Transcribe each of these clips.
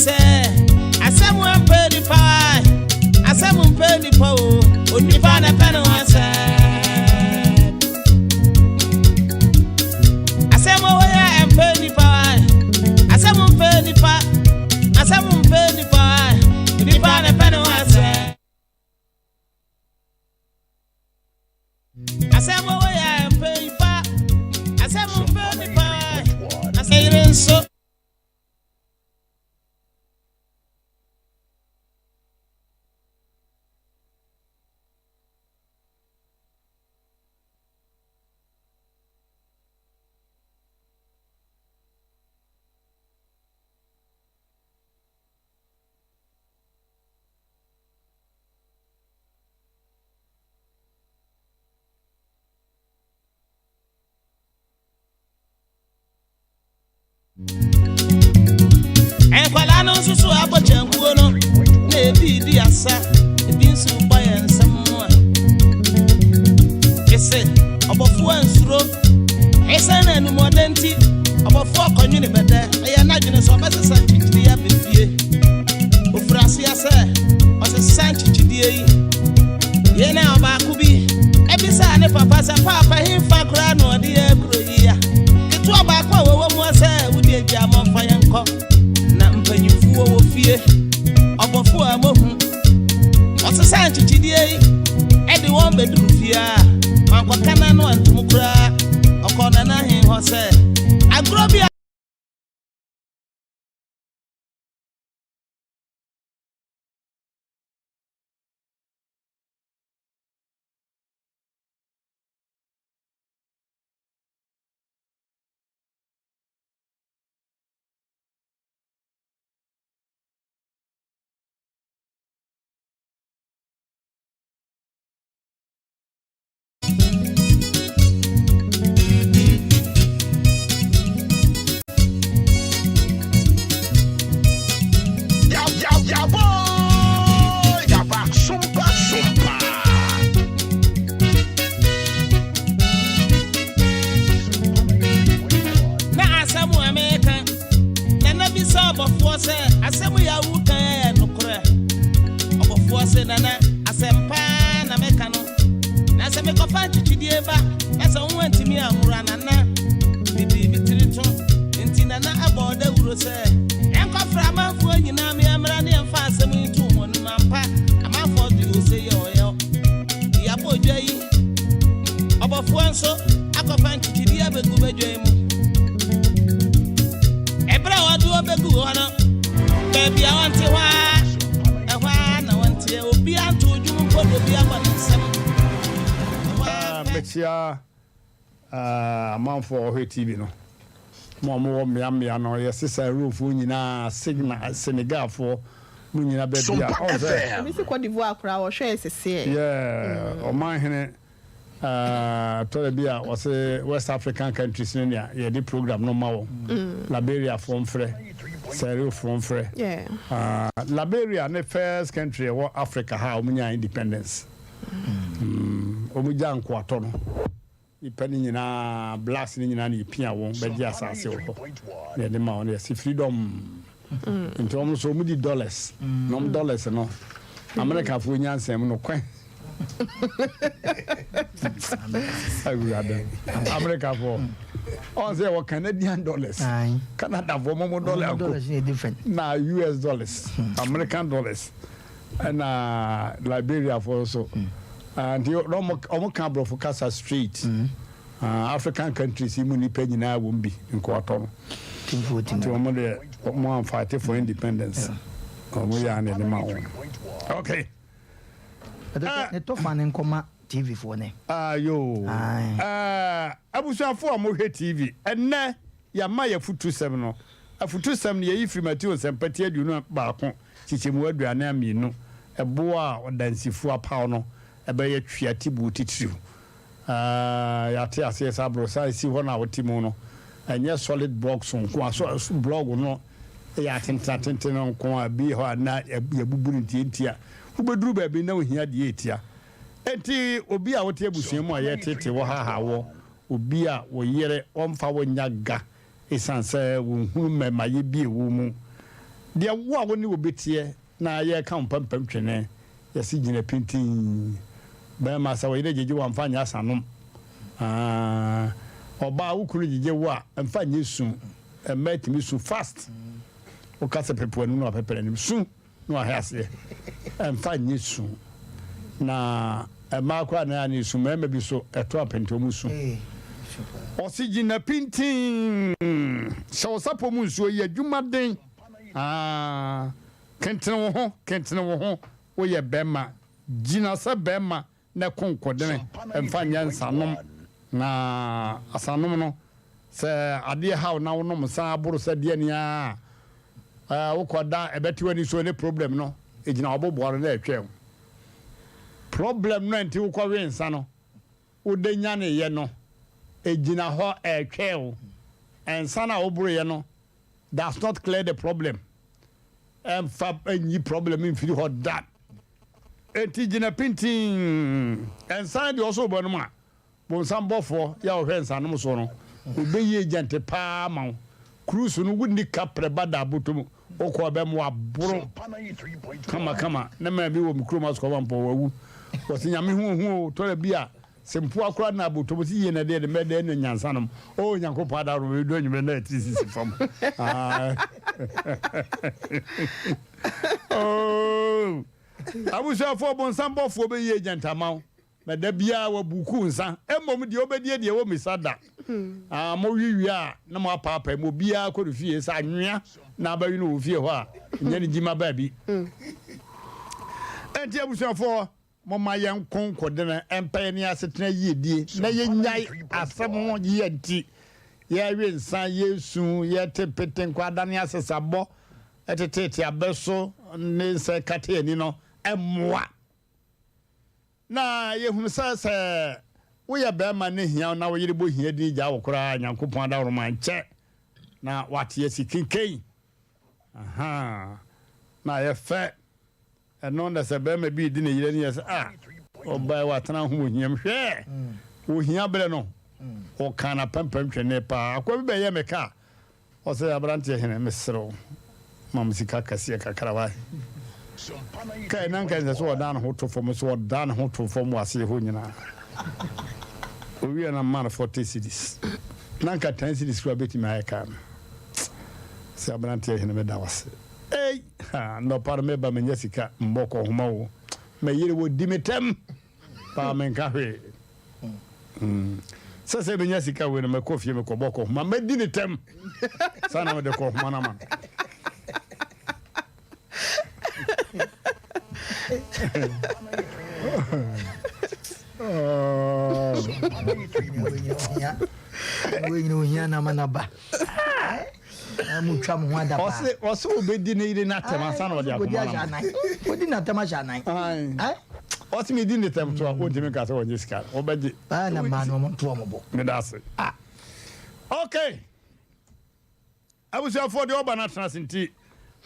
Sɛ asɛm mpɛ nipa, asɛm mpɛ nipa o, onipa na pɛ no asɛm. Asɛm wɔ yɛ mpɛ nipa, asɛm mpɛ nipa, asɛm mpɛ nipa, nipa na pɛ no asɛm. Asɛm wɔ yɛ mpɛ nipa, asɛm mpɛ nipa, asɛm yere nso. Nkwadaa no nso so abɔ kyankuo no na ebi di asa, ebi nso bɔ yɛn nsam a ese ɔbɔfoɔ nsuro ɛsɛn na enumɔden nti ɔbɔfoɔ kɔnwene bɛdɛ ɛyɛ n'adwene sɛ ɔbɛsesa nkyikyiri abɛfie. Ofura aseɛ sɛ ɔsesa nkyikyideɛ yi yɛn a ɔbaako bi ebisa ne papa sɛ, "Paapa, hemfa koraa na ɔde yɛ kuro yi a?" Ketewa baako a wɔwɔ mu sɛ wode agya mɔmfa yɛn kɔ na mpanyinfoɔ wɔ fie. Ɔbɔfoɔ a mohu ɔsesa nkyikyideɛ yi ɛde wɔn bɛduru fie a wankɔka n'ano antom koraa, ɔkɔɔ nana ahen hɔ sɛ agorɔ bi a Ya, ya, ya, boy! Yaba, sumpa, sumpa. Na asɛm a meka, nana bisa ɔbɔfoɔ sɛ, "Asɛm yɛ awo kan yɛ nokorɛ?" Ɔbɔfoɔ sɛ, "Nana, asɛm paa na meka no, na sɛ mekɔfa nkyikyidie ba na sɛ wo antumi anwora, nana mede me tiri to." Nti nana ɛbɔ dawuro sɛ ɛnkɔfrɛ amanfoɔ nyinaa meɛmmra ne yɛmfa asɛm yi to wɔn anim. Ampa, amanfoɔ de ose yɛ ɔyɛ yɛabɔ dwa yi. Ɔbɔfoɔ nso akɔfa nkyikyidie abɛgu badwa yi mu. Ɛberɛ a wɔde wɔbɛgu hɔ no, baabi a wɔnte hɔ a ɛhɔ a na wɔnteɛ, obiara nto dwom mpo de obi abɔ ne nsɛm. Ɛhɔ ara pɛ. Mekyia amanfoɔ a wɔhwɛ TV no mo a mowɔ mmeammea no, yɛse Saharawifoɔ nyinaa, Signa Senegalfoɔ mo nyinaa baabi a Sumpa ɔn sɛ FM. Ebi si Cote d'Ivoire koraa wɔhwɛ seseɛ. Yɛ ɔman hene tɔrɔ bi a wɔse West African countries no nea yɛde program no ma wɔn. Liberiafoɔ mfrɛ, Saharawifoɔ mfrɛ. Liberia ne first country ɛwɔ Africa ha a wɔn nya independence. Wɔn gya nkoatɔ no, nipa no nyinaa, blacks no nyinaa na yɛpia wɔn bɛgye asase wɔ hɔ na yɛde ma wɔn, yɛsi freedom. Nti wɔn nso wɔn di dollars na wɔn dollars no, Amerikafoɔ nyansɛm no kwan awurade Amerikafoɔ ɔn sɛ yɛwɔ Canadian dollars. Canadafoɔ mo dollar nko dollars yɛ different. Na US dollars, American dollars, ɛna Liberiafoɔ nso. Ah, nti na ɔmo ka aborɔfo kasa straight. Ah, African countries yi mu nipa nyinaa wɔ mu bi nkoatɔ no. Timfoɔ tim. Nti ɔmo deɛ, ɔmo amfight for independence, ɔmo yɛ ane de ma wɔn. Okay. Ne tɔfa ne nkɔma TV foɔ ne. Ayo. Aye. Abusuafo a mohwɛ TV ɛnɛ, yɛama yɛ afutusɛm no. Afutusɛm no yɛyi firi Mateo Nsɛmpati 21 kyekyɛmu 42. Ɛboɔ a ɔdansifoɔ apaw no ɛbɛyɛ twea tibuo titiriw. Yɛate aseɛ sɛ aborosan si hɔ no a wote mu no, ɛnyɛ solid blocks nko a so block no yɛ atenten atenten no nko a bi hɔ a na yɛbubu no ntiantia. Wobɛduru baabi na ohia deɛ ɛtia. Enti obi a wote abusua mu a yɛtete wɔ ha wɔ obi a wo yere ɔmfa wo nya ga ɛsiane sɛ wɔnhunu mmɛmayɛ bi ɛwɔ mu. Deɛ wo a wo ne obi teɛ na yɛreka wo mpampam twene, yɛse gyina pintinn. Bɛrima, sɛ wo yere gyegye wo a, mfa nyɛ asanom. Aah, ɔbaa, wo kunu gyegye wo a, mfa nyɛ su. Mmaa tumi su fast. Woka sɛ pepe w'anim na wapepe n'anim. Su na wahwe aseɛ. Mfa nyɛ su. Na mmaa koraa na ɛyɛ a na ɛsu, mmarima bi so ɛto apɛnti wɔn su. Ɔse gyina pintinn, hyɛ wo sapɔ mu nsuo, yɛ adwuma den, aah, kentene wo ho, kentene wo ho, woyɛ bɛrima, gyina sɛ bɛrima na ko nkodene, mfa nyɛ nsanom, na asanom no, sɛ adeɛ haw na wonom nsa aboro sɛ deɛ ni ara a, wokɔ da ɛbɛte w'ani so ne problem no, ɛgyina w'aboboa no na ɛtwɛn wo. Problem no a nti wokɔwe nsa no, wode nyaneeɛ no, ɛgyina hɔ ɛretwɛn wo. Nsa no a woboroeɛ no does not clear the problem. Ɛmfa nyi problem mfiri hɔ da. Enti gyina pintinn. Nsa deɛ ɔsɛ wobɛnom a, bonsam bɔfoɔ yɛ a ɔhwɛ nsanom soɔ no, ɔbɛyi agent paa ama wo. Cruise no wonni kaprɛ ba da abotɔ mu. Wokɔ a bɛma waboro kama kama. Ne maa bi wɔ me kurom asukɔba mpɔ wawu. Wɔsi nyame ho ohu o tɔrɔ bi a sɛ mpoa koraa na abotɔ mu si yie na deɛ de mɛdɛ na nyansa nom. O Nyankopɔn adaworo me do anwummerɛ na atiri sisi fam. Oh abusuafoɔ bonsam bɔfoɔ bɛyi agent ama wo. Na da biara wabuku nsa. Mmom deɛ ɔbɛdie deɛ wɔmmisa da. Ah, mowe wie a na moapaapae mu, obiara kɔ ne fie. Sɛ anwea na abɛwe no wɔ fie hɔ a, nyɛ ne gyima baabi. Enti abusuafoɔ, momma yɛnko nkodene mpa yɛn asetena yiedie na yɛnnyae asɛm ho yea nti yɛrewe nsa, yɛresu, yɛrete pete, nkwadaa asesabɔ, teteete abɛ so ne nsa ɛkata ani no mmoa. Na yɛhunu sɛ, sɛ woyɛ barima na hia wo na wo yere bɔ hia din gyaa wo koraa a, Nyankopɔn adaworoma nkyɛ na wate asi kenken. Ahaa, na ayɛ fɛ. Ɛno na sɛ barima bi redi ne yere ani yɛ sɛ, ah, ɔbaa yi watena ho wɔ hiam. Hwɛ! Ohia berɛ no, ɔkaa n'apampam twene paa. Akoa bi bɛyɛɛ me kaa. Ɔse abranteɛ hene mesrɛ wo ma me sika kɛseɛ kakra wae. Kai na nka ɛnsɛ sɛ ɔdan ne ho to fam nso ɔdan ne ho to fam wɔ aseɛ hɔ nyinaa. Owie na mma no 40 cedis. Na nka 10 cedis koraa bɛtumi ayɛ kaa no. Sɛ abranteɛ hene meda wo ase. Ei ha nnɔpa no meba menya sika mbɔ kɔhoma o. Me yere wɔdi me tɛm. Paa menka hwee. Mm. Sɛ sɛ menya sika wei no mɛkɔ fie mekɔbɔ kɔhoma mɛdi ne tɛm. Saa na mede kɔhoma no ama no. Ohia na ama naba. Mutwa mo ho adapaa. Ɔse ɔse obedi ne yere n'atɛm ansa na ɔde akoma no ama. Odi n'atɛm ahyɛ anan. Ɔse medi ne tɛm so a ontumi nka sɛ ɔnye sika no ɔbɛgye. Baa na mmaa no ɔmo nto ɔmo bo. Meda ase. Ah okay. Abusuafoɔ deɛ ɔba no atena ase nti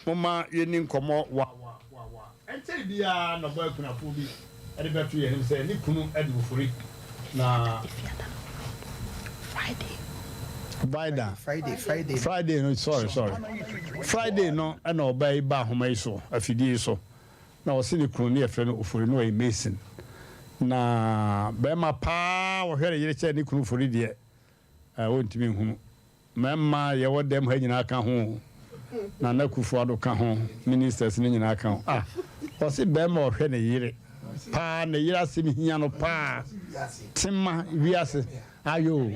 momma yɛnni nkɔmmɔ wa wa wa wa. Ɛnkyɛre biara na ɔbaa akunafoɔ bi de bɛto yɛn anim sɛ ne kunu de ofori na. Vida. Friday, Friday. Friday no, sorry, sorry. Friday no ɛna ɔbaa yi ba ahoma yi so, afidie yi so. Na ɔse ne kunu ne yɛfrɛ no Ofori na ɔyɛ mason. Na bɛrima paa ɔhwɛ ne yere kyɛn ne kunu Ofori deɛ, ɔntumi nhunu. Mmarima a yɛwɔ dɛm ha nyinaa ka ho o, Nana Akufo Addo ka ho, ministers no nyinaa ka ho. Ah, ɔse barima a ɔhwɛ ne yere paa, ne yere asɛm hia no paa, tema wiase, ayo,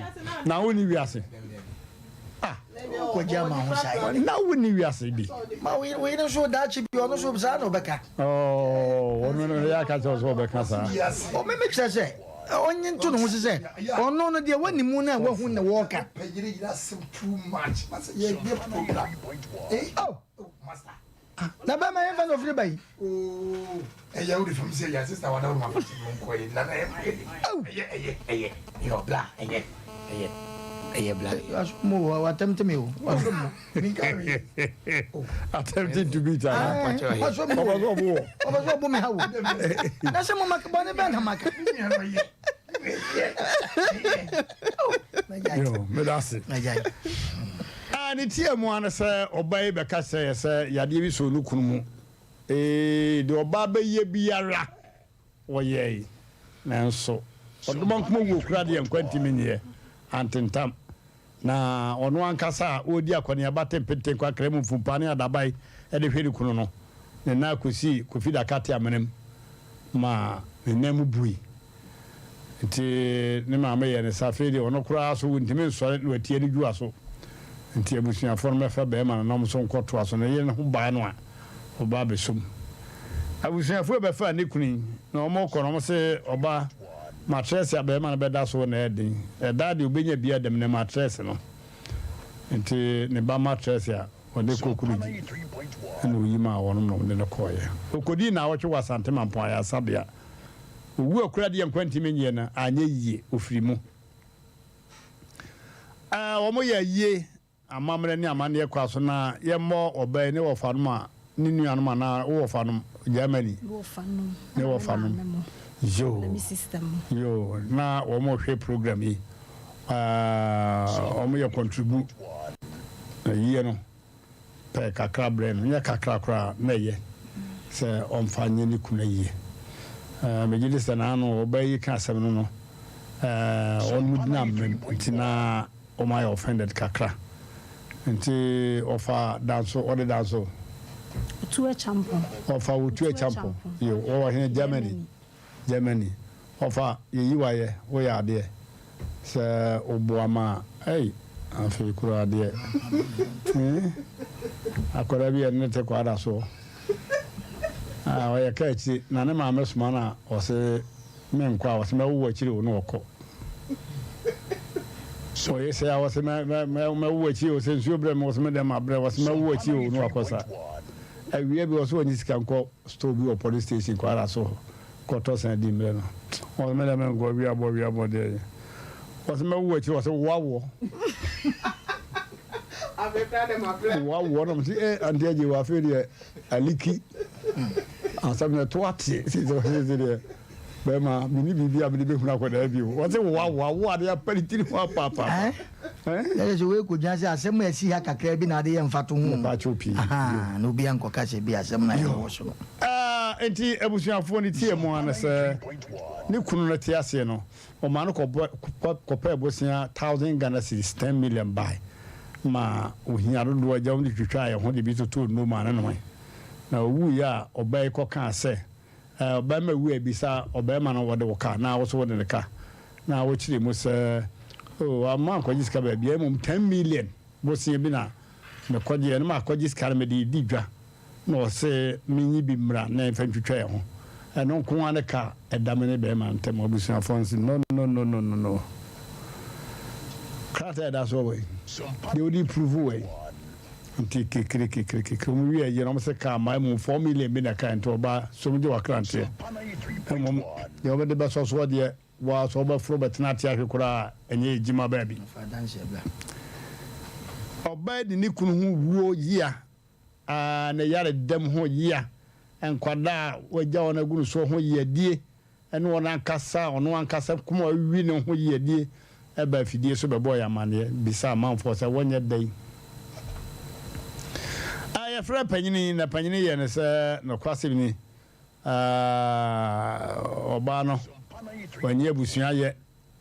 na wonni wiase. Ah, na wonni wiase bi. Ma wo yere nso daakye bi ɔno nso saa na ɔbɛka. Oh, ɔno no yɛ aka kyerɛ sɛ ɔbɛka saa. Ɔmɛmɛ kyerɛ sɛ Ɔnye nto ne ho so sɛ ɔno no deɛ wani mu no a wahu ne wɔɔka. Oh! Na bɛma yɛmfa na ɔfiri ba yi. Oh! Watɛmte me o. Wasɔ mu. Attempting to beat ana. Wasɔ mu. Ɔbɛ sɛ ɔbo wɔ. Ɔbɛ sɛ ɔbo me ha wo. Na sɛ mo maka bɔne bɛn na maka. Yo, meda ase. Ne tia mu ara ne sɛ ɔbaa yi bɛka kyerɛɛ yɛ sɛ yadeɛ bi sɔɔ ne kunu mu. Ee, deɛ ɔbaa bɛyɛ biara ɔyɛe. Nanso ɔdomankoma wuo koraa deɛ nkwa ntumi nyeɛ. Antentam. Na ɔno ankasa a ɔredi akɔneaba tempenten kwakra mu mfumpaa ne adabae de hwɛ ne kunu no, ne nan kɔsii Kofi Dakate amena mu ma ne nan mu bui. Nti ne maame yɛɛ no sɛ afei deɛ ɔno koraa so ɔntumi nsɔre na watia ne dwua so. Nti abusuafoɔ no mmɛfa barima no na wɔn nso nkɔtoa so. Ne yere no ho baa no a, ɔba abɛsɔ mu. Abusuafoɔ bɛfaa ne kunu yi na wɔrekɔ no, wɔse ɔba matrɛse a barima no bɛda so na ɛyɛ den. Ɛda deɛ ɔbɛnya bi ada mu ne matrɛse no. Nti ne ba matrɛse a ɔde kɔ Kurugyi na ɔyi maa wɔnom na wɔde no kɔeɛ. Ɔkɔdii nnawɔtwe wɔ Asante Mampɔn Ayaresabea. Owu a kura deɛ nkwa ntumi nyɛ no anyɛ yie, ɔfiri mu. Ɛɛ wɔyɛ ayie, amammerɛ ne amanneɛ kwa so na yɛmmɔ ɔbaa yi ne wɔfanom a ne nuanom anaa wo wɔfanom, Germany, ne wɔfanom, yoo, yoo, na wɔhwɛ program yi, ɛɛ wɔyɛ contribute ayie no. pɛɛ kakra brɛɛ no, nyɛ kakra koraa na ɛyɛ sɛ ɔmfa nyɛ ne kunu ayie. Megye di sɛ n'ano ɔbaa yi ka asɛm no no, wɔn gyina mmam nti na wɔn ayɛ offended kakra. Nti ɔfa danso, ɔde danso. Otu Acheampong. Ɔfa Otu Acheampong. Yo, ɔwɔ hene Germany. Germany ɔfa yɛyi wayɛ woyɛ adeɛ sɛ woboa ma a ei afei koraa deɛ eh akwadaa bi yɛne no te kwaada soɔ ah ɔyɛ ka akyire na ne maame soma no a ɔse menkɔ a ɔse mɛwo w'akyire o na ɔkɔ ɔyɛ sɛ a ɔse mɛwo w'akyire o sɛ nsuo brɛ me ɔse me dɛm abrɛ ɔse mɛwo w'akyire o na wakɔ sa awia bi ɔse ɔnye sika nkɔ Store bi wɔ police station Kwara so hɔ kɔtɔ san di mmerɛ no ɔse me deɛ menkɔ wia bɔ wia bɔ deɛ ɔse mɛwo akyire ɔse woa woɔ woa woɔ na mese eh ante agye wɔ afei deɛ aliki asɛm no ɛto ate sisi sisi deɛ bɛrima menni biribi a mede bɛhunu akwadaa bio ɔse woa woa woa deɛ apɛ ne tiri ho apaapa. Ɛsɛ sɛ wei kɔgyina sɛ asɛm a ɛsi ha kakraa bi na ade yɛ mfatoho. Mepakyɛw pii. Ahaa, na obiara nkɔka sɛ bi asɛm no a ɛwɔ so no. Enti abusuafoɔ no tiee mu ara ne sɛ ne kunu no te aseɛ no, wɔmaa no kɔpɛɛ bosea thousand Ghana cedis, ten million, bae ma ohia dodoɔ agya wɔn de twitwaa yɛn ho de bi totoo nnuro maa no noe. Na ɔwuiɛ a ɔbaa yi kɔkaa sɛ Ɛ, ɔbarima wu a, bisa ɔbarima no, wɔde wo ka anaa wo nso wode no ka? Na wokyerɛ mu sɛ, Oh, wamma ankɔgye sika baabiara, mmom ten million bosea bi na mekɔgyeeɛ, na makɔgye sika no mede redi dwa, na ɔse menyi bi mmra na yɛmfa ntwitwa yɛn ho. Ɛno nko ara ne ka a ɛda me ne barima no ntam. Abusuafoɔ no se, No, no, no, no, no, no. Krataa a ɛda soɔ wɔ yi? Deɛ wode prove wɔ yi? Nti kekere kekere kekere wɔn wie ayi na wɔn sɛ kaa maa mu 4 million bi na ɛka nti ɔbaa som gye wakranteɛ mmom deɛ wɔbɛde bɛsɔ soɔ deɛ waa sɛ wɔbɛforo bɛtena ate ahwe koraa ɛnyɛ adwuma baabi. Ɔbaa di ne kunu ho wuo yea aa ne yare dɛm ho yea nkwadaa a wagya wɔn agu no soɔ ho yeadie ne wɔn ankasa a ɔno ankasa kum a ɔawi ne ho yiedie baa afidie so bɛbɔɔ yɛn amanneɛ bisaa amanfoɔ sɛ wɔnyɛ dɛn a yɛfrɛ panyini na panyini yɛ no sɛ nokwasɛm ni ɔbaa no wannye abusua yɛ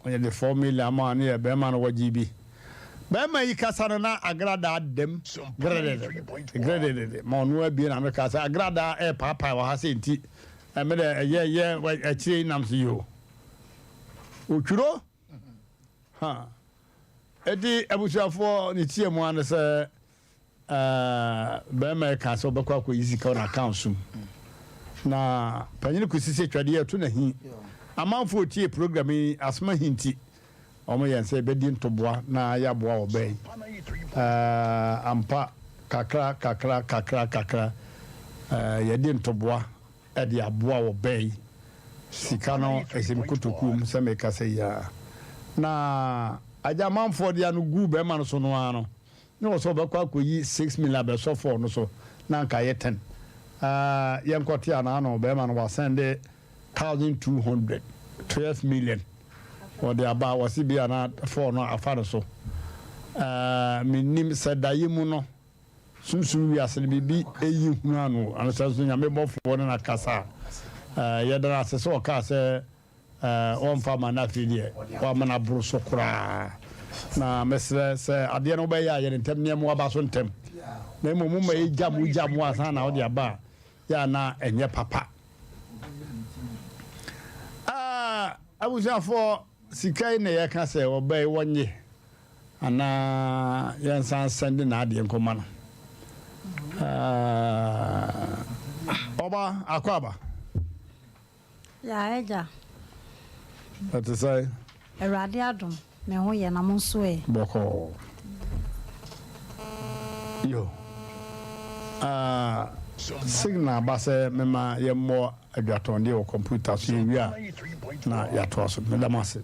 Ɔyɛ de 4 million ama ne yɛ bɛrima no wɔgye bi. Bɛrima yi kasa no na agradaa dam grededede grededede ma ɔno abie na meka sɛ agradaa ɛɛpaapae wɔ ha sɛ nti ɛmɛ dɛ ɛyɛ yɛ akyire yi nam so yoo otwuro ha eti abusuafoɔ ne tie mu ano sɛ Barima yi kaa sɛ ɔbɛkɔ akɔyi sika wɔ n'account so mu. Na panyin kɔsi sɛ twadeɛ ɛto n'ahi. Amanfoɔ tie program yi asoma hi nti, wɔn yɛn sɛ yɛbɛdi ntoboa na yɛaboa ɔbaa yi. Ampa, kakra kakra kakra kakra yɛde ntoboa de aboa ɔbaa yi. Sika no ɛhyɛ me kotokuo mu sɛ mekasa yi ara. Na agya amanfoɔ de ano guu barima no so no ara no, Na ɔsɛ ɔbɛkɔ akɔyi 6 million abɛsɔ four no so na anka ayɛ 10. Ah, yɛnkɔte anaa no bɛrima no wasɛnde 1200, 12 million. Ɔde aba, wɔse bi a na four no afa no so. Ɛɛ, mennim sɛ daeɛ mu no, sunsum wiase no biribi yi hunu ano, anasɛ nso Nyame bɔfoɔ ne no akasa a. Ɛɛ, yɛda no ase sɛ ɔkaa sɛ ɛɛ, ɔmfa mma no afei deɛ wama no aboro so koraa. Na mesrɛ sɛ adeɛ no wobɛyɛ a, yɛ no ntɛm, nneɛma waba so ntɛm. Na mmom moma yɛgya mo gya mo ansa na wode aba a, yɛ a na ɛnyɛ papa. Ɛɛ, abusuafoɔ, sika yi na yɛka sɛ ɔba yi wɔnnye anaa yɛnsan nsɛnde n'adeɛ nkɔma no. Ɛɛ, ɔba, akɔ aba. Yaa agya. Ɛte sɛn? Awurade adom, me ho yɛ, na mo nso ɛ? Bɔkɔɔ. Yo. Ah, signal ba sɛ mema yɛmmɔ adwatɔndeɛ wɔ kɔmputa so, yɛwie a na yɛatoa so. Meda mo ase.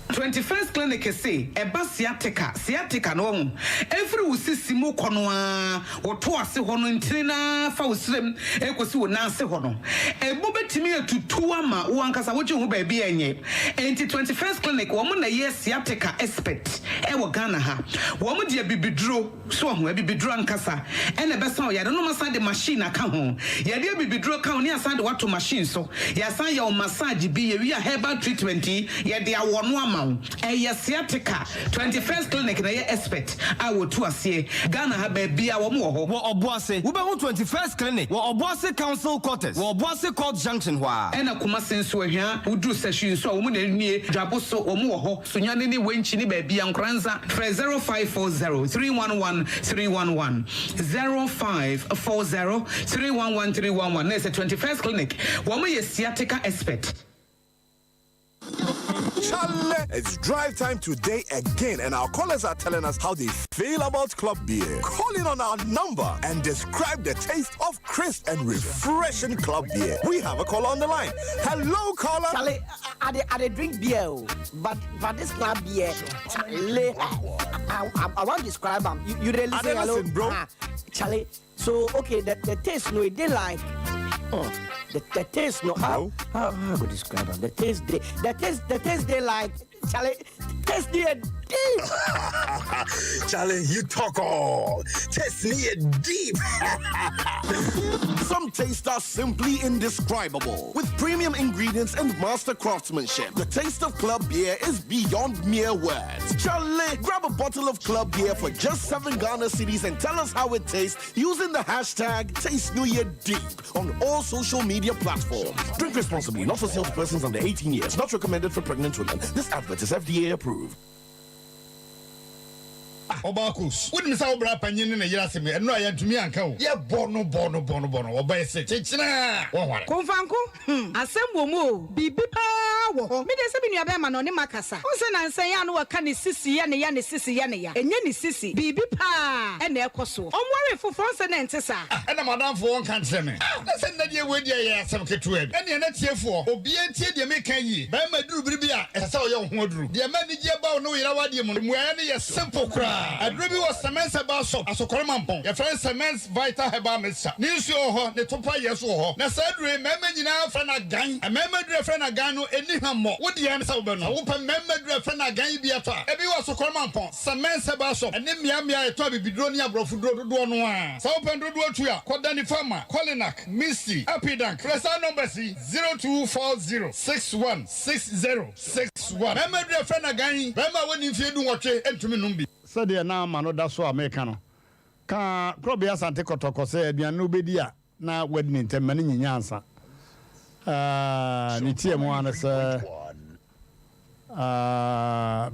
21st Clinic se ɛba sciatica, sciatica no wahu, ɛfiri wo sisi mu kɔ no ara, wo to ase hɔ no ntini no ara fa wo srem ɛkɔsi wo nan ase hɔ no, ɛmu bɛtumi atutu ama wo ankasa wogye wo ho baabi a ɛnyɛ. Enti 21st Clinic wɔn na ɛyɛ sciatica expert ɛwɔ Ghana ha. Wɔn de abibiduro. So wahu? Abibiduro ankasa na ɛbɛsa wo yare no. Wɔasan de machine aka ho. Yɛde abibiduro ka ho na yɛasan de wo ato machine so. Yɛasan yɛ wo massage bi. Yɛwie a herbal treatment yi, yɛde awɔ no ama wo. Ɛyɛ sciatica. 21st Clinic na ɛyɛ expert a wɔtu aseɛ. Ghana ha baabiara wɔn wɔ hɔ. Wɔ Ɔboase, wobɛhu 21st Clinic wɔ Ɔboase Council Quarters wɔ Ɔboase Court Junction hɔ ara. Ɛna Kumasi nso, Ahwia, woduru Sahwi nso a, wɔn na nie. Dwabo so, wɔn wɔ hɔ. Sunyani ne Wenchi ne baabi a Nkoranza frɛ 0540 311 311 0540 311 311 na ɛsɛ 21st Clinic wɔn yɛ sciatica expert. Chale, it's drive time today again, and our callers are telling us how they feel about club beer. Call in on our number and describe the taste of crisp and refreshing club beer. We have a caller on the line. Hello, caller. Charlie, I, I, I, I drink beer, oh, but but this club beer, Charlie, I, I, I, want to describe them. You, you really say hello, listen, bro. Ah, Charlie. So okay, the, the taste no, it did like. Oh, the, the taste no how how how I go describe am? The taste they the taste the taste they like Charlie taste they deep. Charlie, you talk all. Taste me deep. Some tastes are simply indescribable. With premium ingredients and master craftsmanship, the taste of club beer is beyond mere words. Charlie, grab a bottle of club beer for just 7 Ghana cedis and tell us how it tastes using the hashtag TasteNewYearDeep on all social media platforms. Drink responsibly, not for sale to persons under 18 years, not recommended for pregnant women. This advert is FDA approved. Ɔbaa Kos, wonim sɛ wo bra panyin ne ne yere asɛm yi, ɛno a yɛantumi anka o. Yɛbɔ no bɔ no bɔ no bɔ no, ɔbaa yi se, Kyekyena! Wɔnware. Komfanko, hmm, asɛm wɔ mu o, biribi paa wɔ hɔ. Me deɛ sɛ me nuabɛrima no, ɔne makasa. Wohu sɛ nansa yi a na wɔka ne sisi yɛ ne ya, ne sisi yɛ ne ya. Ɛnyɛ ne sisi, biribi paa na ɛrekɔ soɔ. Ɔnwaree foforɔ, wohu sɛ na ɛnte saa. Ah, ɛna m'adamfo ɔnka nkyerɛ me. Ah, na sɛ nnɛ deɛ wei deɛ ɛyɛ asɛm ketewa bi. Ɛnneɛ n'atiefoɔ, obiara ntie deɛ mereka yi yie. Barima duru bere bi a, ɛsɛ sɛ ɔyɛ wo ho aduru. Deɛ ɛma anigyeɛ ba wo ne wo yere awadeɛ mu no, mmuaeɛ no yɛ simple koraa. Aduro bi wɔ Semens Herbal Shop, Asokore Mampong. Yɛfrɛ no Semens Vital Herbal Mixture. Ne nsuo wɔ hɔ, ne topa yɛ nso wɔ hɔ. Na saa aduro yi, mmarima nyinaa frɛ no agan. Mmarima aduro a yɛfrɛ no agan no, ɛnni hwammɔ. Wo deɛ ne sɛ wobɛnom. Sɛ wopɛ mmarima aduro a yɛfrɛ no agan yi bi atɔ a, ebi wɔ Asokore Mampong, Semens Herbal Shop, ɛne mmeammea a yɛtɔn abibiduro ne aborɔfoduro dodoɔ no ara. Sɛ wopɛ no dodoɔ tu a, kɔ Danny Pharma, Kolinak, Misty, Apidank. Frɛ saa numbers yi, 0240 61 60 61. Mmarima aduru a yɛfrɛ no agan yi, barima a wadi mfeɛ dunwɔtwe ntumi nnom bi. Sɛdeɛ na m'ano da so a mereka no, ka Korɔbea Asante Kɔtɔkɔ sɛ aduane no wobɛdi a na wadi no ntɛm ma no nyinya ansa. Ne tiaa mu ara ne sɛ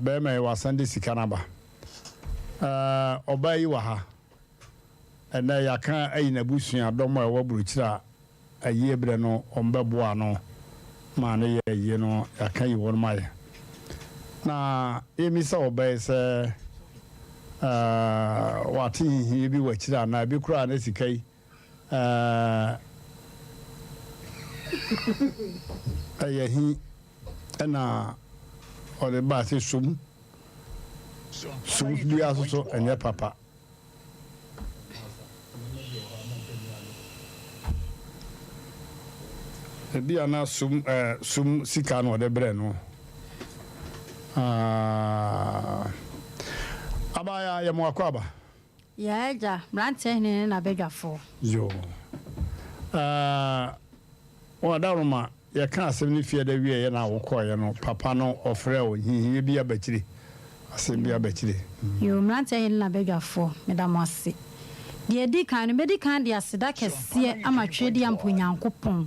barima yi wasan de sika no aba. Ɔbaa yi wɔ ha. Ɛnnɛ yɛaka ayi n'abusua dɔm a ɛwɔ aburokyire a ayie berɛ no wɔbɛboa ano ma no yɛ ayie no yɛaka yi wɔnom ayɛ. Na yɛmmisa ɔbaa yi sɛ wate hihiɛ bi wɔ akyire anaa ebi koraa na sika yi ɛyɛ he na ɔde baa sɛ sum sum biara nso so ɛnyɛ papa. Ebia na sum ɛɛ sum sika na ɔde brɛ no. Ah. Ɔbaa, yɛ mo akwaaba. Yɛn agya, mmeranteɛ hene ne n'abadwafoɔ. Yoo. Ah, wɔn adaworoma, yɛkaa asɛm no fiada wieeɛ na wokɔeɛ no, papa no ɔfrɛɛ wo, nhinhimɛ bi aba akyire, asɛm bi aba akyire. Yoo, mmeranteɛ hene ne n'abadwafoɔ, meda mo ase. Deɛ ɛdi kan no, mɛdi kan de aseda kɛseɛ ama Tweediampo Nyankopɔn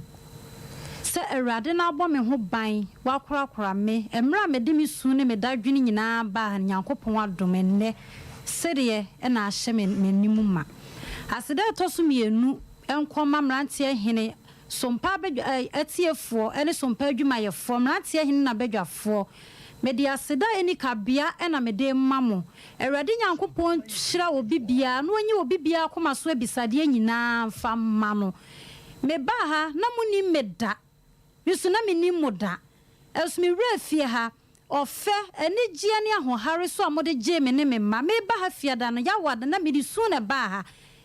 sɛ Awurade no abɔ me ho ban, wakorakora me, mmerɛ a mede me su ne me dadwene nyinaa baa ha no, Nyankopɔn adom, ɛnnɛ, sereɛ na ahyɛ me m'anim ma. Aseda a ɛtɔ so mmienu nkɔ ma Mmeranteɛ Hene Sompa abadwa eh, atiefoɔ ne Sompa adwumayɛfoɔ, Mmeranteɛ Hene n'abadwafoɔ. Mede aseda a ɛnni kabea na mede rema mo. Awurade Nyankopɔn nhyira obi biara na ɔnyi obi biara akoma so abisadeɛ nyinaa mfa mma no. Mebaa ha, na monnim me da. Me nso, na mennim mo da. Nanso me werɛ fie ha, ɔfɛ, anigyeɛ ne ahoɔhare so a mode gyee me ne me mma. Mereba ha Fiada no, Yawoada, na mede su na ɛbaa ha.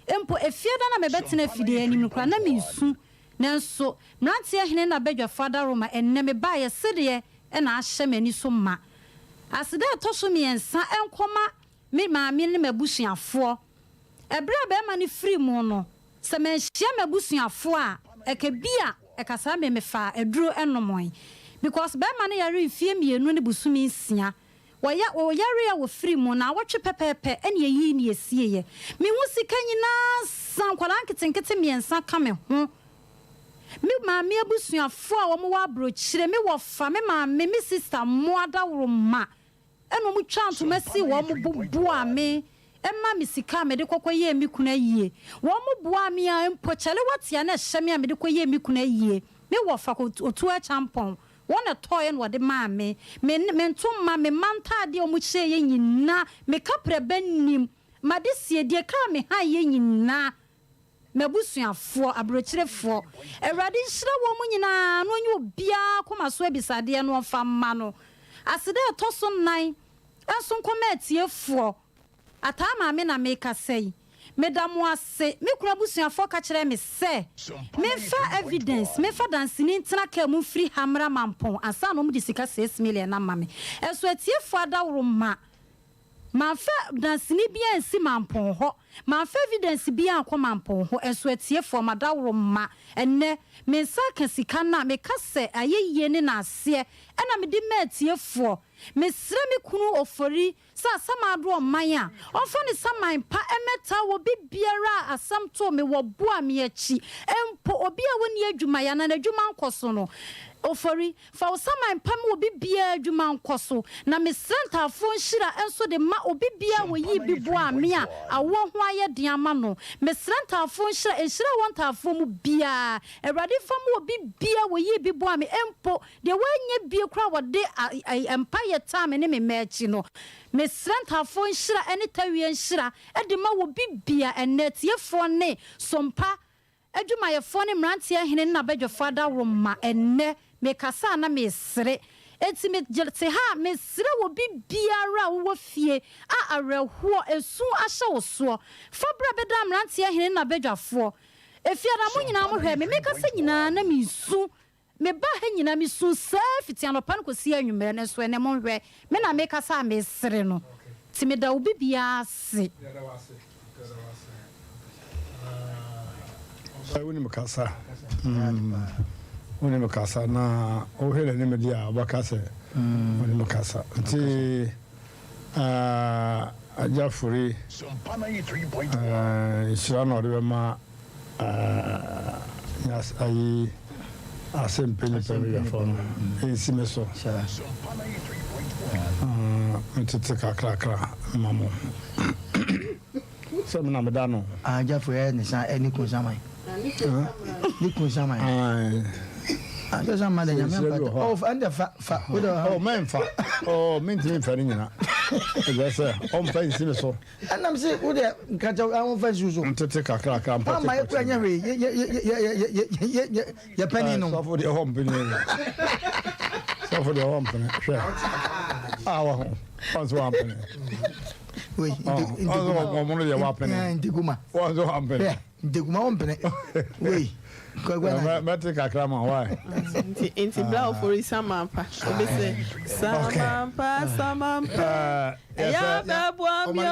Mpo Efiada no a mebɛtena afidie anim no koraa, na meresu. Nanso, mmeranteɛ hene ne n'abadwafoɔ adaworoma, ɛnnɛ mebaeɛ sedeɛ na ahyɛ m'ani so ma. Aseda a ɛtɔ so mmiɛnsa nkɔma me maame ne m'abusuafoɔ. Ɛberɛ a barima no firii mu no, sɛ manhyia m'abusuafoɔ a, ɛka bi a ɛka saa me mefaa aduro nomoe. Because barima no yaree mfeɛ mmienu ne bosome nsia. Wɔya ɔyaree a wɔfirii mu naawɔtwe pɛpɛɛpɛ ɛna yɛyii no yɛsieeɛ. Me ho sika nyinaa sa, nkwadaa nketenkete mmiɛnsa ka me ho. Me maame abusuafoɔ a wɔwɔ aburokyire, me wɔfa, me maame, me sister mmoa dawuroma Ɛna wɔn twaa ntoma sii wɔn bo boaa me maa me sika a mede kɔkɔ yɛɛ me kunu ayie. Wɔn boaa me ara mpo kyɛlewa tea na ɛhyɛ me a mede kɔ yɛɛ me kunu ayie. Me wɔfa Otuo Acheampong, wɔn na ɛtɔeɛ na wɔde maa me. Me me ntoma, me mma ntaadeɛ a wɔn hyɛeɛ nyinaa, me kaprɛba nnim, m'adesie, deɛ ɛkaa me haeɛ nyinaa, M'abusuafoɔ, aburokyerefoɔ, Awurade nhyira wɔn mo nyinaa na ɔnyi obiara akoma so abisadeɛ na ɔmfa mma no. Aseda a ɛtɔ so nnan nso nkɔma atiefoɔ. Ataa maame na merekasa yi. Meda mo ase. Me kunu abusuafoɔ ka kyerɛɛ me sɛ memfa evidence, memfa danseni ntena kaa mu mfiri ha mmra Mampong ansa na wɔde sika 6 million ama me. Ɛso atiefoɔ adaworo ma. Mamfa danseni biara ansi Mampong hɔ. Mamfa evidence biara ankɔ Mampong hɔ. Ɛnso atiefoɔ, madaworo mma. Ɛnnɛ, me nsa aka sika no a, meka sɛ ayɛyie ne naaseɛ ɛna mede ma atiefoɔ. Mesrɛ me kunu Ofori sɛ Asamado ɔman a, ɔmfa ne saman pa mmɛtaa obi biara a asɛm too me wɔ boa me akyi. Mpo obi a ɔnni adwumayɛ anaa n'adwuma nkɔ so no, Ofori, Fa wo saman pa ma obi biara adwuma nkɔ so, na mesrɛ ntaafoɔ nhyira nso de ma obi biara a wɔyii bi boaa me a awoɔ ho ayɛ den ama no. Mesrɛ ntaafoɔ nhyira, nhyira a ɛwɔ ntaafoɔ mu biara, Awurade mfa ma obi biara a wɔyii bi boaa me, mpo deɛ wannya bie koraa a wɔde mpaeɛ taa me ne me mma akyi no. Mesrɛ ntaafoɔ nhyira ne tawie nhyira de ma obi biara ɛnnɛ, atiefoɔ ne sompa Adwumayɛfoɔ ne mmeranteɛ hene ne n'abadwafoɔ adaworoma ɛnnɛ, mekasa a na mesere. Enti me te ha a, mesrɛ obi biara a wowɔ fie a awerɛhoɔ, esu ahyɛ wo soɔ, fa bra bɛda mmeranteɛ hene ne n'abadwafoɔ. Efiada mo nyinaa mohwɛ me, mekasa nyinaa na mesu. Mebaa ha nyinaa mesuu saa fiti anɔpa no kɔsi anwummerɛ, nanso ɛnnɛ monhwɛ, me na mekasa a mesere no. Nti meda obi biara ase. Yɛda wo ase, yɛda wo ase. Ah, wonim kasa. Mm, wonim kasa na wohwɛ n'anim deɛ a wobɛka sɛ wonim kasa. Nti ah, Agya Fori, ah, nhyira na ɔde bɛma Ayi asɛmpɛ nipa bi yɛfɔ no ɛnsi me so metete kakrakra ma mo sɛ mena meda no. Agyafo yɛ ne sa ne kun saman ne kun saman agya saman de nyame mpa oh ɛnde fa fa oh mɛnfa oh mentumi mfa ne nyina ɛsɛ sɛ ɔmfa nsi me so. Ɛnam se wo deɛ nka kyɛw ahomfa nsi wo so. Ntete kakrakra mpɔte Ama yɛ kura nyɛ hwee yɛ yɛ yɛ yɛ yɛ yɛ yɛ yɛ panin nom. Sɔfo deɛ hɔ mpene o. Sɔfo deɛ hɔ mpene hwɛ. Ah, wa ho. Wɔn nso wampene. Wei, ntekuma. Wɔn no deɛ wapene. Ntekuma. Wɔn nso wampene. Ntekuma wɔn mpene. Wei, kwakwa na. Mɛte kakra ma why. Nti nti bla ofori samampa. Obi se samampa samampa. Ɛyɛ abɛboa mi o.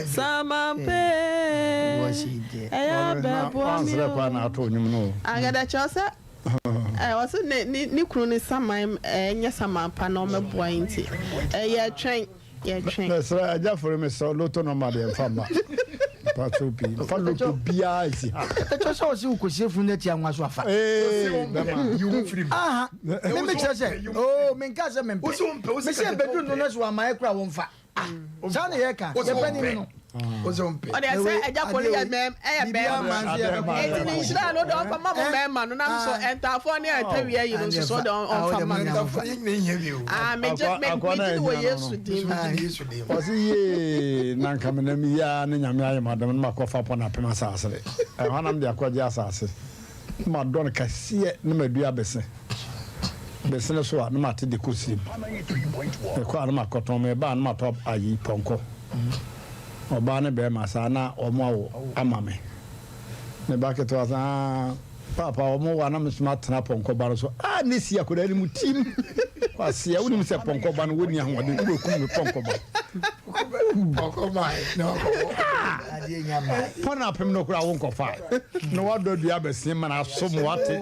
Samampa. Ɛyɛ abɛboa mi o. Agada kyerɛ sɛ. Ɛ ɔse ne ne ne kunu ne saman ɛ nyɛ saman pa na ɔmɛboa yi nti ɛ yɛtwɛn yɛtwɛn. Mesrɛ agya fori mesrɛ loto nɔma deɛ mfa mma mpakyɛw pii mfa loto biaa nsi ha. Ɛkyɛ sɛ ɔse wokɔsie funu no akyi anwa so afa. Ee bɛma. Yi wo firi mu. Aha me me kyerɛ sɛ oo menka sɛ mempɛ mese ɛbɛduru no no so wamaɛ kora wɔmfa. Ah, saa na yɛka yɛpɛ ne no. Ɔde ɛsɛ ɛgya kɔli yɛ mɛm ɛyɛ bɛɛma eti ne nhyira no de ɔnfa ma mo mɛɛma no nam so ɛntaafoɔ ne ɛtɛwia yi no nso so de ɔnfa ma no. Ah megye me megye ne wɔ Yesu din mu. Ɔsi yee na nka menam yi ara ne nyame ayɛ m'adom na makɔfa pɔ na apem asase de ɛhɔ na mede akɔgye asase. Na madɔ no kɛseɛ na madua bese. Bese no so a, na mate de kɔ sirem. Mekɔ a na makɔtɔn, meba a na matɔ ayi, pɔnkɔ. Ɔbaa ne bɛrima saa na wɔn awo ama me. Me ba ketewa sɛ, ah, paapa wɔn wo a na me nso matena pɔnkɔ ba no so. Ah, ne si akwadaa no mu tim. Kwasea, wonim sɛ pɔnkɔ ba no wɔnni ahoɔden, wobɛkum me pɔnkɔ ba. Pɔn apem no koraa wonkɔfa na wadɔ dua bɛsen ma no asom wate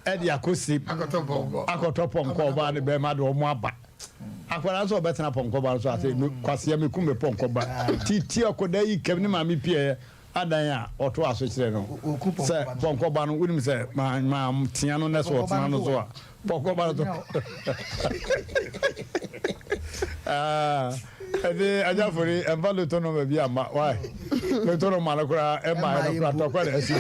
ɛde akɔsi akɔtɔ pɔnkɔ ɔbaa ne bɛrima de ɔmo aba akwadaa nso ɔbɛtena pɔnkɔ ba no so ase kwaseɛ meku me pɔnkɔ ba titi akwadaa yi kɛm ne maame pieɛ adan a ɔto aso kyerɛ no sɛ pɔnkɔ ba no wonim sɛ ma ma tea no nɛ so ɔtena no so a pɔnkɔ ba no so ɛde agyafori ɛmfa loto no baabi ama why loto no ma no koraa ɛma ɛno koraa tɔkwa na ɛsi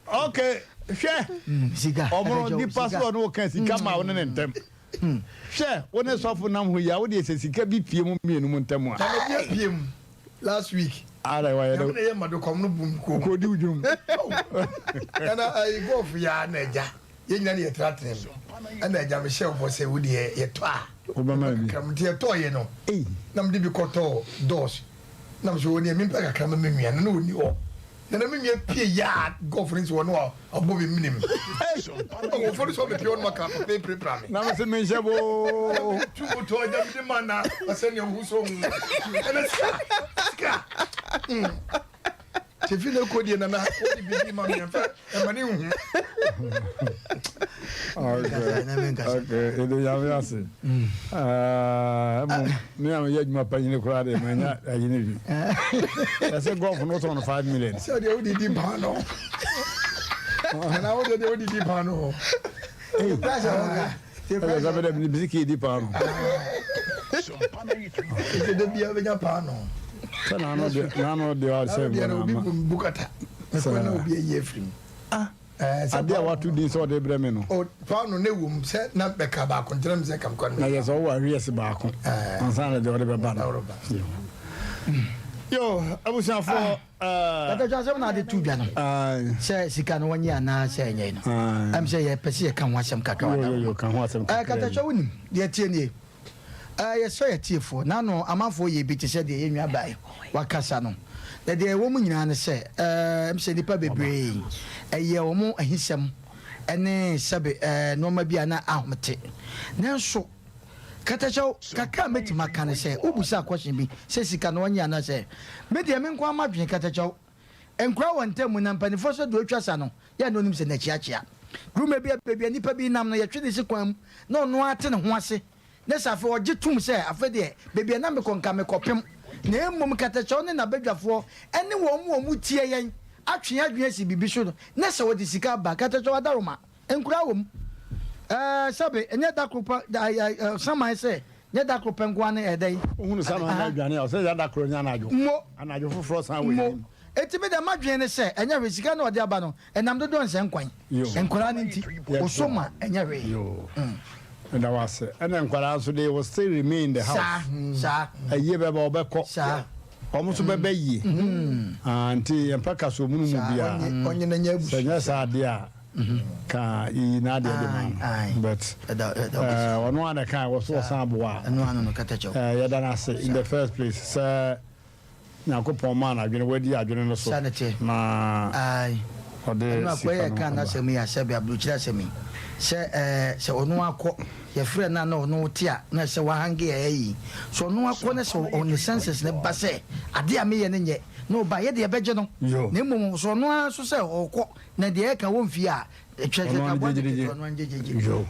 ho okay hwɛ ɔmono nipa so ɔno ɔka sika ma wo ne ne ntɛm Hwɛ, wo ne sɔfo nam hɔ yi a, wo deɛ sɛ sika bi pue mo mmienu mo ntam a. Na mede apue mu last week. Ara wayɛ dɛ. Nyame na ɛyɛ ma do kɔm no bum kom. Kɔ di wo dwom. Nana ayi golf yi ara na agya yɛn nyinaa na yɛtra tena mu ɛna agya me hyɛ bɔ sɛ wo deɛ yɛtɔ a. Wobɛma bi. Kakra mu nti yɛtɔɔ yɛ no. Na mede bi kɔtɔɔ doors na me sɛ wɔ deɛ mempɛ kakra ma me nua no na ɔni hɔ. Nana me nua pie yaa golf no nti wɔn a ɔbɔ me minim. Ɔwɔfo no sɛ ɔbɛpie ɔno maka papa epirapira me. Na me se menhyɛ boo. Tu moto agya me de ma na ɔsɛ nea ɔho so ho. Ɛna sika sika. Tefi na kɔ die nana wode biribi ma me ɛmfa ɛma ne nhu. Okay, okay, ɛde nyame ase. Mmom, me a meyɛ adwuma panyini koraa deɛ manya ayi no bi. Ɛsɛ golf no wotɔn no 5 million. Sɛ deɛ wode di paa no. Anaa wode deɛ wode di paa no. Ɛsɛ sɛ bɛdɛ mede bisiki di paa no. Ɛsɛ da biara bɛnya paa no. Sɛ naano deɛ naano deɛ ɔsɛ mbɔ na ama. Obi bukata. Mekɔ na obi ayi afiri mu. Ah. Adeɛ a wato din sɛ ɔde rebrɛ me no. O, paano no ɛwom sɛ na bɛka baako nti na mesɛ nka mekɔ no. Na yɛ sɛ wowɔ arrears baako ansa na deɛ ɔde bɛba no. Yo, abusuafoɔ. Katakyɛ asɛm na ade to dwa no sɛ sika no wɔnye anaa sɛ ɛnyɛ no. Ɛm sɛ yɛpɛ sɛ yɛka ho asɛm kakra wɔ Yo, ka ho asɛm kakra. Katakyɛ wonim deɛ ɛteɛ nie. Yɛsrɛ yɛn atiefoɔ, na ano amanfoɔ yɛ bi te sɛ deɛ yɛn nua baa yi wakasa no. Na deɛ ɛwɔ mu nyinaa ne sɛ, ɛm sɛ nnipa bebree ɛyɛ wɔn ahisɛm ne sɛbe nnoɔma bi a na ahomete. Nanso, katakyɛw, kakra a mɛtumi aka ne sɛ, wobusaa question bi sɛ sika no ɔnye anaasɛ, me deɛ me nko ara m'adwene katakyɛw, nkura wɔ ntam mu na mpanimfoɔ sɛ deɛ ɔtwa sa no, yɛ a na ɔnim sɛ n'akyiakyia. Duru mmerɛ bi a baabi a nnipa bi nam no, yɛtwe no si kwan mu na ɔno ara te ne ho ase ne sɛ afei ɔgye tom sɛ afei deɛ baabi a na mekɔ nka mekɔpem, na mmom katakyɛw ne n'abadwafoɔ ne wɔn a wɔtie yɛn atwe yɛn adwene asi biribi so no, ne sɛ wɔde sika aba. Katakyɛw adaworoma, nkuraa wɔ mu. Ɛɛ, sɛbe, ɛnyɛ da koro pɛ, ɔsaman sɛ, nyɛ da koro pɛ nko ara ne ɛdɛn? Wohunu saman no adwane a, ɔsɛ yɛ da koro nyɛ anadwo. Mo. Anadwo foforɔ san wɔ Mo. anim. Enti me deɛ m'adwene ne sɛ, ɛnyɛ hwee, sika no a ɔde aba no, Ɛnam dodoɔ nsɛ nkwan. Nkwadaa no nti, woso ma ɛnyɛ hwee. Yoo. Meda wo ase. Ɛna nkwadaa nso they will still remain in the house. Saa, saa. Ayie bɛba wɔbɛkɔ. Saa. Wɔn nso bɛba yie. Ah, nti yɛmpɛ kasoɔmunu mu biara. Ɔnye na nyɛ abusua. Sɛ nyɛ saa adeɛ a. Ka yiyi n'adeɛ de ma no but ɔno ara na ɛka wɔ so ɔsan aboa a yɛda no ase in the first place sɛ Nyankopɔn maa no adwene wadi adwene no so na ɔde sika no aba. Asɛm yi asɛm aburokyire asɛm yi sɛ ɛɛ sɛ ɔno akɔ yɛfrɛ no a na ɔno te a na sɛ wahange a ɛyi sɛ ɔno akɔ na sɛ ɔne senses ne ba sɛ adeɛ a meyɛ no nyɛ na ɔba yɛ deɛ ɛbɛgye no na mmom sɛ ɔno ara so sɛ ɔkɔ Na deɛ ɛka wɔ mfie a, kyerɛ sɛ ka bɔ ne tete ɔno angyegyegye. Yo.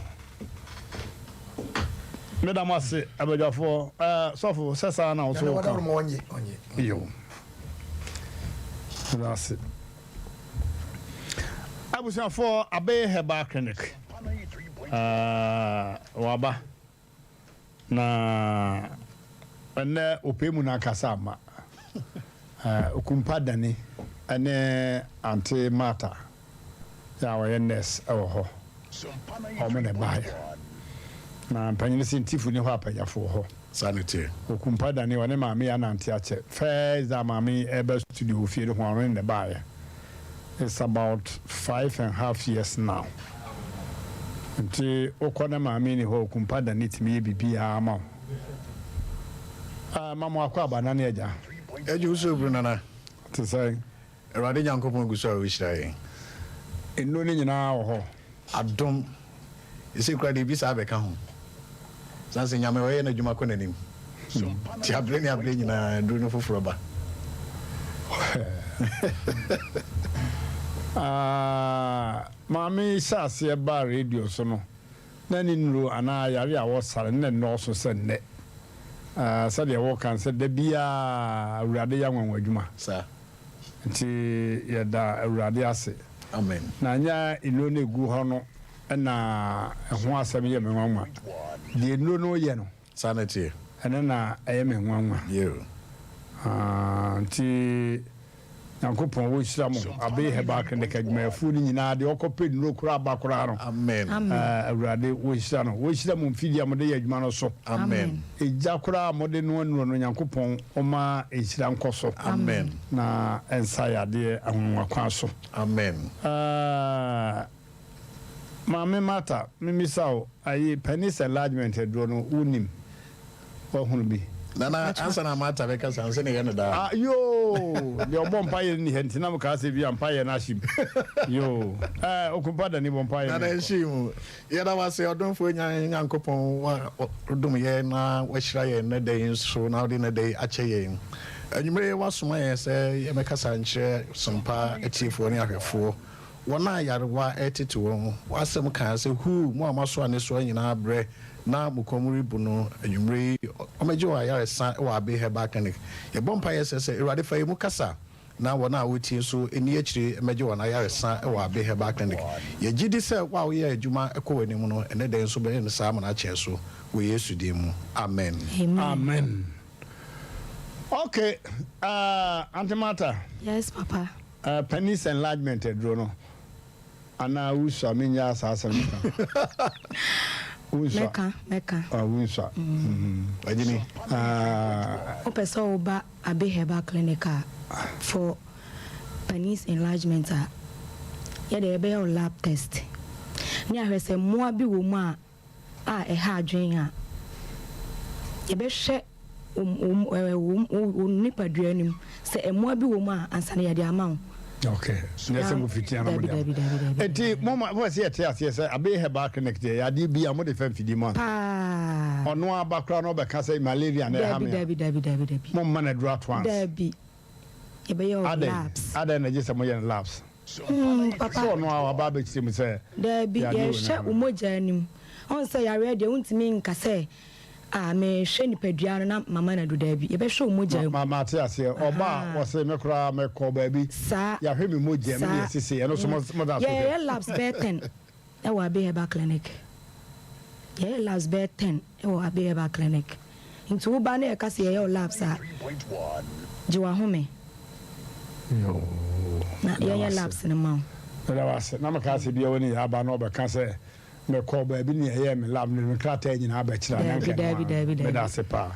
Meda mo ase abadwafoɔ. Ɛɛ sɔfo sɛ saa na ɔso woka. Yo. Meda ase. Abusuafoɔ Abeye Herbal Clinic. Ɛɛ waba. Na ɛnnɛ ɔpɛ mu no ankasa amma. Okumpa Dani ne Ante Martha a ɔyɛ nurse wɔ hɔ, wɔn na ɛbaeɛ. Na mpanyin se Ntifo ni hɔ a Panyafo wɔ hɔ. Saa na ɛteɛ. Okumpa Dani ɔne maame yi anante akyɛ. First da a maame yi reba studio wɔ fie no ho a ɔno ne na ɛbaeɛ. It's about 5½ years now. Nti wokɔ na maame nni hɔ a Okumpa Dani tumi yɛ biribiara ma wo. Ah, ma mo akɔ aba nane agya. Agye wo so bro nana. Te sɛn? Awurade Nyankopɔn gu so a ɔrehyira yɛn. Nnuro no nyinaa wɔ hɔ. Adom. Ɛsei koraa deɛ ebi saa bɛka ho. Sane sɛ Nyame ɔyɛ n'adwuma kɔ n'anim. Nti aberɛ ne aberɛ nyinaa aduro no foforɔ ba. Ah, maame yi hyɛ aseɛ baa radio so no, na ne nnuro anaa yare a wɔsare no na ɛnnɔɔso sɛ nnɛ. Ah, sɛdeɛ wɔka no sɛ da biara Awurade yɛ anwanwa adwuma. Saa. Nti yɛda Awurade ase. Amen. Na nyɛ nnuro no ɛgu hɔ no na ɛho asɛm yɛ me nwanwa. Deɛ nnuro no yɛ no. Saa na ɛteɛ. Ɛno na ɛyɛ me nwanwa. Yoo. Ah, nti Nyankopɔn wɔnhyira mo Abbey Herbal Clinic adwumayɛfoɔ no nyinaa, deɛ ɔkɔ pɛ nnuro koraa ba koraa no. Amen. Ah, Awurade wɔnhyira no. Wɔnhyira mo mfidie a mode yɛ adwuma no so. Amen. Egya koraa a mode noa nnuro no, Nyankopɔn ɔma nhyira nkɔ so. Amen. Na ɛnsa yadeɛ anwanwa kwan so. Amen. Ah, Maame Martha, memmisa wo, ayi penis enlargement aduro no, wonim? Woahunu bi? Nana, ansa na Martha bɛkasa no, sɛnea ɛyɛ no daa. Ah, yoo! Deɛ ɔbɔ mpaeɛ no nni ha nti na mekaa sɛ bi a mpaeɛ no ahye mu. Yoo! Eh, Okumpa Dani bɔ mpaeɛ Nana, no. ɛnhye mu. Yɛda wo ase, ɔdomfoɔ Nyankopɔn, wo a wodom yɛn na woahyira yɛn nnɛ da yi nso na wode nnɛ da yi akyɛ yɛn. Anwummere yi woasoma yɛn sɛ yɛmmɛkasa nkyerɛ Sompa atiefoɔ ne ahwɛfoɔ. Wɔn a nyarewa retete wɔn. W'asɛm kaa sɛ, Huu, mo a moasoa nnesoa nyinaa abrɛ na mo kɔn mu rebu no, anwummere yi, wɔmmɛgye wɔn ayaresa wɔ Abbey Herbal Clinic. Yɛbɔ mpaeɛ srɛ sɛ, Awurade fa yɛn mu kasa na wɔn a wɔretie nso nni akyire mmɛgye wɔn ayaresa wɔ Abbey Herbal Clinic. Yɛgye di sɛ wo a woyɛ adwuma kɔ w'anim no, ɛnnɛ da yi nso wobɛyɛ no saa ama no akyɛn so, wɔ Yesu din mu, amen. Amen. Okay, Auntie Martha. Yes, Papa. Penis enlargement aduro no anaa wusua menyaa saa asɛm no ka wonsua Mɛka mɛka. Ah wonsua Wagyimi. Ah. Wopɛ sɛ woba Abe Herbal Clinic a for penis enlargement a yɛdeɛ yɛbɛyɛ wo lab test ne ahwɛ sɛ mmoa bi wɔ mu a a ɛha adwene a, yɛbɛhwɛ wo nipadua no mu sɛ mmoa bi wɔ mu a ansa na yɛde ama wo. Okay. Nyɛ sɛ mo fiti ana mo de ama. Eti mo ma mo sɛ yɛte aseɛ sɛ Abbey Herbal Clinic deɛ yadeɛ bi a mo de fa mfidie mu ansa. Paa. Ɔno aba koraa na ɔbɛka sɛ malaria na ɛha me a. Dabi dabi dabi dabi. Mo mma no aduro ato ansa. Dabi. Yɛbɛyɛ wo labs. Adɛn na gye sɛ moyɛ no labs? Papa. Sɛ ɔno ara waba abɛkyerɛ mu sɛ. Daabi, yɛhwɛ wo mogya anim. Ɔn sɛ yareɛ deɛ wontumi nka sɛ ah mehwɛ nipadua no na mama no adu daabi. Yɛbɛhwɛ wo mogya mu. Mate aseɛ. Ɔba a wɔse me koraa mekɔ baabi. Saa. Yɛahwɛ me mogya mu ne yɛsese ɛno nso mo da so hwɛ. Yɛyɛ labs bɛyɛ 10 ɛwɔ Abbey Herbal Clinic. Yɛyɛ labs bɛyɛ 10 ɛwɔ Abbey Herbal Clinic. Nti wo ba na yɛka sɛ yɛyɛ wo labs a, gye w'ahome na yɛnyɛ labs no ma wo. Meda wo ase. Na mekaa sɛ bia wo ne yɛ aba na ɔbɛka sɛ mekɔɔ baabi ne yɛyɛɛ me lab no de me nkrataa nyinaa bɛkyerɛ a na nka ɛno ara. Meda ase paa.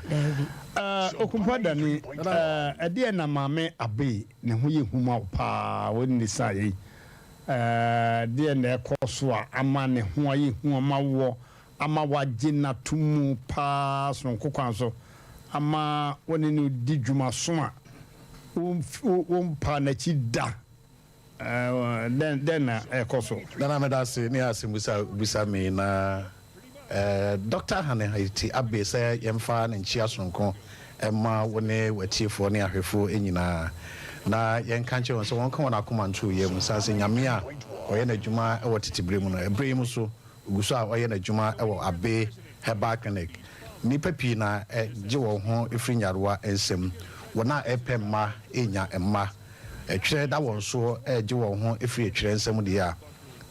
Okumpa Dani, ɛdeɛn na Maame Abbey ne ho yɛ hu ma wo paa wɔ ne saa yei? Deɛn na ɛkɔ so a ama ne ho ayɛ hu ama woɔ, ama woagye no ato mu paa sononko kwan so, ama wo ne no di dwumaso a wompaa n'akyi da? Dɛn na ɛrekɔ so? Nana medase ne asɛmbusa a wobisa me yi na Dɔkta Hane Haiti abe sɛ yɛmfa ne nkyea sononko mma wo ne w'atiefoɔ ne ahwɛfoɔ nyinaa na yɛnka nkyerɛ wɔn sɛ wɔnka wɔn akoma nto wo yam ɛsiane sɛ Nyame a ɔyɛ n'adwuma wɔ tete berɛ mu no ɛberɛ yi mu nso ɔgu so a ɔyɛ n'adwuma wɔ Abe Herbal Clinic. Nnipa pii na ɛgye wɔn ho firi nyarewa nsam, wɔn a ɛpɛ mma renya mma, ɛtwerɛ da wɔn soɔ regye wɔn ho firi ɛtwerɛ nsam deɛ a,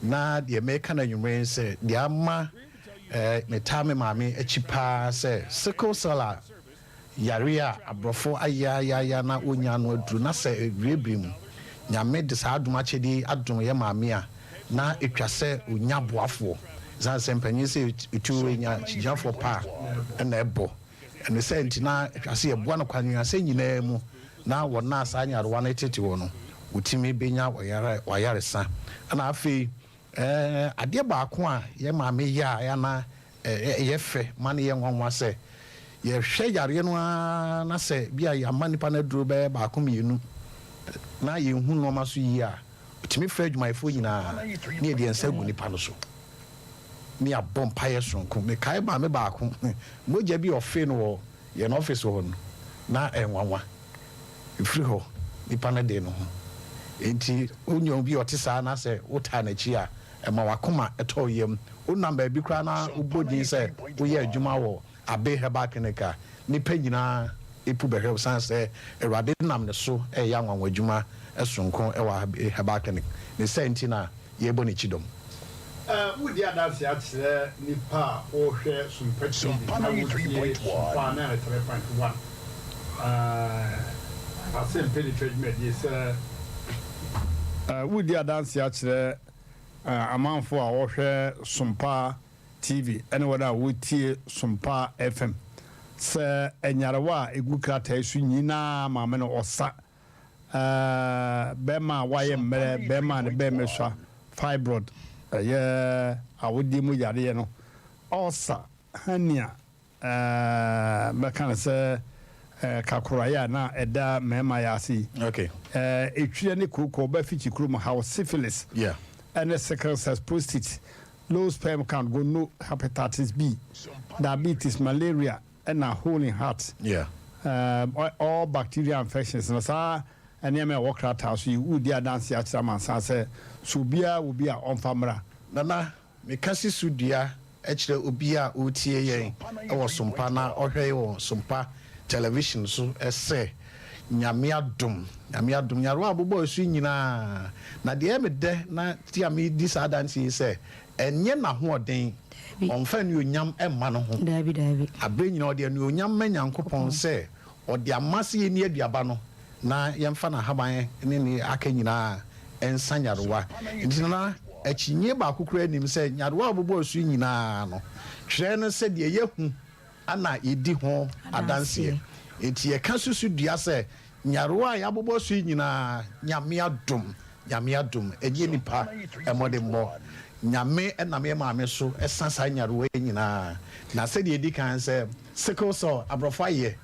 na deɛ mereka no anwummerɛ yi sɛ deɛ ama metaa me maame akyi pa ara sɛ sickle cell a yareɛ a aborɔfo ayaayaaya na wɔnnya ano aduru na sɛ ɛbiribiri mu Nyame de saa adom akyɛdeɛ yi adom yɛ maame a na ɛtwa sɛ ɔnya boafoɔ ɛsiane sɛ mpanin sɛ ɛtuo nya kyigyafoɔ pa a na ɛbɔ ɛno sɛ nti na ɛtwa sɛ yɛboa no kwanwuasɛ nyinaa mu na wɔn a saa nyarewa no tete wɔ no wɔtumi bɛnya wɔayaresa. Ɛna afei adeɛ baako a yɛ maame yɛ a ɛyɛ na ɛyɛ fɛ ma no yɛ nwanwa sɛ yɛhwɛ yareɛ no ara na sɛ bi a yɛama nipa no aduro bɛyɛ baako mmienu na yɛnhu nnoɔma so yie a, ɔtumi frɛ adwumayɛfoɔ nyinaa na yɛde yɛn nsa agu nipa no so ne yɛabɔ mpaeɛ sononko. Mekae maame baako, mogya bi a ɔfee no wɔ yɛn ɔfese hɔ no, na ɛyɛ nwanwa. Ɛfiri hɔ, nipa no dee ne ho. Enti wonya obi a ɔte saa na sɛ wotaa n'akyi a, ɛma w'akoma tɔ wo yam. Wonam baabi koraa na wobɔ din sɛ woyɛ adwuma wɔ Abbey Herbal Clinic a, nnipa nyinaa pu bɛhwɛ wo sane sɛ Awurade nam ne so reyɛ anwanwadwuma sononko wɔ Abbey Herbal Clinic. Ne saa nti na yɛrebɔ ne kyidɔm. Woredi adanse akyerɛ nnipa a wɔrehwɛ Sompa TV na wotie Sompa 93.1 Asɛmpa Nifa dwumadie sɛ. Woredi adanse akyerɛ amanfoɔ a wɔhwɛ Sompa TV ne wɔn a wɔtie Sompa FM sɛ nyarewa a ɛgu krataa yi so nyinaa maame no ɔsa. Bɛrima a wayɛ mmerɛ, bɛrima a ne bɛrima sua, fibroid, ɛyɛ awodeɛ mu yareɛ no, ulcer, hernia, mɛka no sɛ kakoraeɛ a na ɛda mmarima yɛ ase yi, etwirɛ ne kooko, ɔba fikyi kurom haw, syphilis, ɛne sickle cells, prostate, low sperm count, gono, hepatitis B, diabetes, malaria, ɛna hole in heart, all bacterial infections na saa nneɛma a ɛwɔ krataa so yi, woredi adanseɛ akyerɛ amansan sɛ, sɛ obiara wɔ bi a ɔmfa mmra. Nana, meka si so dua kyerɛ obiara a ɔretie yɛn wɔ Sompa na ɔhwɛ yɛn wɔ Sompa television so sɛ, Nyame adom, Nyame adom, nyarewa a wɔbobɔɔ so yi nyinaa, na deɛ ɛyɛ me dɛ na ti a medi saa adanseɛ yi sɛ, Ɛnyɛ n'ahoɔden. Ɔmfa anuonyam mma ne ho. Aberɛ nyinaa ɔde anuonyam ma Nyankopɔn sɛ ɔde ama sɛ yɛnni aduaba no na yɛmfa n'ahaban ne ne aka nyinaa nsa nyarewa. Enti na akyinnyeɛ baako koraa nnim sɛ nyarewa a ɔbobɔɔ so yi nyinaa no, twerɛ no sɛ deɛ yɛahu na yɛdi ho adanseɛ. Enti yɛka susu dua sɛ Nyarewa a yɛabobɔ so yi nyinaa, Nyame adom, Nyame adom, ɛnyɛ nipa mmɔdenbɔ. Nyame nam yɛn maame so sa saa nyarewa yi nyinaa. Na sɛdeɛ ɛdi kan sɛ sickle cell aborɔfo ayɛ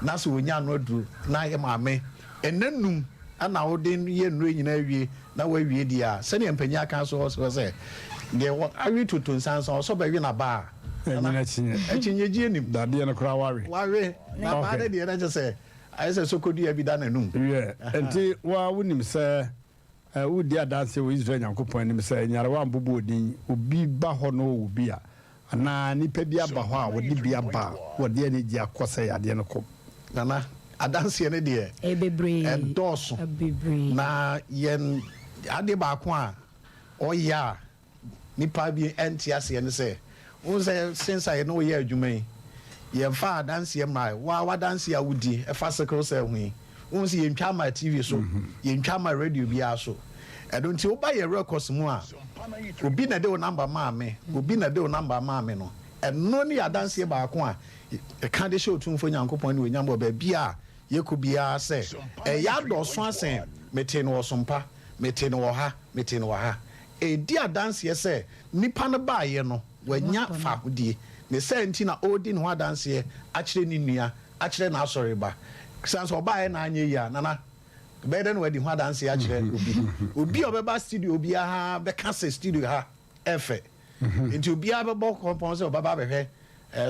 na sɛ wɔnya ano aduru na yɛn maame ɛna num na wode yɛ nnuro yi nyinaa wie na wawie deɛ a, sɛdeɛ mpanyin aka so hɔ sɛ deɛ awe toto nsansa ɔsɔ bɛwe n'aba a, Ɛnyina akyinnye. Akyinnyegyeɛ nim. Dadeɛ no koraa wawe. Wawe n'aba no deɛ na kyerɛ sɛ Ayɛ sɛ sokodua bi da n'anom. Wiɛ, enti wo ara wunim sɛ woredi adanse wɔ Israel Nyankopɔn anim sɛ nyarewa mbobɔ odin, obi ba hɔ na ɔwɔ bi a, anaa nnipa bi aba hɔ a wɔde bi aba a, wɔde anigye akɔ sɛ yadeɛ no kɔ. Nana, adanseɛ no deɛ, ɛdɔɔso. Na yɛn adeɛ baako a ɔyɛ a Nnipa bi nte aseɛ ne sɛ, wohu sɛ since a yɛne wo yɛ adwuma yi, yɛmfaa adanseɛ mmae. Wo ara w'adanseɛ a wodi fa sickle cell ho yi, wohu sɛ yɛntwa mmaa TV so, yɛntwa mmaa radio biara so. Ɛno nti woba yɛn records mu a, obi na ɛde wo number maa me, obi na ɛde wo number maa me no, ɛno ne yɛn adanseɛ baako a yɛka de hyɛ Otumfoɔ Nyankopɔn animuonyam wɔ baabi a yɛkɔ biara sɛ, ɛyɛ adɔɔso asen metee no wɔ Sompa. Metee no wɔ ha, metee no wɔ ha. Ɛredi adanseɛ sɛ nipa no baeɛ no, wanya fahodie. Ne saa nti na ɔredi ne ho adanseɛ akyerɛ ne nua, akyerɛ n'asɔreba. Ɛsiane sɛ ɔbaeɛ na anyɛ yie a, Nana, ɛbɛyɛ dɛn na wadi ho adanseɛ akyerɛ obi? Obi a ɔbɛba studio biara bɛka sɛ studio ha ɛfɛ. Nti obiara bɛbɔ kɔmpɔn sɛ ɔbɛba abɛhwɛ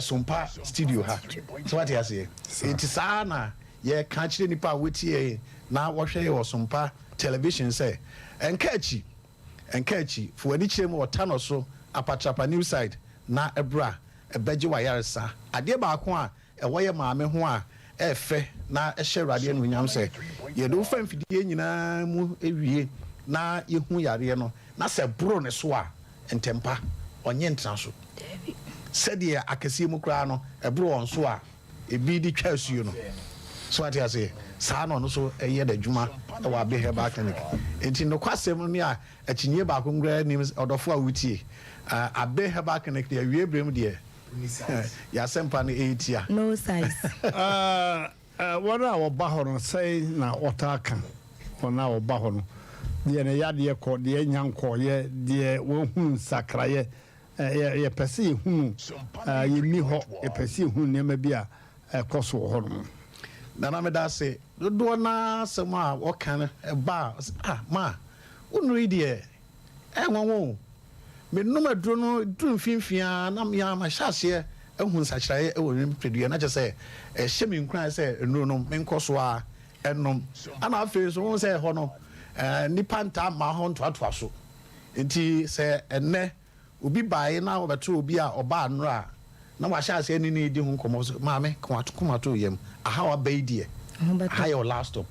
Sompa studio ha. So wate aseɛ? Nti saa na yɛka kyerɛ nnipa a wɔtie yɛn na wɔhwɛ yɛn wɔ Sompa television sɛ, ɛnka akyi, ɛnka akyi, fa w'ani kyerɛ mu wɔ Tanɔ so, Apatrapa New Site, na bra bɛgye w'ayaresa. Adeɛ baako a Ɛwɔ yɛ maame ho a ɛyɛ fɛ na ɛhyɛ Awurade anuonyam sɛ yɛde wo fa mfidie nyinaa mu wie na yɛhu yareɛ no na sɛ ɛboro ne so a, ntɛmpa ɔnnye ntena so. Sɛdeɛ akɛseɛ mu koraa no ɛboro wɔn so a ebi de twa asuo no. So wate aseɛ? Saa na ɔno nso yɛ n'adwuma wɔ Abbey Herbal Clinic. Enti nokwasɛm ne a akyinnyeɛ baako koraa nnim, ɔdɔfoɔ a wotie, Abbey Herbal Clinic deɛ awiei berɛ mu deɛ, Yɛ asɛmpa no ɛyɛ tia. No size. Wɔn a wɔba hɔ no, sɛn na wɔtaa ka wɔn a wɔba hɔ no? Deɛ ne yadeɛ kɔ, deɛ anya nkɔeɛ, deɛ wahunu nsakraeɛ. Yɛpɛ sɛ yɛhunu, yɛnni hɔ, yɛpɛ sɛ yɛhunu nneɛma bi a ɛkɔ so wɔ hɔnom. Nana meda ase. Dodoɔ no ara asɛm a wɔka no ba a, ɔse ah ma, wo nnuro yi deɛ ɛyɛ nwanwa o. Menom aduro no duru mfimfini ara na me ara mahyɛ aseɛ ahu nsakyeraeɛ wɔ me nipadua na kyerɛ sɛ ɛhyɛ me nkuran sɛ nnuro no menkɔ so ara nnom. Ɛna afei nso wohu sɛ ɛhɔ no nnipa ntaa mma hɔ ntoatoa so nti sɛ ɛnnɛ obi baeɛ na ɔbɛto obi a ɔbaa nnora a na wahyɛ aseɛ ne no redi ho nkɔmmɔ sɛ maame ka w'akoma to wo yam aha waba yi deɛ aha yɛ wo last stop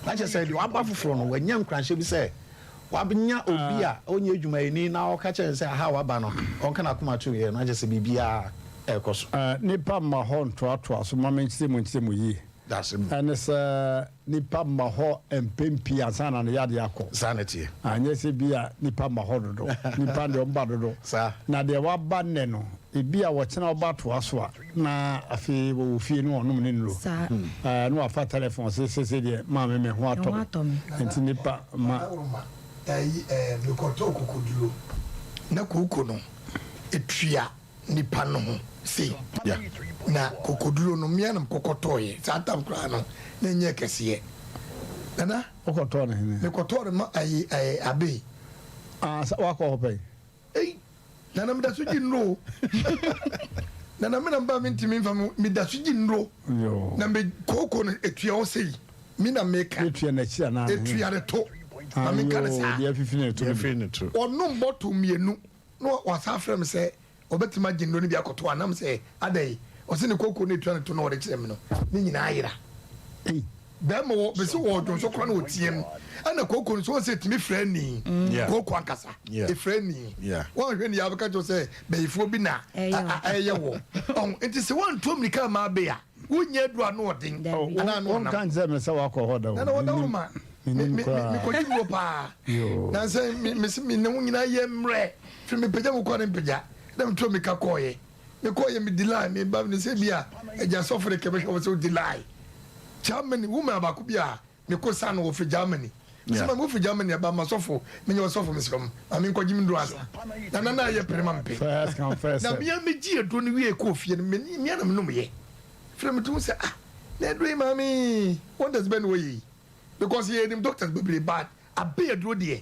na kyerɛ sɛ deɛ waba foforɔ no wanya nkuranhyɛ bi sɛ Wabenya obi a ɔnyɛ adwumayɛni na ɔka kyerɛ no sɛ aha a waba no, ɔnka n'akoma to yɛ no, na kyerɛ sɛ biribiara rekɔ so. Nnipa mma hɔ ntoatoa so. Ma menkyerɛ mu nkyerɛ mu yie. Ɛne sɛ nnipa mma hɔ mpɛn pii ansa na ne yadeɛ akɔ. Saa na ɛteɛ. Anyɛ sɛ bi a nnipa mma hɔ dodo. Nnipa deɛ wɔba dodo. Saa. Na deɛ waba nnɛ no, ebi a wɔkyena ɔba toa so a, na afei wɔwɔ fie na wɔnom ne nnuro. Saa. Na wafa telefon se sese deɛ maame me ho atɔ me. Nti nnipa mma. Adaworoma, ɛyi ɛɛ mekɔtɔɔ kokoduro na kooko no etua nipa no ho sei na kokoduro no mmea na mekɔkɔtɔɔyɛ saa tam koraa no na ɛnyɛ kɛseɛ nana. Wokɔtɔɔ no hene? Mekɔtɔɔ no ma ɛyi ɛɛ abe. Ah, sɛ wakɔ hɔ pɛn? Ei, Nana meda so gye nnuro o. Nana me na mba mentumi mfa me meda so gye nnuro. Na me kooko no etua hɔ sei. Me na meka. Etua n'akyi anaa ne ho? Etua ne to. Ma menka ne saa. Deɛ afifi ne to. Deɛ afiri ne to. Ɔnom bɔtol mmienu na wasan afrɛ me sɛ ɔbɛtumi agye nnuro no bi akɔto anam sɛ adɛn? Ɔse ne kooko no etua ne to na ɔde kyerɛ me no ne nyinaa ayera. Ei. Bɛɛma wɔ bɛsi wɔ dwonso kora na ɔteam ɛna kooko no so wɔn sɛ ɛtumi frɛ ni kooko ankasa ɛfrɛ ni wɔn hwɛ ni abɛka kyerɛ sɛ bɛyifoɔ bi na ɛyɛ wɔ ɔn nti sɛ wɔn ntuo mirika ama abe a wonyɛ aduru ano ɔden anaa ano ɔnam wɔn kan sɛ mɛ sɛ wakɔ hɔ da o nana wɔda wɔn ma me me me kɔgye nnuro paa na sɛ me me se me ne ho nyinaa yɛ mmerɛ firi me pagya mu kɔ ne mpagya na me tuo mirika kɔɔyɛ. Me kɔ yɛ me di line me ba me sɛ bi a agya sɔfo de kɛbɛhwɛ wɔ sɛ odi line Germany woman baako bi a me kɔ sa no wɔfiri Germany me sɛ ma me wofiri Germany aba ma sɔfo me nyɛ ɔsɔfo me srɛ mo ma me nkɔgye me nduro ansa na na na ayɛ pere ma me pe na mea me gye aduro no wie kɔɔ fie no me mea na me nom yɛ firi me to sɛ ah na aduro yi maame wonders bɛ na wɔyɛ yi because yɛ nim doctors bebree bad abe aduro deɛ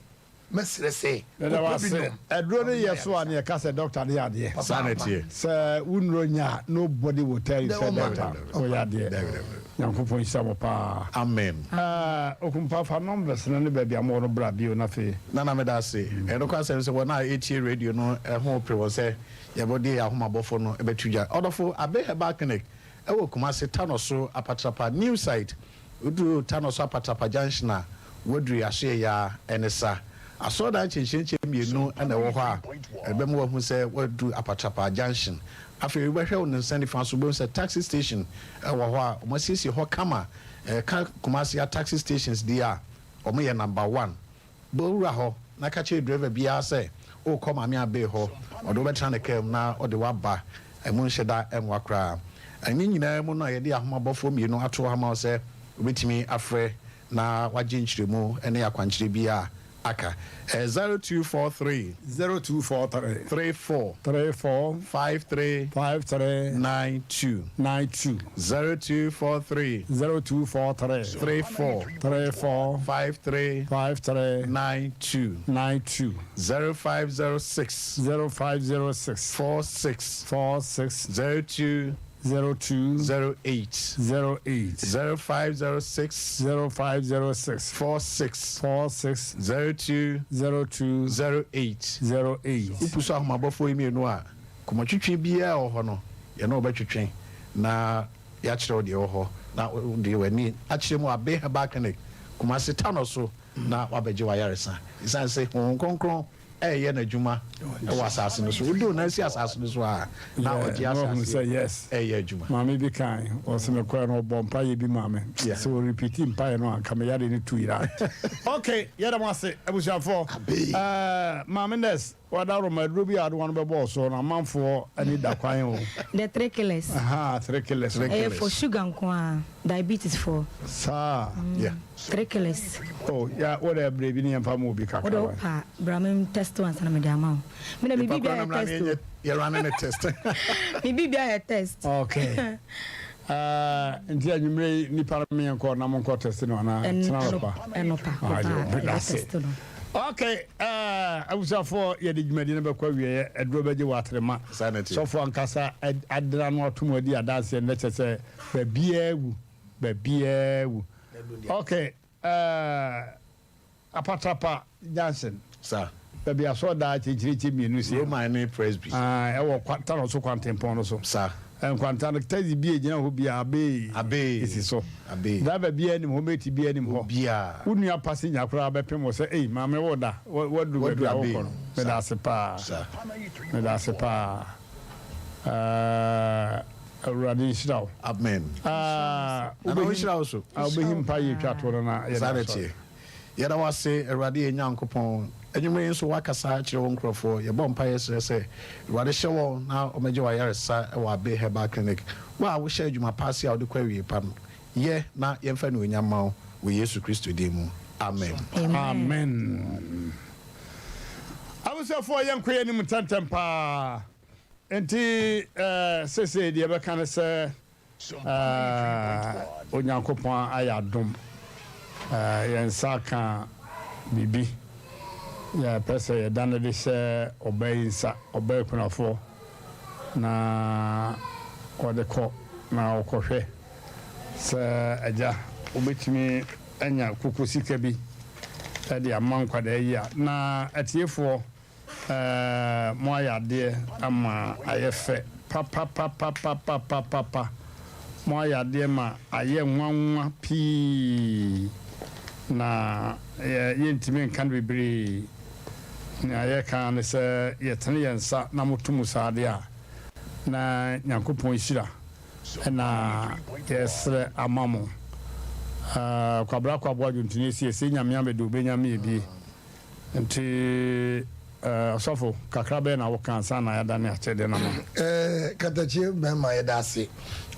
Mɛsrɛ sɛ Meda wo kɔpɛ bi ase. nom. Aduro no yɛ so a na yɛka sɛ doctor no yɛ adeɛ. Saa na ɛteɛ. Sɛ wo nnuro nyɛ a nobody will tell you sɛ doctor woyɛ adeɛ. Nyankopɔn nhyira mo paa. Amen. Ɛɛ Okumpa fa numbers no ne baabi a mowɔ no bra bio na afei. Nana meda ase. Ɛyɛ nokwasɛm sɛ wɔn a ɛretie radio no ho pere wɔn sɛ yɛbɛde yɛn ahomabɔfo no bɛto dwa. Ɔdɔfo, Abe Herbal Clinic wɔ Kumasi, Tanoso, Apatrapa, New Site. Woduru Tanoso Apatrapa Junction a, woaduru Yɛasoɛeɛ ara, ɛne sa. Asɔredan nkyɛnkyɛnkyɛn mmienu na ɛwɔ hɔ a ɛbɛma woahu sɛ woaduru Apatrapa Junction. Afei wobɛhwɛ wo nsa nifa so, wobɛhu sɛ taxi station wɔ hɔ a wɔasiesie hɔ kama. Ɛka Kumasi a taxi stations deɛ a, wɔyɛ number one. Bɔ wura hɔ na ka kyerɛ driver biara sɛ worekɔ Maame Abey hɔ. Ɔde wo bɛtena ne kaa mu na ɔde wo aba. Ɛmu nhyɛ da nwa koraa. Ne nyinaa mu no a yɛde ahomabɔfoɔ mmienu ato hɔ ama wo sɛ wobɛtumi afrɛ. na wagye nkyerɛmu ne akwankyerɛ bi a aka. Ɛyɛ 0243. 0243. 34. 34. 53. 53. 92. 92. 0243. 0243. 34. 34. 53. 53. 92. 92. 0506. 0506. 46. 46. 02. 02. 08. 08. 0506. 0506. 46. 46. 02. 02. 08. 08. Wopu so ahomabɔfoɔ yi mmienu a, kɔmɔtwitwi biara wɔ hɔ no, yɛne wo bɛtwetwe na yɛakyerɛ wo deɛ ɛwɔ hɔ na wode w'ani akyerɛ mu Abe Herbal Clinic, Kumasi Tano so na woabɛgye w'ayaresa. Esiane sɛ Honhom Kronkron reyɛ n'adwuma wɔ asase no so, wode wo nan si asase no so a, na ɔgye Yeah, ahyɛ na yes. aseɛ reyɛ adwuma. Maame bi kan, ɔsɛ mekɔɛ no ɔbɔ mpaeɛ bi maa me. Sɛ ɔrepiti mpaeɛ no a, nka me yare no tu yera. Okay, yɛda mo ase abusuafoɔ. Maame nurse, wada Roma aduro bi a ade wɔn bɛbɔɔ so no, amanfoɔ ani da kwan o. The three killers. Aha, three killers. Ɛyɛ for sugar nko a, diabetes for. Saa. Yeah. Three killers. Oh, ya wo de brɛ bi ne yɛmfa ma obi kakra. Wo de wo pa bra me test once na me de ama wo. Me na me bibia yɛ test o. Yɛ running a test. Me bibia yɛ test. Okay. Nti anwummerɛ yi nipa no meɛnkɔ na monkɔ test no anaa tena nɔpa. Ɛnɔpa. Ayo, Yɛ test no. Okay, abusuafoɔ yɛde dwumadi no bɛkɔ awieɛ. Aduro bɛgye wɔ atrema. Sɔfo ankasa adra no atom adi adanseɛ no kyɛ sɛ baabiaa wu, baabiaa wu. Okay, Apatrapa Junction. Sa. Baabi asɔɔdaa kyerɛkyerɛkyerɛ mmienu si. Roman ne Presby. Ɛwɔ kwanta no so kwantempɔn no so. Sa. Nkwanta no taxi bi a egyina hɔ bi a abee. Abee. Esi so. Abee. Driver bi anim hɔ mate bi anim hɔ. Obiara. Wo nua passenger koraa bɛpem wo sɛ ei maame wo da waduru baabi a wokɔ no. Meda ase paa. Sa. Meda ase paa. Awurade nhyira wo. Amen. Nana ɔnhyira wo so. Wobɛhi mpa yɛ twa toɔ no na yɛda Saa na ɛteɛ. Yɛda wo ase, Awurade yɛn Nyankopɔn. Anwummerɛ yi nso woakasa akyerɛ wo nkurɔfoɔ. Yɛbɔ mpaeɛ srɛ sɛ, Awurade hyɛ wɔn na wɔmmɛgye wo ayaresa wɔ Abbey Herbal Clinic. Wo a wohyɛ adwuma pa ase a wode kɔ awie pa no, yɛ na yɛmfa anuonyam mma wo wɔ Yesu Kristo din mu. Amen. Amen. Abusuafoɔ yɛnkɔ yɛn anim ntɛntɛm paa. Enti seesei deɛ yɛbɛka ne sɛ Onyankopɔn ayɛ adom, yɛn nsa aka biribi. Yɛpɛ sɛ yɛda no de hyɛ ɔbaa yi nsa, ɔbaa akunafoɔ, na ɔde kɔ na ɔkɔhwɛ sɛ agya wobɛtumi anya kuku sika bi de ama nkwadaa yi a. Na atiefoɔ, Ɛɛɛ mo ayɛ adeɛ ama ayɛ fɛ papapapapapapapa mo ayɛ adeɛ ma ayɛ nwanwa pii na yɛ yɛntumi nka no bebree nea yɛka ara ne sɛ yɛtene yɛn nsa na moto mu saa adeɛ a na Nyankopɔn nhyira na yɛsrɛ ama mo. Ɛɛ Kwabra Kwaboa dwontoni siesie Nyame abɛde obɛnya me ebie. Nti ɔsɔfo, kakra bɛn na woka ansa na yɛadane akyɛdeɛ no ama? Katakyie bɛrima yɛda ase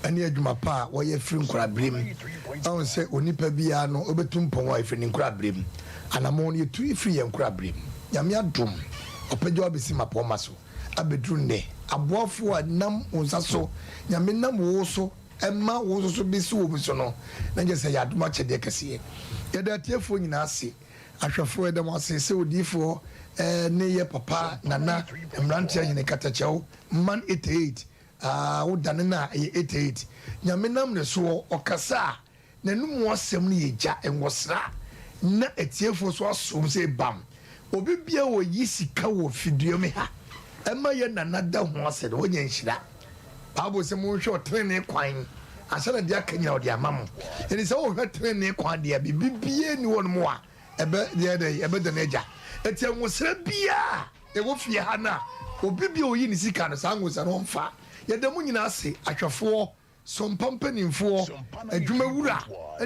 ɛne adwuma pa a wɔyɛ firi nkoraberɛ mu. Ahu sɛ onipa biara no ɔbɛtu mpɔn a ɛfiri ne nkoraberɛ mu. Anamɔn no yɛtu firi yɛn nkoraberɛ mu. Nyame adom ɔpɛgya wo abɛsi mapɔmma so abɛduru nnɛ. Aboafoɔ a nam wo nsa so, Nyame nam wo so ɛma wo nso so bɛsi wɔ bi so no, na kyerɛ sɛ ɛyɛ adom akyɛdeɛ kɛseɛ. Yɛda atiefoɔ nyinaa ase. Ahwɛfoɔ yɛda mo ase sɛ odiyifoɔ ne yɛ papa Nana mmeranteɛ hene katakyɛw man 88 aa wo dane no a ɛyɛ 88 Nyame nam ne soɔ ɔkasa a n'anomu asɛm no yɛ gya nwɔsra na atiefoɔ so asom sɛ bam obi bia ɔyi sika wɔ fidua ha ɛma yɛ Nana da ho ase no ɔnya nhyira Bible sɛ monhwɛ ɔtenenee kwan ansa na deɛ aka nyina ɔde ama mo. Ɛnti sɛ wohwɛ tenenee kwan deɛ a, biribi biara nni hɔ nom a ɛbɛ yɛ dɛn ɛbɛda no agya. Ɛnti nwosra biara a ɛwɔ fie ha no a obi biara ɔyi ne sika no saa nwosra no ɔmfa. Yɛda mo nyinaa ase ahwɛfoɔ, sompa mpanimfoɔ, adwuma wura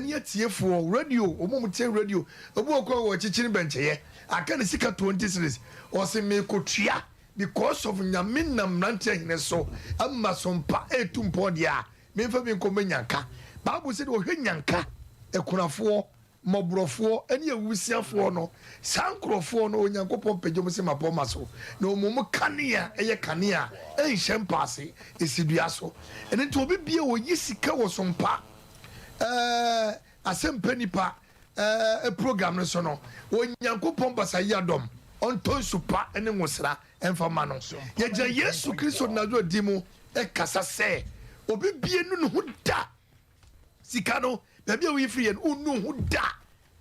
ne atiefoɔ, radio, wɔn a wɔtie radio, obi wɔ kɔ wɔ kyekyere bɛnkyɛyɛ aka ne sika 20 cedis ɔse meekɔtua Because of Nyame nam mmeranteɛ hene so ama sompa ɛretu mpɔn deɛ a, memfa bi nkɔ mɛ nyanka. Bible sɛ deɛ ɔhwɛ nyanka, akunafoɔ, mmɔborɔfoɔ ne awusiafoɔ no, saa nkurɔfoɔ no Onyankopɔn pagya wɔn si mmapɔmma so, na wɔn mu kanea yɛ kanea a ɛnhyɛ mpaase, ɛsi dua so. Ɛno nti obi bia ɔyi sika wɔ so mpa ɛɛ asɛmpɛ nipa ɛɛ program no so no, Onyankopɔn basa yi adɔm, ɔntɔ nsu pa ne nwosra mfa ma no. Yɛgyina Yesu Kristo Nasaret din mu kasa sɛ obi bia nu ne ho da. Sika no, baabi a woyi firi yɛ no, wonnu ho da.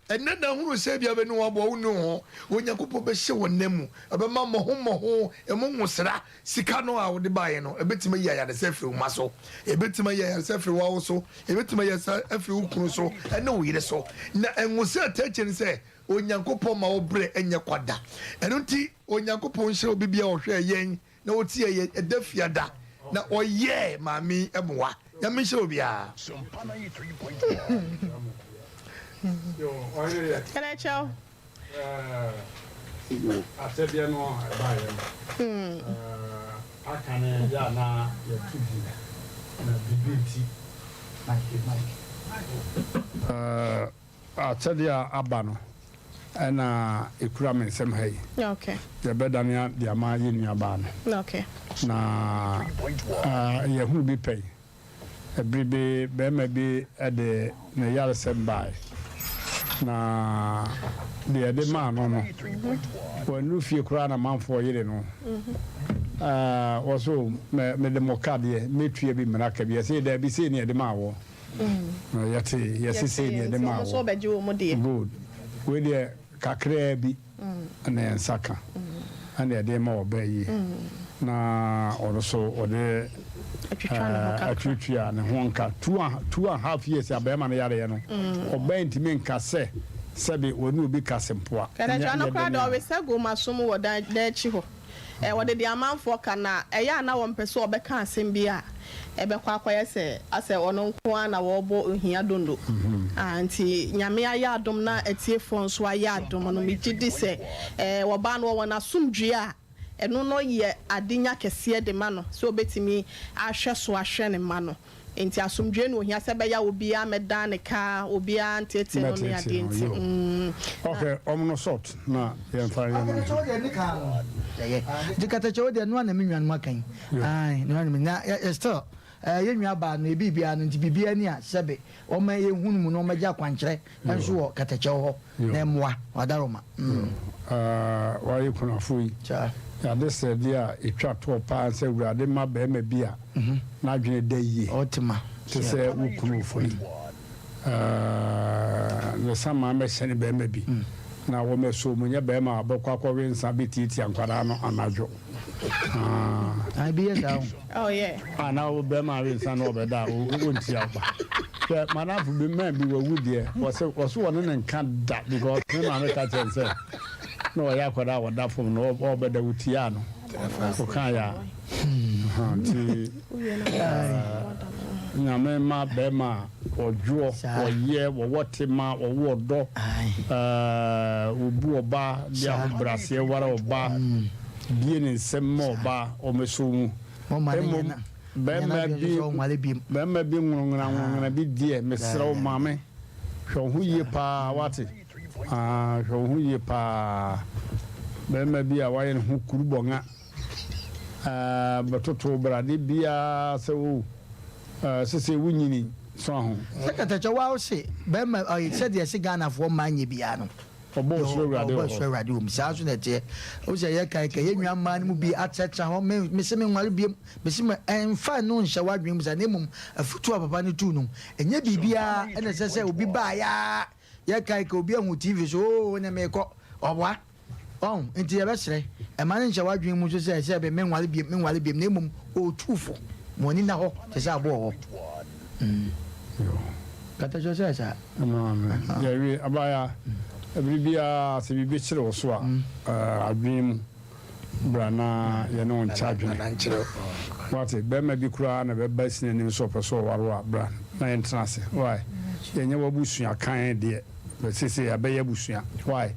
Ɛnnɛ na ahunu sɛ ebia bɛne wo aboa, wonnu ho. Onyankopɔn bɛhyɛ wɔn nan mu, ɛbɛma mmɔho mmɔho, emu nwosra. Sika no a wode baeɛ no, ɛbɛtumi ayi ayaresa afiri wo mma so, ɛbɛtumi ayi ayaresa afiri w'awo so, ɛbɛtumi ayi ayaresa afiri wo kunu so ne wo yere so. Na nwosra a ɛtaa akyire ne sɛ, Onyankopɔn mma wo berɛ nyɛ kwa da. Ɛno nti, Onyankopɔn nhyira obi biara a ɔhwɛɛ yɛn na ɔtiee yɛn ɛda fiada na ɔyɛɛ maame yi mmoa. Nyame nhyira obiara. Kyɛw. Akyɛdeɛ no ɛbaeɛ no, aka no yɛ a na yɛto bi na biribi nti. Akyɛdeɛ a aba no na ɛkura me nsam ha yi. Yɛbɛdane de ama yɛn nuabaa no. Na yɛahunu bi pɛn. Bere bi barima bi de ne yaresɛm bae, na deɛ yɛde maa no no, wannuru fie koraa na manfoɔ yere no. Wɔso mede mo ka deɛ mɛtua bi mmara ka bi. Yɛse daabi sei ne yɛde maa wɔ. Na yɛte yɛse sei ne yɛde maa wɔ. Good. Wei deɛ kakraa bi. na yɛn nsa ka ɛna yɛde ma ɔbaa yi na ɔno so ɔde atuatua ne ho nka 2½ years a bɛrima no yareɛ no ɔbaa ntumi nka sɛ sɛbe wɔne obi ka sempoa. Kɛnɛkyɛ no koraa deɛ ɔresɛ gu m'asom wɔ dan akyi hɔ. Ɛ, wɔde deɛ amanfoɔ ka na ɛyɛ a na wɔmpɛ sɛ wɔbɛka asɛm bi a ɛbɛkɔ akɔyɛ sɛ asɛ ɔno nko ara na wɔrebɔ ohia donno. Ah, nti Nyame ayɛ adom na atiefoɔ nso ayɛ adom no, megye di sɛ ɛ, ɔbaa no ɔwɔ n'asomdwoeɛ a, ɛno no yɛ adenya kɛseɛ de ma no sɛ ɔbɛtumi ahwɛ so ahwɛ ne mma no. Enti asomdwoe na ohia sɛ ɛbɛyɛ a obiara mmɛdan ne ka, obiara nteetee no ne Mmɛteetee adeɛ no, nti. yo. Mm, na. Ok, ɔmo no salt na yɛmfa nyɛ no Katakyɛ wo deɛ ne kan no yɛyɛ nti katakyɛ wo deɛ noa na me nuanom aka yi Yo. ae noa na me na yɛ still eh, yɛ nua baa no yɛ biribiara no nti biribiara ni a sɛbe wɔma yɛ hunu mu na wɔma gye akwankyerɛ nso wɔ katakyɛ hɔ na ɛmoa wadaroma mm. Wayɛ kunafo yi. N'adesrɛdeɛ a ɛtwa toɔ paa ne sɛ Awurade mma barima bi a n'adwene da yie te sɛ wo kunu Ofori. Ne samaa mmɛhyɛne barima bi na wɔmmɛsɔ mu, nyɛ barima a ɔbɛkɔ akɔwe nsa bɛtiatia nkwadaa no anadwo. Ah, ebi yɛ saa o. Oh yeah. Ah, na wo bɛrima awe nsa na ɔbɛda a wontia wo ba. Hwɛ, madamfo bi man bi wawu deɛ, wɔse wɔse wɔne ne nka da because ne maame ka kyerɛ no sɛ na ɔyɛ akwadaa a wɔda fam no ɔbɛda wotiaa no. Ɔkaa yɛ a. Nti Nyame ma bɛrima a ɔdwoɔ, ɔyɛ, wɔwɔ tema, wɔwɔ ɔdɔ, wɔbu ɔba, de ahobrɛaseɛ ware ɔba. Bue ne nsam ma ɔbaa ɔmmɛsɔ wo mu. Mmom barima bi barima bi nwonwona nwonwona bi deɛ mesrɛ wo maame hwɛ wo ho yie paa wate ah hwɛ wo ho yie paa barima bi a wayɛ ne ho kurubɔnga ah bɛtoto wo brade biara sɛ o ah sese wo nyini so aho. Sɛ katakyɛ wa wo se bɛrima ɔyɛ sɛdeɛ ɛse Ghanafoɔ mmaa nyɛ biara no. Ɔbɔ osuro Awurade wɔ hɔ. Ɔbɔ osuro Awurade wɔ mu. Saa nso na ɛteɛ. Wohu sɛ yɛkae ka yɛn nua mmaa no mu bi atenatena hɔ, me, mese menware biom, mese me, ɛmfa ɛno nhyɛ w'adwene mu saa, na mmom afotu a papa no tuu no, ɛnyɛ biribiara na ɛsɛ sɛ obi baeɛ ara, yɛkae ka obi ahu TV so, oo, ɛnna merekɔ, ɔboa. Ɔho, nti yɛbɛsrɛ, ɛma no nhyɛ w'adwene mu nso sɛ, sɛ ɛbɛ, menware biom, menware biom, na mmom ɔretu fo, ma w'ani nna hɔ te sɛ aboɔ wɔ hɔ. Mm. Kata kyerɛ sɛ saa. Maame, yɛwe abaayaa, bere biara sɛ biribi kyere wo so a, adwene mu, bra na yɛne wo nkyɛ adwene. Woate? Barima bi koraa na bɛba si n'anim sɛ ɔpɛ sɛ ɔware wo a, bra na yɛntena ase. Why? Yɛnyɛ w'abusua kan deɛ, but seesei yɛabɛyɛ abusua. Why?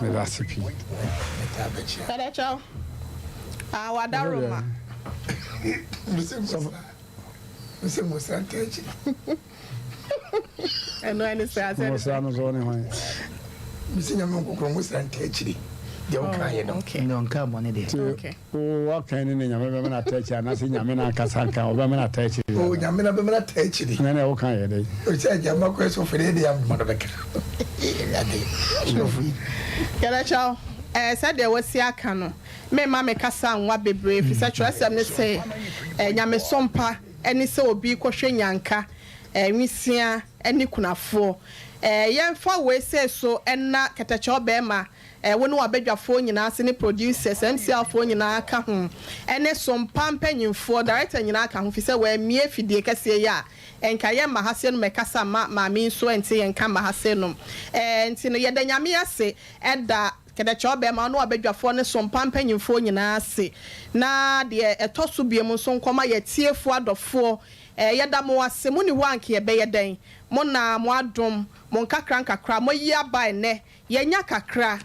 Meda ase pii. Kɛdɛkyɛw, ah, wadaroma. Mese Musa nta akyi. Ɛno ɛne sɛ asɛ. Nwosra no so ne hwan? Mesi nyame nkokoro nwosra nta akyiri deɛ woka yɛ no. Ɛnna ɔnka bɔne deɛ. Nti wo wakan ne ne nyame bɛma no ata akyiri anaasɛ nyame no ankasa nka ɔbɛma no ata akyiri? O nyame no bɛma no ata akyiri. Na nea woka yɛ dɛn? Ɔsɛ agya mma kɔ sɔfo deɛ deɛ amema no bɛka. Awurade sɔfo yi. Yɛbɛkyɛ wo. Ɛɛ, sɛdeɛ wasi aka no, meremma me kasa nwa bebree, ɛfiri sɛ twerɛsɛm no se, Nyamesom pa ne sɛ obi rekɔhwɛ nnyanka, nwisiaa ne kunafoɔ. Yɛmfa wei sei so nna kɛtɛkyɛw bɛɛma, wo ne w'abadwafoɔ nyinaa ase ne producers, MCL foɔ nyinaa ka ho, ne Sompa mpanyinfoɔ, director nyinaa ka ho, firi sɛ wɔammie fidie kɛseɛ yi a, nka yɛmma ha sei nom ɛkasa mma maame yi nso ɛnte yɛn nka mma ha sei nom. Nti no yɛda Nyame ase da kɛtɛkyɛw bɛɛma, wo ne w'abadwafoɔ ne Sompa mpanyinfoɔ nyinaa ase. Na deɛ ɛtɔ so biom nso nkɔma yɛatiefoɔ adɔfoɔ Yɛda mo ase, mo nni hɔ a anka yɛbɛyɛ dɛn? Mo na mo adom, mo nkakra nkakra moayi aba ɛnnɛ, yɛanya kakra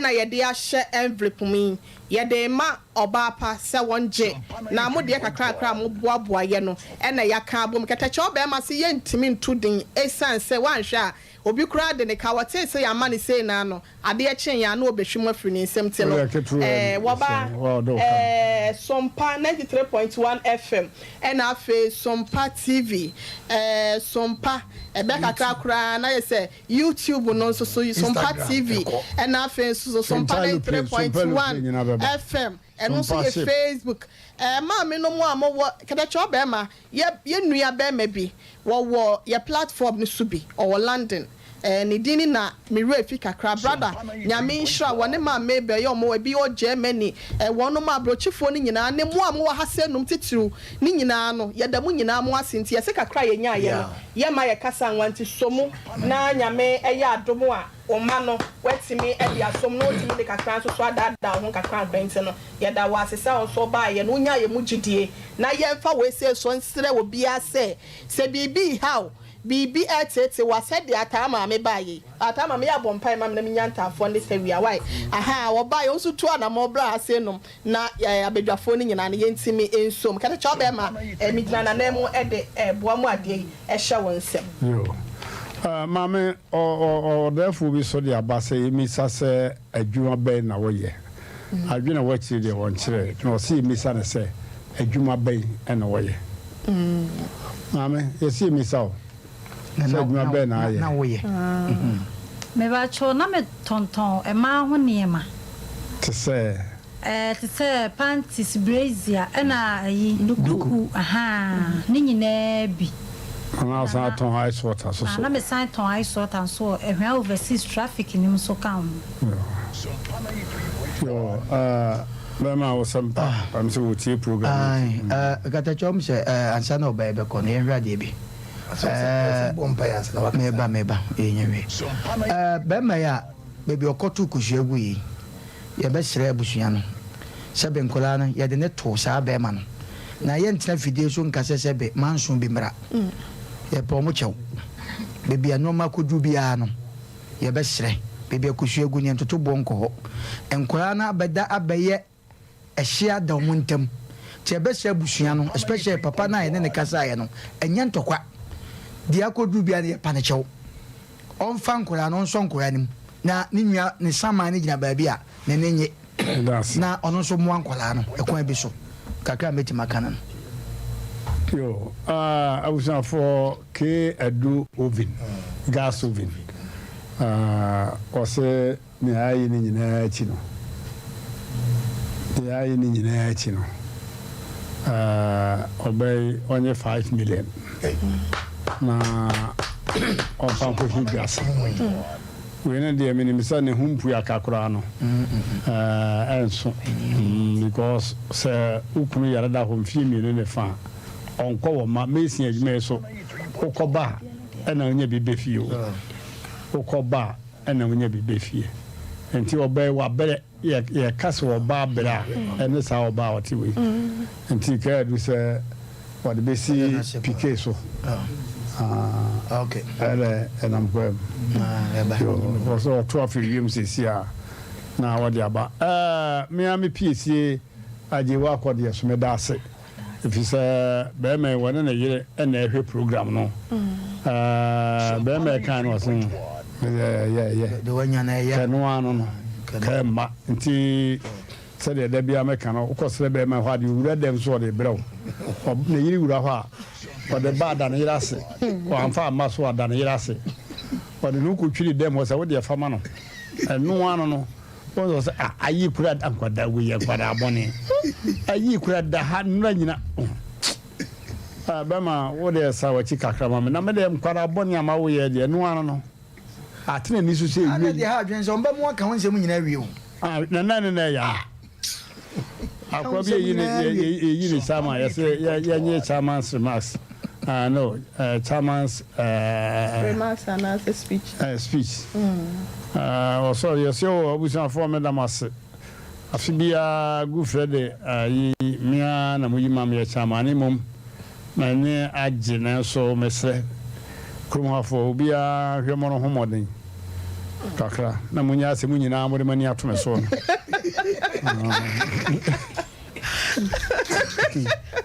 na yɛde ahyɛ envelope mu yi, yɛde rema ɔbaa pa sɛ wɔngye, na mo deɛ kakrakra a moboaboaeɛ no na yɛaka abom. Kɛtɛkyɛ ɔbarima se yɛntumi nto din ɛsiane sɛ woanhwɛ a obi koraa de ne ka, wɔtee sɛ yɛama no sei no ano, Adeɛ kyeeɛ a na wɔbɛhwim afiri ne nsam nti no, eh, wɔba, eh, Sompa 93.1 FM, ɛna afei Sompa TV, eh, Sompa, ɛbɛ kakra koraa na yɛ sɛ YouTube no nso so, Sompa TV, ɛna afei nso so Sompa 93.1 FM, ɛno nso yɛ Facebook. Eh, maame nom a mowɔ, kɛtɛkyɛ ɔbɛrima, Yɛ yɛ nua bɛɛma bi wɔwɔ yɛ platform no so bi ɔwɔ London eh ne din na me werɛ fi kakra brother Nyame nhyira wɔ ne maame Mabel yɛ ɔmo ebi wɔ Germany eh wɔnom abrokyifoɔ no nyinaa ne mo a mo wɔ ha sɛ nom titiriw ne nyinaa no yɛda mo nyinaa mo ase nti yɛse kakra a yɛnyaayɛ no yɛ ma yɛ kasa nwa nti sɔ mu na Nyame ɛyɛ adom a wo mma no woatumi de asom na wotumi de kakra nso so adaadaa wo ho nkakrankra nti no, yɛda wo ase sɛ wo nso wobaeɛ no wonyaa yɛn mu gyidie. Na yɛmfa wei sei so nsrɛ obiara sɛ, sɛ biribi reha wo, biribi reteetee wo a, sɛdeɛ Ataa maame baeɛ yi, Ataa maame yɛ abɔ mpaeɛ ma me na menya ntaafoɔ ne tawia, wai? Ahaa, wɔbaeɛ, wo nso tu anammɔn bra ha sei nom na abadwafoɔ no nyinaa no yɛntumi nsom. Kɛtɛkyɛw bɛrima, megyina n'ananmu de boa mu adeɛ yi hyɛ wo nsam. Yoo. Maame, ɔdɛɛfoɔ bi so de aba sɛ yɛmmisa sɛ adwuma bɛn na woyɛ. Adwene a ɛwɔ akyire deɛ wɔnkyerɛɛ, na ɔse yɛmmisa no sɛ adwuma bɛn na ɔyɛ. Maame, yɛse yɛmmisa wo sɛ adwuma bɛn na ayɛ. Mebakyɛw, na metontɔn mmaa ho nneɛma. Te sɛ? Ɛɛ, te sɛ panties, brazier, ɛna ayi, duku, ahaa, ne nyinaa bi. Na wosan tɔn ice water nso so? Na mesan tɔn ice water nso wɔ Ahwea Overseas traffic no mu nso ka ho. Yoo, ɛɛ, bɛrima a wosɛm pa, ɛm sɛ wotie program yi. Ae, ɛɛ, Katakyɛ, ɔm sɛ, ɛɛ, ansa na ɔbaa yi bɛkɔ no, yɛnhwɛ adeɛ bi. Ɛɛ, meba, meba, yɛnyɛ hwee. Ɛɛ, bɛrima yi a, baabi a ɔkɔtoo kosua guiɛ yi, Yɛbɛsrɛ abusua no sɛ be nkwadaa no yɛde no to saa bɛɛma no na yɛntena fidie so nka sɛ sɛ be manso bi mmra. Yɛpɛ wɔn kyɛw. Baabi a nnoɔma akɔduru biara no yɛbɛsrɛ. Baabi a kosua gu no yɛntoto boɔ nkɔ hɔ. Nkwadaa no abɛda abɛyɛ ɛhye ada wɔn ntam. Nti yɛbɛsrɛ abusua no especially papa no a yɛne no kasaeɛ no ɛnyɛ ntɔkwa. Deɛ akɔduru biara no yɛpa no kyɛw. Ɔmfa nkwadaa no ɔnsɔ nkwadaa no mu. Na ne nua ne saman no gyina baabi a n'ani nnye, na ɔno nso mmoa nkwadaa no ɛkwan bi so. Kakra a mɛtumi aka no no. Yo, ah, abusuafoɔ K Adu oven, gas oven, ah, ɔse nea ayɛ ne nyinaa akyi no, nea ayɛ ne nyinaa akyi no, ah, ɔbɛyi ɔnye 5 million na ɔmfa nkɔhye dwa se. Wei no deɛ menim sɛ ne ho mpue aka koraa no ɛnso because sɛ wo kunu yare da hɔ mfie mmienu ne fa a ɔnkɔ wɔ mma mason adwuma yi so wokɔ ba a ɛna wonya bi bɛ fie o wokɔ ba a ɛna wonya bi bɛ fie nti ɔbɛyɛ wabrɛ Yɛ yɛka sɛ ɔbaa brɛ a, ɛne saa ɔbaa a ɔte wei. Nti kaa adu sɛ wɔde bɛsi pike so. Ɛna ɛnam kwan mu. Wɔ sɛ ɔto afiri wiem seesei a na wɔde aba. Ɛɛ me ara me piesie agye wakɔ deɛ so meda ase. Efisɛ bɛrima yi wɔne ne yere na ɛhwɛ program no. Bɛrima yi kan no ɔse ɛyɛ ɛyɛ. Kɛ no ano no kɛ mma nti sɛdeɛ da biara mɛka no wokɔ srɛ bɛrima hɔ a deɛ owura dɛm so ɔde brɛ wo. Ne yere wura hɔ a ɔde ba ada ne yere ase. Wamfa amma so ada ne yere ase. Ɔde ne ho kɔtwiri dɛm hɔ sɛ wodeɛ fa ma no. Ɛno ano no Wɔn sɛ ah ayi kura da nkwadaa wei yɛ nkwadaa bɔne. Ayi kura da ha nnura nyina. Ah bɛma wo deɛ sa w'akyi kakra ma me na me deɛ nkwadaa bɔne a ma wo yɛ deɛ ɛno ano no. Atena ni so sɛ ewie. Ana deɛ ha adwene sɛ ɔmba mu aka ho nsɛm nyinaa wie o. Ah na na ne na ɛyɛ ah. Akwa bi eyi ne eyi ne chairman yɛsɛ yɛnyɛ chairman's remarks. Ah no, uh, chairman's uh, remarks anaasɛ speech. Speech. Ɔsɔre yɛsɛ o abusuafoɔ meda mo ase. Afe biara gu frɛ de ayi me ara na moyi ma meyɛ chairman ne mmom m'ani agye nanso mesrɛ kurom hafoɔ obiara hwɛ mo no ho mmɔden kakra na monyɛ asɛ mo nyinaa mode mo ani ato me soɔ no.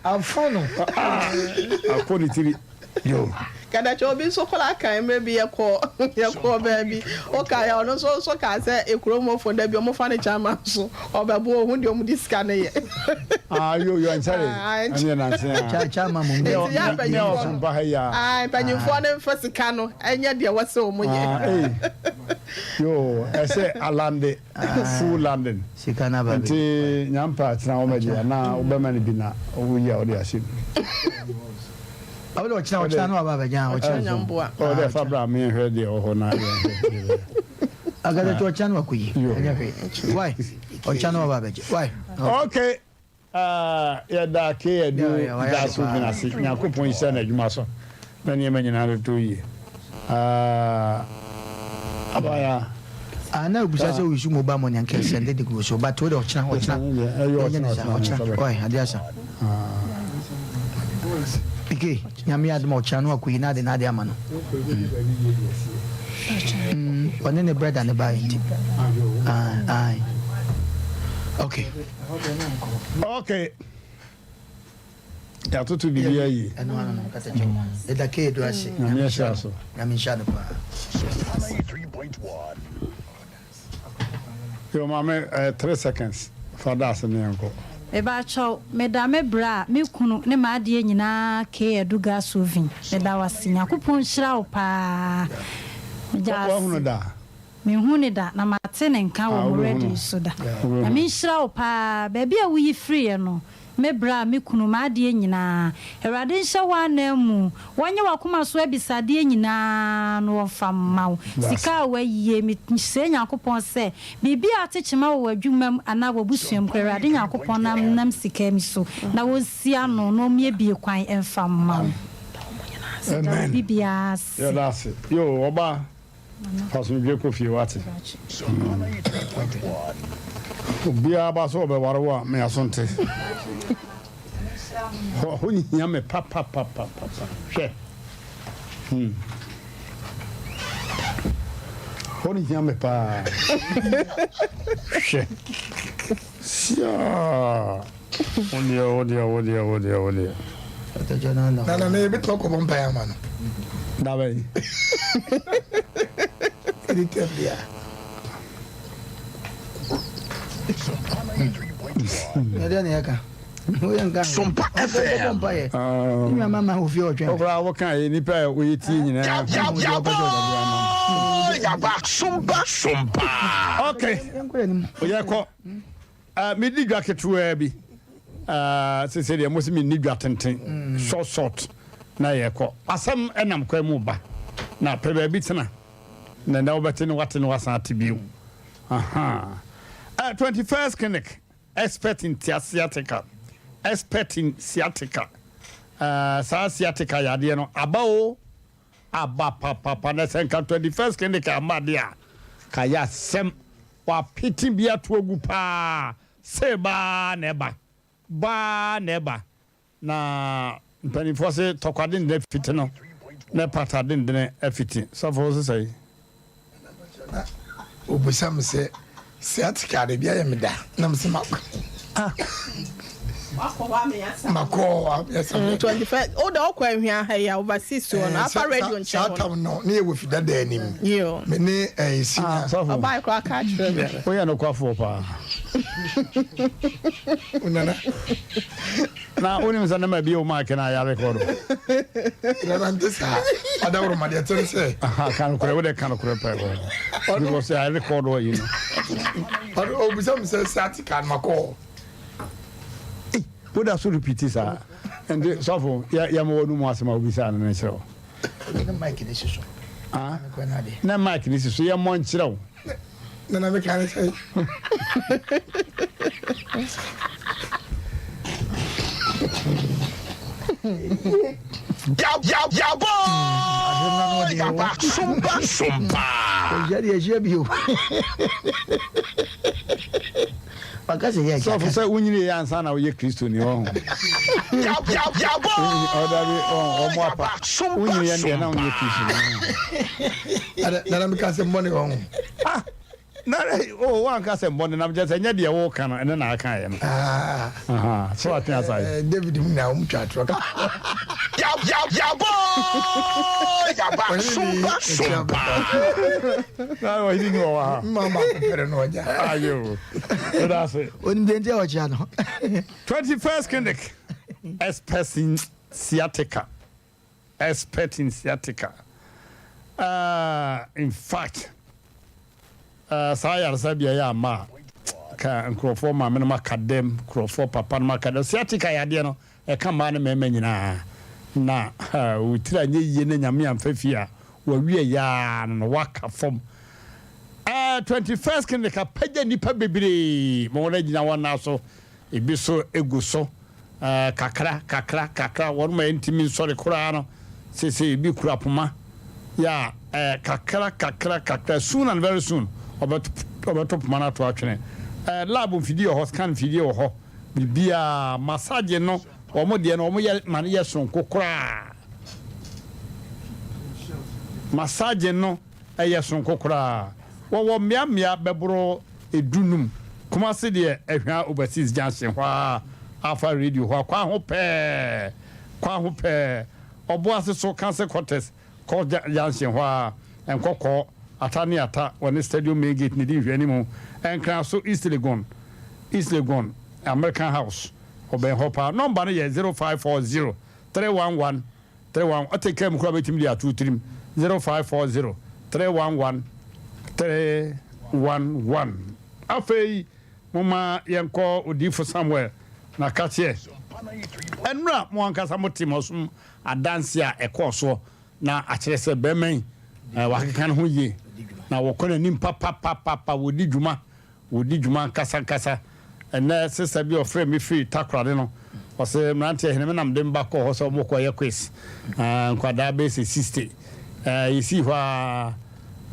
Afo no. Akɔ ne tiri. Yo. Kadakyɛ obi nso koraa kan mmerɛ bi yɛkɔ yɛkɔɔ baabi ɔka yɛ ɔno nso nso kaa sɛ ekuro mɔfo da bi ɔmo fa ne kyama so ɔbɛbo ohun deɛ ɔmo de sika no yɛ. Ah yo yo nkyɛre Ah ɛne yɛ nanse a. Kyama mo. Nti yɛ mpanyinfoɔ no ɔsompa ha yi a. Ah mpanyinfoɔ no nfa sika no ɛnyɛ deɛ wɔsɛ ɔmo yɛ. Ah ee yo ɛsɛ alande. Full landing. Sika no aba Nti bɛdi. nyampa tena hɔ ma di anaa wobɛma no bi na woyi a wode ahyɛ mu. Ɔbɛde ɔkyena ɔkyena no aba abɛgya ɔkyena. Nyamboa. Ɔwɔ dɛ fa bra me nhwɛ deɛ wɔ hɔ na yɛnhwɛ deɛ ɛbɛyɛ. Akasa ti ɔkyena no wakɔyi. Ɛnyɛ hwee. Why? Ɔkyena no aba abɛgye. Why? Okay. Ah yɛda Kay Adu Daso gyina ase Nyankopɔn nhyira n'adwuma so na nneɛma nyinaa ntoto yie ah Abaya. Ah na obisa sɛ oyisu mobile money anka ɛsɛnde de gu so but wode ɔkyena ɔkyena yɛnyɛ ne saa ɔkyena ɔe ade asa Pike nyame yɛ adom a ɔkyena no akɔyi n'ade n'ade ama no mm ɔne ne brɛda ne baeɛ nti ae ae okay. Okay. Yɛatoto biribi ayi. Ɛno ano no kasa kyɛw. Ɛda kee do ase. Nyame ahyira so. Nyame nhyira no paa. Yo maame 3 seconds fa da ase ne yɛnkɔ. Mebakyɛw, meda me bra, me kunu ne m'adeɛ nyinaa Kay Adu Gasovin. Meda wo ase. Nyankopɔn nhyira wo paa. Meda ase. Woahunu da? Menhuu no da, na mate ne nka wɔ Ah, mo wobɛhu radio no. so da. Wobɛhu Nyame no. nhyira wo paa. Baabi a woyi firiiɛ no, me bra, me kunu, m'adeɛ nyinaa. Awurade nhyɛ wo ananmu. Wɔnyɛ w'akoma so abisadeɛ nyinaa na wɔmfa mma wo. Sika a woayie, mesrɛ Nyankopɔn sɛ, biribi a ate kyema wɔ w'adwuma mu anaa w'abusua mu koraa, Awurade Nyankopɔn nam nam sika yi so na wɔnsi ano na ɔmmiebie kwan mfa mma wo. Meda Amen. obi biara ase. Yɛda ase. Yoo, ɔbaa. Fa asomdwoe kɔ fie, woate? Obiara ba sɛ ɔbɛware wo a, me aso nte. Hɔ hɔ hia me papapapapa. Hwɛ. Hmm. Hɔ no hia me paa. Hwɛ. Siaa. Wo deɛ, wo deɛ, wo deɛ, wo deɛ, wo deɛ. Nana me bɛtumi akɔbɔ mpaeɛ ama no. Da bɛn? Anytime bia. Ɛdeɛ na yɛka. Woyɛ nka. Sompa FM. Bɔ mpaeɛ. Nua mama ofie ɔtwɛn. Okura woka yɛ nipa a woyɛ tie nyinaa. Yaba Sompa Sompa. Okay. Yɛkɔ. Ah, medi dwa ketewaa bi. Ah, sese deɛ mo se menni dwa tenten. Mm. Short short na yɛkɔ. Asɛm ɛnam kwan mu ba. Na pɛ baabi tena. Na na wobɛte ne wate ne wasan ate bio. Aha. Uh, 21st Clinic, expert in sciatica. Expert in sciatica. Uh, saa sciatica yadeɛ no, aba o. Aba papapa na sɛ nka 21st clinic amma de a ka yɛ asɛm wapete bi ato agu paa see baa na ɛba baa na ɛba na mpanimfoɔ se tɔkwa dendene fiti no na pata dendene afiti sɔfo wo se sɛi. Obisa me sɛ sciatica de bi ayɛ me da na me sɛ ma. Ah. Makɔ hɔ ameyasa me. 21st o de ɔkɔ ahwia ha yi a overseas hɔ no afa radio nkyɛn hɔ. Saa tam no ne yɛ wɔ fi dada anim. Me ne ɛyɛ senior. Ɔbaa kora ka kyerɛ me. Woyɛ nokwafoɔ paa. Nana. Na wonim sɛ ne ma bio maake no ayare kɔ do. Nana nte saa. Adaworo ma deɛ ɛte ne sɛ. Ka nokorɛ wode ka nokorɛ pɛ kɔ. Because ayare kɔ do ayi no. Ɔbisa me sɛ sciatica no makɔ hɔ. Woda so repeat saa. Nti sɔfo yɛ yɛ ma wɔn mu asɛm a wobisa no no nkyerɛ wo. Ne mic ne si so. Ah? Ne mic ne si so yɛ mmɔ nkyerɛ wo. Nana me ka ne sɛ. Yabɔ yaba sumpa sumpa. Ɔyɛ deɛ ɛhyɛ bio. Waka sɛ yɛ Sɔfo sɛ wonyini yɛ ansa na woyɛ Kristoni wɔ ho. Ɔdabi ɔmo apa. Wonyini yɛ deɛ na wonyɛ Kristoni. Nana mi ka sɛ mbɔne wɔ ho. Ah na o wanka sɛ mbɔne na kyerɛ sɛ nyɛ deɛ woka no ɛne na aka yɛ no. Ah. So ate asa yi. David mu na wɔn twa atorɔ ka. Yabɔ yaba sumpa sumpa. Na ɔhene ni wɔ ha. Mma baako pɛrɛ na ɔgya. Ayo. Ɛda ase. Onim deɛ nti a ɔkyea no. 21st Clinic expert in sciatica. Expert in sciatica. Uh, in fact, uh, saa ayaresabea yɛ ama a ka nkurɔfoɔ maame no aka dɛm, nkurɔfoɔ papa no aka dɛm. Sciatica yɛ adeɛ no, ɛka mmaa ne mmarima nyinaa. Na uh, wo tiri anyɛ yie na Nyame amfa fie a, wawie yaa no no waka fam. Uh, 21st Clinic apagya nnipa bebree ma wɔn agyina wɔn nan so, ebi so egu so uh, kakra kakra kakra, wɔn ma ɛntumi nsɔre koraa no, seesei ebi kura poma yɛ a uh, kakra kakra kakra, soon and very soon ɔbɛto ɔbɛto poma no ato atwene. Uh, lab mfidie wɔ hɔ, scan mfidie wɔ hɔ, biribiara, massage no wɔn deɛ no wɔn yɛ ma no yɛ soronko koraa. Massage no yɛ soronko koraa. Wɔwɔ mmeammea bɛboro dunum. Kumasi deɛ, Ahwea Overseas Junction hɔ ara, Alpha Radio hɔ a, kwan ho pɛɛ, kwan ho pɛɛ. Ɔboase so, Council Quarters, Court Junction hɔ ara, Nkɔkɔɔ, Ata ne Ata, wɔne Stadium Main Gate no di nhwɛanimu. Nkran so, East Legon, East Legon, American House, ɔbɛn hɔ paa. Nɔmba no yɛ 0540 311 31 ɔte kaa mu koraa bɛtumi de ato wo tirim 0540 311 311 Afei momma yɛnkɔ odiyifo Samuel na ka kyeɛ ɛnora mo ankasa mote mo asom adanse a ɛkɔɔ soɔ na akyerɛ sɛ bɛrima yi wakeka ne ho yie na wɔkɔ n'anim papapapapa wɔdi dwuma Wɔdi dwuma ankasa ankasa. Ɛnnɛ sista bi a ɔfrɛɛ me firi Takoradi no, ɔse, Mmeranteɛ hene, me na mede me ba kɔɔ hɔ sɛ wɔrekɔyɛ quiz. Ah, nkwadaa bɛyɛ sɛ 60. Eh, yɛsii hɔ ara,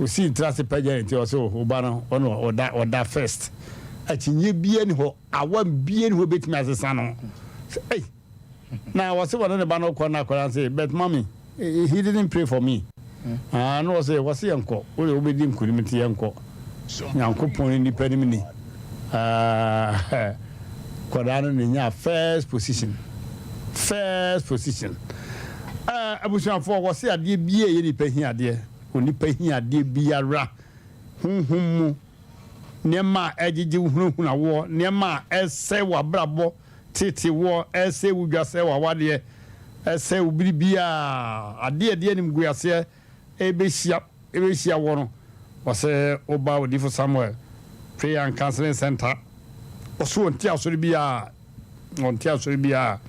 ɔsii ne tiri ase pagyaa ne ti, ɔse, oh, wo ba no, ɔno ɔda, ɔda first. Akyinnyeɛ biara nni hɔ, awam biara nni hɔ bɛtumi asesa no. Sɛ, ei! Na wɔse wɔne ne ba no kɔ na akwadaa no se but mommy he didn't pray for me ah na wɔse wɔse yɛnkɔ wo deɛ wobɛdi nkonim nti yɛnkɔ Nyankopɔn ne nipa nim ni ah akwadaa no na nyaa first position first position ah abusuafoɔ wɔse adeɛ biara ɛyɛ nipa hia adeɛ onipa hia adeɛ biara honhom mu nneɛma a ɛgyegye wo hunahuna woɔ nneɛma a ɛsɛe w'abrabɔ Tete woɔ, ɛresɛe wo dwa, sɛe w'awadeɛ, ɛsɛe wo biribiara, adeɛ a ɛde animguaseɛ rebɛhyia rebɛhyia woɔ no, ɔsɛ woba Odiyifo Samuel Prayer and Counseling Center. Ɔse ɔnte asɔre biara, ɔnte asɔre biara.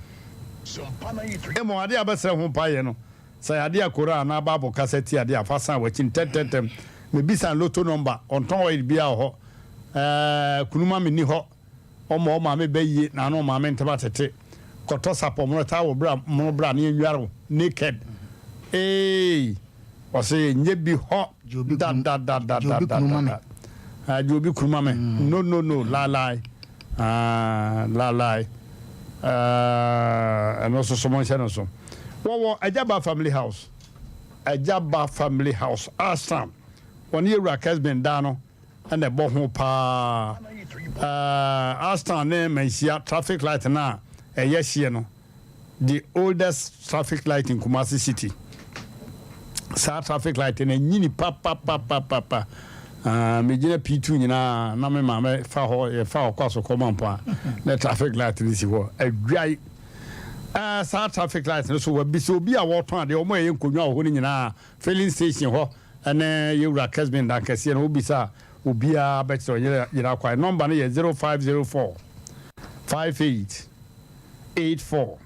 Mmom adeɛ a wobɛsrɛ ho mpaeɛ no, sɛ ɛyɛ adeɛ a Koran anaa Bible kasa tia deɛ a, fa san w'akyi ntɛmntɛmntɛm. Mebisa no lotto number, ɔntɔn oil biara wɔ hɔ, ɛɛ kunuma menni hɔ. Ɔma wo maame bɛ yie na ano maame ntem atete kɔtɔ sapɔ mono taa wo bra mono bra ne yɛnware wo naked eei ɔse nyɛ bi hɔ dadadadadadada ah gye obi kunu ma me no no no laelae ah laelae ah ɛno nso so monhyɛ no so wɔwɔ Agyaba family house Agyaba family house Ashtown wɔne yɛwura Kesben daa no na ɛbɔ ho paa. Ɛɛ, Ashtown ne Manhyia traffic light no a ɛyɛ hyeɛ no, the oldest traffic light in Kumasi city. Saa traffic light no anyini papapapapa. Ah, megyina P2 nyinaa na me maame fa hɔ, yɛfa hɔ kɔ asokɔ mampo a, na traffic light no si hɔ. Adwae. Eh, saa traffic light no so wabisa obi a wɔtɔn adeɛ, wɔn a ɛyɛ nkonnwa wɔ hɔ no nyinaa, filling station hɔ ne yɛwura Kesbin dan kɛseɛ no, wobisa a obiara bɛkyerɛ ɔnyɛ yera kwan. Nɔmba no yɛ 0504 58 84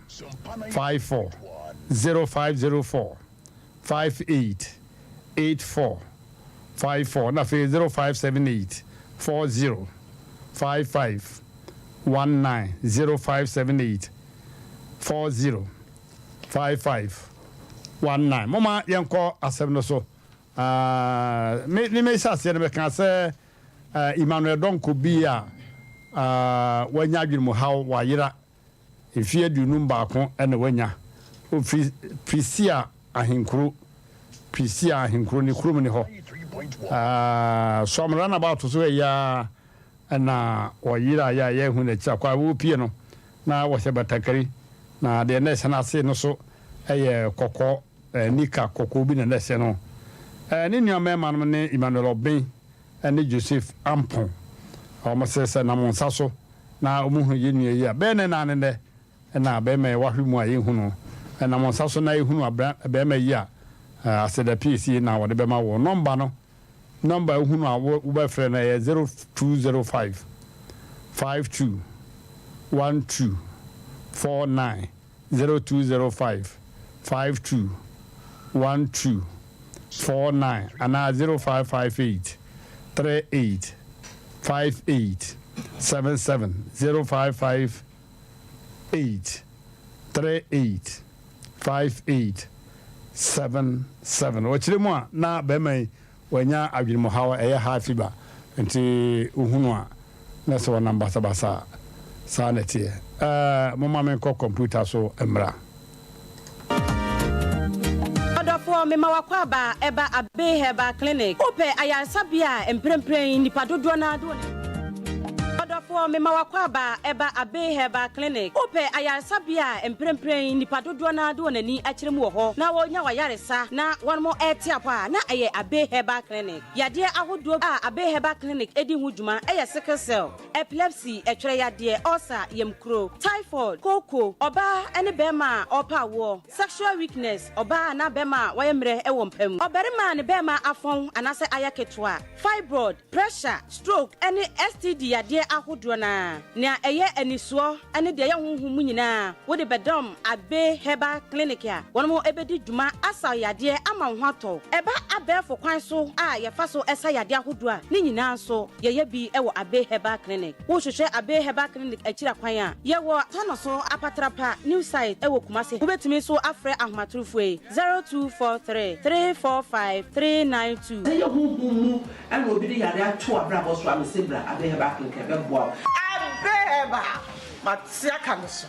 54 0504 58 84 54 na afei 0578 40 55 19 0578 40 55 19. Momma yɛnkɔ asɛm no so. Ah, me ne mehyɛ aseɛ no meka sɛ ah, Emmanuel Donkor bi a ah, wanya adwene mu haw, wayera mfeɛ 51 na wanya. Ɔfiri Prisia Ahenkuro, Prisia Ahenkuro ne kurom ne hɔ. Ah, Suam runabout so ha yi ara na ɔyeraeɛ a yɛanhu n'akyiri akɔ a wɔrepie no na wɔhyɛ batakari na deɛ na ɛhyɛ n'ase no so yɛ kɔkɔɔ. Nika kɔkɔɔ bi na na ɛhyɛ no. Ne nua mmarimanom ne Emmanuel Obeng ne Joseph Ampong. Wɔsrɛ sɛ nam wɔn nsa so na wɔhunu yɛn nua yi a bɛyɛ ne nan ne nnɛ na barima yi wahwe mu a yɛnhu no. Nam wɔn nsa so na yɛhunu abra barima yi a aseda piesie na wɔde bɛma wɔn. Nɔmba no, nɔmba a wohunu a wobɛfrɛ no ɛyɛ 0205 52 12 49. 0205 52 12 49 anaa 0558 38 58 77 0558 38 58 77. Ɔkyerɛ mu a na bɛrima yi Wanya adwenemuhaw a ɛyɛ high fever nti wohu no a na sɛ ɔnam basabasa a. Saa na ɛteɛ. Ɛɛ, momma menkɔ kɔmputa so mmra. Ɔdɔfoɔ, mema w'akwaaba ɛba Abbey Herbal Clinic. Wopɛ ayaresabea a mprempren nnipa dodoɔ no ara de wɔn ani. Ɔdɔfoɔ, mema w'akwaaba ɛba Abbey Herbal Clinic. Wopɛ ayaresabea a mprempren nnipa dodoɔ no ara de wɔn ani akyerɛ mu wɔ hɔ na wɔnya w'ayaresa. Sa na wɔnom rete apɔ a, na ɛyɛ Abbey Herbal Clinic. Yadeɛ ahodoɔ a Abbey Herbal Clinic di ho dwuma yɛ sickle cell, epilepsy, ɛtwerɛ yadeɛ, ulcer, yamkuro, typhoid, kooko, ɔbaa ne barima a ɔrepɛ awoɔ, sexual weakness, ɔbaa anaa barima a wayɛ mmerɛ wɔ mpa mu, ɔbarima a ne barima afɔn anaasɛ ayɛ ketewa, fibroid, pressure, stroke ne STD yadeɛ ahodoɔ no ara. Nea ɛyɛ anisoɔ ne deɛ ɛyɛ honhom mu nyinaa, wode bɛdɔm Abbey Herbal Clinic a wɔn bɛdi dwuma asa wo yadeɛ ama wo ho atɔ wo. Ɛba abɛɛfo kwan so a yɛfa so sa yadeɛ ahodoɔ a, ne nyinaa nso yɛyɛ bi wɔ Abbey Herbal Clinic. Wohwehwɛ Abbey Herbal Clinic akyiri akwan a, yɛwɔ Tanoso Apatrapa New Site wɔ Kumasi. Wobɛtumi nso afrɛ ahomatorofoɔ yi, 0243 345 392. Sɛ ɛyɛ honhom mu na obi de yare ato w'abrabɔ so a, mese bra Abbey Herbal Clinic ɛbɛboa wo. Abbey Herbal, mate aka me so.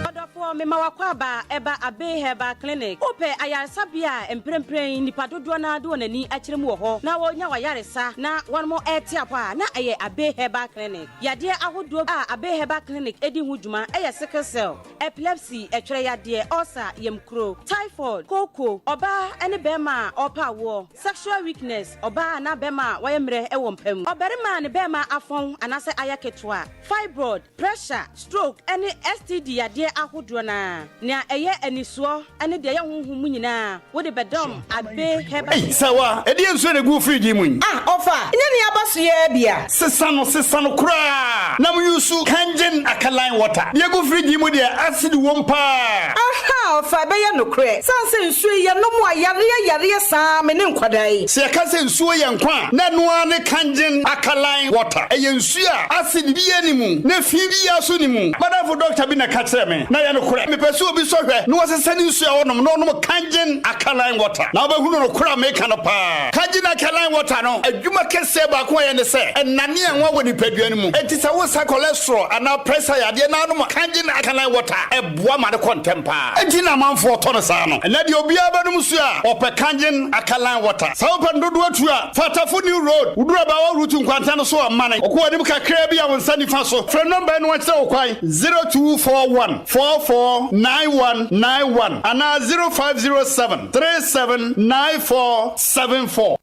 Ɔdɔfoɔ, mema w'akwaaba ɛba Abbey Herbal Clinic. Wopɛ ayaresabea a mprempren nnipa dodoɔ no ara de wɔn ani akyerɛ mu wɔ hɔ na wɔnya w'ayaresa na wɔnom rete apɔ a, na ɛyɛ Abbey Herbal Clinic. Yadeɛ ahodoɔ a Abbey Herbal Clinic di ho dwuma yɛ sickle cell, epilepsy, ɛtwerɛ yadeɛ, ulcer, yamkuro, typhoid, kooko, ɔbaa ne barima a ɔrepɛ awoɔ, sexual weakness, ɔbaa anaa barima a wayɛ mmerɛ wɔ mpa mu, ɔbarima a ne barima afɔn anaasɛ ayɛ ketewa, fibroid, pressure, stroke ne STD yadeɛ ahodoɔ no ara. Nea ɛyɛ anisoɔ ne deɛ ɛyɛ honhom mu nyinaa, wode bɛdɔm Abbey Herbal. Ei, Sawa, ɛdeɛn nsuo na ɛgu wo fridge yi mu yi? Ah, ɔfa, nyɛ nea aba so yi ara bi a. Sesa no, sesa no koraa na mo use Kangen alkaline water. Deɛ ɛgu fridge yi mu deɛ, acid wom paa. Ahaa, ɔfa, ɛbɛyɛ nokorɛ. Sane sɛ nsuo yi, yɛnom a, yareɛ yareɛ saa me ne nkwadaa yi. Sɛ yɛka sɛ nsuo yɛ nkwa a, na ɛno ara ne Kangen alkaline water. Ɛyɛ nsuo a acid biara nni mu, na fi biara nso nni mu. M'adamfo dɔkta bi na ɛka kyerɛɛ me, na ɛyɛ nokorɛ. Mepɛ sɛ obi sɔ hwɛ na ɔsesa ne nsuo a ɔnom na ɔnom Kangen alkaline water, na wobɛhunu nokorɛ a meka no paa. Kangen alkaline water no, adwuma kɛseɛ baako a ɛyɛ ne sɛ, ɛnane anwa wɔ nipadua no mu. Enti sɛ wosa cholesterol anaa pressure yadeɛ na wonom Kangen alkaline water a, ɛboa ma no kɔ ntɛm paa. Enti. Nti na amanfoɔ tɔ no saa no. Ɛnnɛ deɛ obiara bɛnom nsuo a, ɔpɛ Kangen alkaline water. Sɛ wopɛ no dodoɔ tu a, fa Tafo New Road, woduru Abaawa Route nkwanta no so a, mane kɔ w'anim kakraa bi a wo nsa nifa so. Frɛ nɔmba yi na wɔnkyerɛ wo kwan, 0241 44 9191 anaa 0507 37 94 74.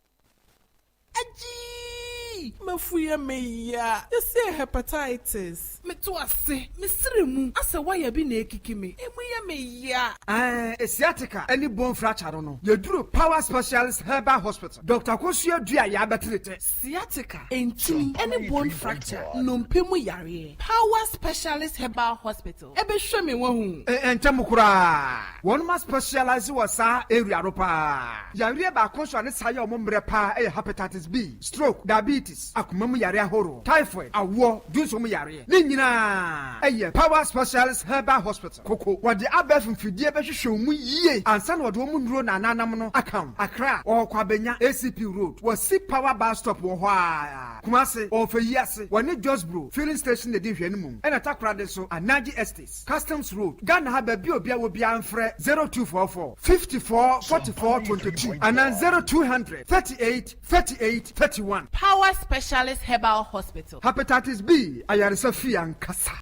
Agyii! M'afu yɛ me ya. Yɛse hepatitis. Meto ase, me sere mu asɛ wire bi na ekiki me. Emu yɛ me ya. Ɛɛ sciatica ne bone fracture no no, yɛduru Power Specialist Herbal Hospital, Doctor Akosua Duah yɛabɛtere tɛ. Sciatica, ntini ne bone fracture, nnompe mu yareɛ, Power Specialist Herbal Hospital. Ɛbɛhwɛ me wahu. Ntɛm koraa. Wɔnom a specialise wɔ saa area no paa. Yareɛ baako nso a ne saa yɛ wɔn mmerɛ paa yɛ Hepatitis B, stroke, diabetes, akoma mu yareɛ ahoroɔ, typhoid, awoɔ, dwonsɔ mu yareɛ. Ne nyinaa yɛ Power Specialist Herbal Hospital, Koko. Wɔde abɛɛfo mfidie bɛhwehwɛ wo mu yie ansa na wɔde wɔn nnuro na ananam no aka wo. Accra, wɔwɔ Kwabenya, ACP Road, wɔsi Power Bus Stop wɔ hɔ ara. Kumasi, wɔwɔ Feyiase, wɔne Josbro Filling Station na ɛdi nhwɛanimu. Ɛna Takoradi nso, Anaji Estates, Customs Road, Ghana ha baabi a obiara wɔ biara mfrɛ 0244 54 44 22 anaa 0200 38 38 31. Power Specialist Herbal Hospital. Hepatitis B ayaresa fie ankasa.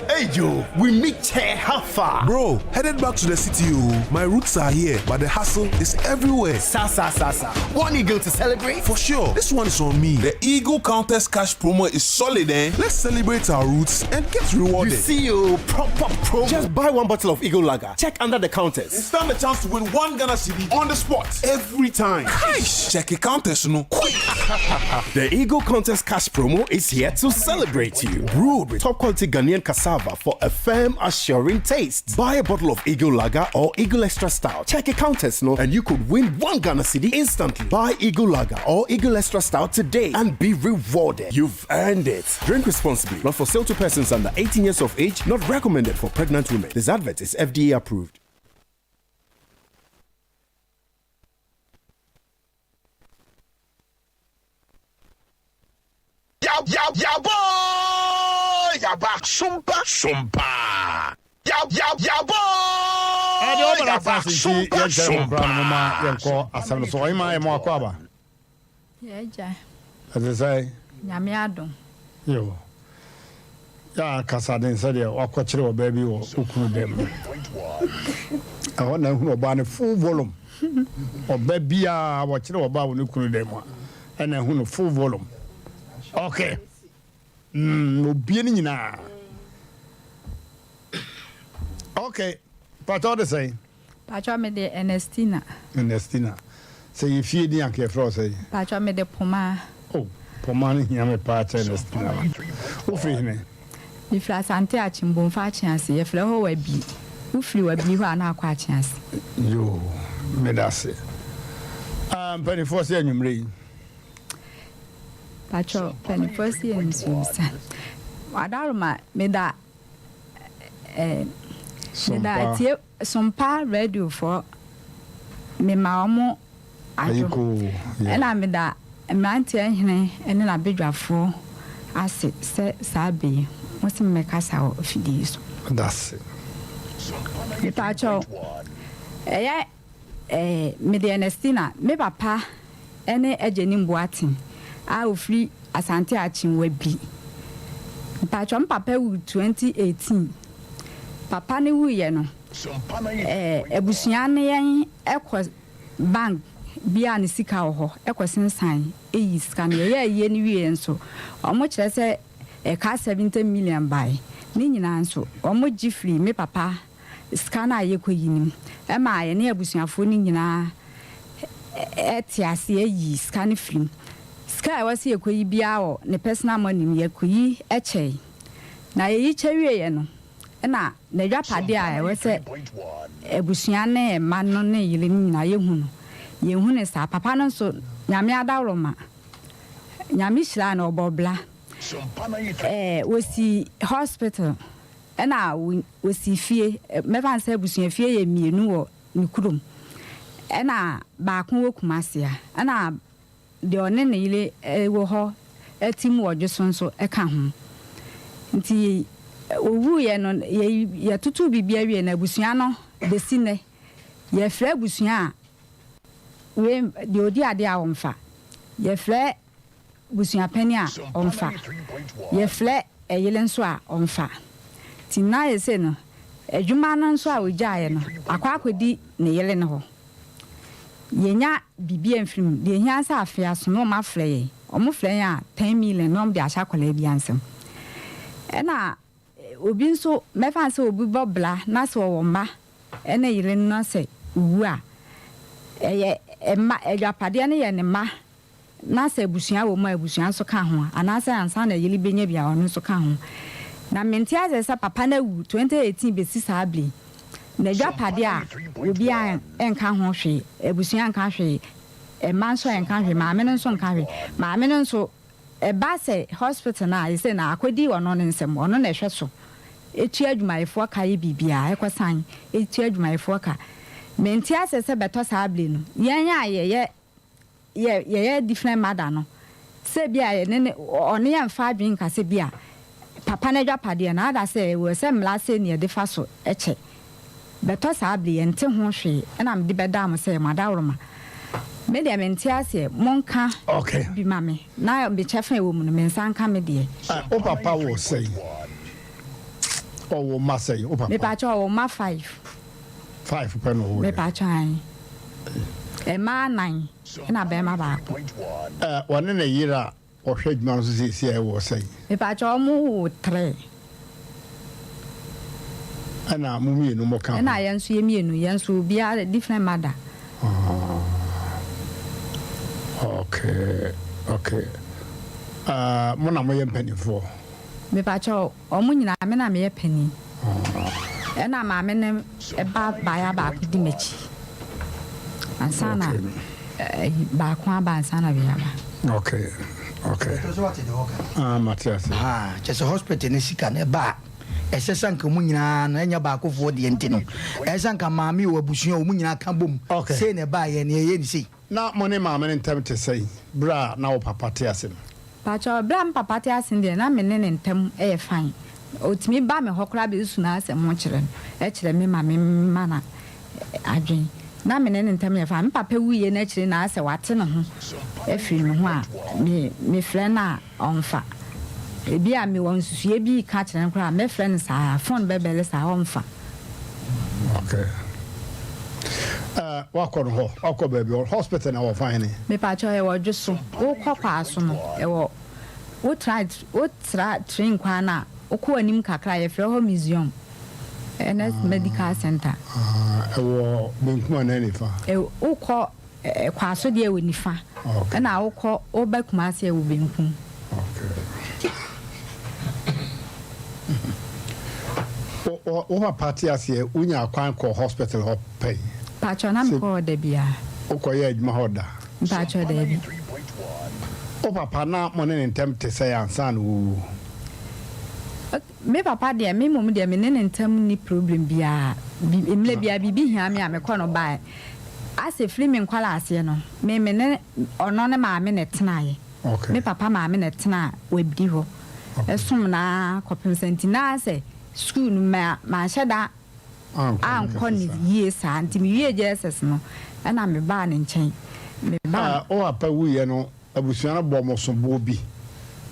Hey Joe, we meet chair how far? Bro, headed back to the city oh. My roots are here, but the hustle is everywhere. Sa sa sa sa. One eagle to celebrate? For sure. This one is on me. The Eagle Countess Cash promo is solid, eh? Let's celebrate our roots and get rewarded. You see you proper promo. Just buy one bottle of Eagle Lager. Check under the counters. And stand a chance to win one Ghana cedi on the spot every time. Kaish! Check the counters, no. Quick! the Eagle Contest Cash promo is here to celebrate you. Brewed with top quality Ghanaian cassava for a firm, assuring taste. Buy a bottle of Eagle Lager or Eagle Extra Stout. Check a counters, no, and you could win one Ghana cedi instantly. Buy Eagle Lager or Eagle Extra Stout today and be rewarded. You've earned it. Drink responsibly. Not for sale to persons under 18 years of age. Not recommended for pregnant women. This advert is FDA approved. Yabɔ yaba sompa sompa yabɔ Ɛde ɔbɛn yaba atena ase nti sompa yɛnkyerɛ mo sompa. koraa no moma yɛnkɔ asɛm no so. Ɔhema yɛ mo akɔ aba. Yɛagya. Ɛte sɛ? Nyame adom. Yo. Yɛ kasa den sɛdeɛ wakɔkyere ɔbaa bi wɔ wo kunu dɛm no. Ɛhɔ na ahunu ɔbaa no full volume. Ɔba biara wɔkyere ɔbaa wɔ ne kunu dɛm a ɛna ahu no full volume. Okay. Mm, obie no nyinaa. Okay. Pata ɔde sɛn? Pacho me de Ernestina. Ernestina. Sɛ yɛ fie din anka yɛfrɛ wo sɛn? Pacho me de Pomaa. Oh, Pomaa no hia me paa kyɛn Ernestina no. Wo firi hene? Me firi Asante Akyem, Bomfa Akyease. Yɛfrɛ hɔ Wabili. Wo firi Wabili hɔ a na akɔ Akyease. Yoo, meda ase. Ah, mpaninfoɔ se anwummerɛ yi. Pacho, mpaninfoɔ se yɛ nsuo bisa. Adaroma, meda eh, meda atie. Sompa radio foɔ me ma ɔmo adwo ɛna me da mmeranteɛ hene ne n'abedwafoɔ ase sɛ saa bɛ yi mo se me kasa wɔ afidie yi so. Dase. Mepaakyɛw ɛyɛ eh mede Ernestina me papa ne Agyenim Boateng a ofiri Asante Akyem Wabi. Mpakyɛw me papa wu 2018. Papa no wuiɛ no, eh, abusua no yɛn kɔ bank bi a ne sika wɔ hɔ kɔ sensan yi sika no. Yɛyɛɛ ayie no wieɛ nso, wɔn kyerɛ sɛ ɛka 70 million bae. Ne nyinaa nso, wɔn gye firii me papa sika no a yɛkɔyi no mu. Ɛmaa yɛne abusuafoɔ no nyinaa te aseɛ yii sika no firii mu. Sika a ɛwɔ sɛ yɛkɔyi biara wɔ ne personal money mu, yɛkɔyi kyɛe. Na yɛyi kyɛ wieeɛ no, ɛna n'adwapadeɛ a ɛwɔ sɛ abusua ne mma no ne yere no nyinaa yɛhu no, yɛnhu no saa. Papa no nso, Nyame adaworoma, Nyame hyiraa no, ɔbɔɔ bra. Ɛɛ, wɔsii hospital. Ɛna wɔsii fie, mɛfa no sɛ abusua fie yɛ mmienu wɔ ne kurom, ɛna baako wɔ Kumasi ha, ɛna deɛ ɔne ne yere wɔ hɔ te mu wɔ Dwoso nso ka ho. Nti ɔwuiɛ no, yɛtotoo biribiara wieeɛ no, abusua no. Bɛsi nnɛ, yɛfrɛ abusua a, wei deɛ ɔdi adeɛ a ɔmfa. Yɛfrɛ busuapanin a, ɔmfa. Yɛfrɛ ɛyere nso a, ɔmfa. Nti na ayɛ sei no, adwuma no nso a ɔgyaeɛ no, akɔ akɔdi ne yere no hɔ. Yɛnnya biribi amfiri mu. Deɛ ɛhia ne sɛ afe aso na wɔafrɛ yɛn. Wɔfrɛ yɛn a, ten million na wɔde ahyɛ akwadaa biara nsam. Ɛna Obi nso, mɛfa no sɛ obi bɔ bra na sɛ ɔwɔ mma ne yere no na sɛ owu a, ɛyɛ mma, agyapadeɛ no yɛ ne mma na sɛ abusua wɔ mu a, abusua nso ka ho anaasɛ ansa na yere bɛnya bi a, ɔno nso ka ho. Na mente aseɛ sɛ papa no awu 2018 bɛsi saa berɛ yi, n'agyapadeɛ a obiara nka ho hwee, abusua nka hwee, mma nso nka hwee, maame no nso nka hwee. Maame no nso, Ɛba sɛ hospital no a, sesei no akɔdi ɔno ne nsam, ɔno na ɛhwɛ so, tua adwumayɛfoɔ ka, yɛ biribiara, ɛkɔsan tua adwumayɛfoɔ ka. Mente aseɛ sɛ bɛtɔ saa bere no, yɛn a yɛyɛ yɛ yɛyɛ different mother no, sɛ bi a yɛne ne ɔne yɛn mfa adwene nka sɛ bi a papa no adwapadeɛ no, ada sɛ ɛwɔ sɛ mmara sei na yɛde fa so kyɛ. Bɛtɔ saa bere yi, yɛnte ho hwee, ɛna mede bɛdaa mo sɛ mo adaworoma. Me deɛ mente aseɛ, monka bi ma me, na me kyɛfa a ɛwɔ mu no, me nsa nka me deɛ. Wo papa wo sɛn? Ɔwɔ mma sɛn? Wo papa? Mepakyɛ ɔwɔ mma five. Five pɛ na ɔwɔ yɛ? Mepakyɛ ae. Mmaa nan ɛna bɛrima baako. Ɔne ne yere a Ɔhwɛ adwuma no so seesei a ɛwɔ sɛn? Mepakyɛw ɔmo wo tre. Ɛna mo mienu mo ka ho? Ɛna yɛn nso yɛ mienu, yɛn nso obiara different mother. Ah okay okay ah mo na mo yɛ mpaninfoɔ? Mepakyɛw ɔmo nyinaa me na meyɛ panin. Ɛna maame no ba baeɛ baako di m'akyi ansa na baako aba ansa na wei aba. Okay, okay. Ah, mate ase. Ah, kyɛ sɛ hospital no sika no ɛba a ɛsɛ sɛ anka mu nyinaa no ɛnyɛ baakofoɔ deɛ nti no ɛsɛ sɛ anka maame wɔ abusua wɔn nyinaa ka bom sei na ɛbaa yɛ na yɛyɛ ne sei. Na mo ne maame no ntam te sɛn bere a na wo papa te ase no? Pakyɛw, bere a me papa te ase no deɛ, na me ne ne ntam yɛ fine. Otumi ba me hɔ koraa besusu n'asɛm ho kyerɛ no, kyerɛ me ma me ma no adwene. Na me ne ne ntam yɛ fine. Me papa wuiɛ no akyire na asɛ wate ne ho afiri me ho a, me mefrɛ no a, ɔmfa. Ebia mewɔ nsusuiɛ bi reka akyerɛ no koraa a, mɛfrɛ no saa, phone bɛbɛle saa, ɔmfa. Okay. Uh, wakɔ no hɔ, wakɔ baabi, hɔ hospital na wɔfa hene? Mepakyɛ ɛwɔ Dwoso, wokɔ Kwaaso no, ɛwɔ, wotra, wotra train kwan no a, wokɔ anim kakra a, yɛfrɛ hɔ Museum, Ernest Medical Center. Ah, ɛwɔ benkum anaa nifa? Wokɔ Kwaso deɛ wɔ nifa, ɛna wokɔ woba Kumasi ɛwɔ benkum. Wo papa te aseɛ wonya kwan kɔ hospital hɔ pɛn? Mpakyɛw na mekɔ hɔ da biara. Wokɔ yɛ adwuma hɔ da? Mpakyɛw daabi. Wo papa na mo ne ne ntɛm te sɛn ansa na ɔrewu? Me papa deɛ me mmom deɛ me ne ne ntam nni problem biara, bi mmerɛ biara biribi hia me a mekɔ no baɛ asɛ firi me nkwadaa aseɛ no me me ne ɔno ne maame na ɛtenaeɛ, me papa maame na ɛtenaa wabdi hɔ ɛsom no ara kɔpem sɛ nti na asɛ sukuu no ma manhyɛ da ankɔ no yie saa nti me wie JSS no ɛna me baa ne nkyɛn me baa. Wo papa wuiɛ no Abusua no bɔ mo soboɔ bi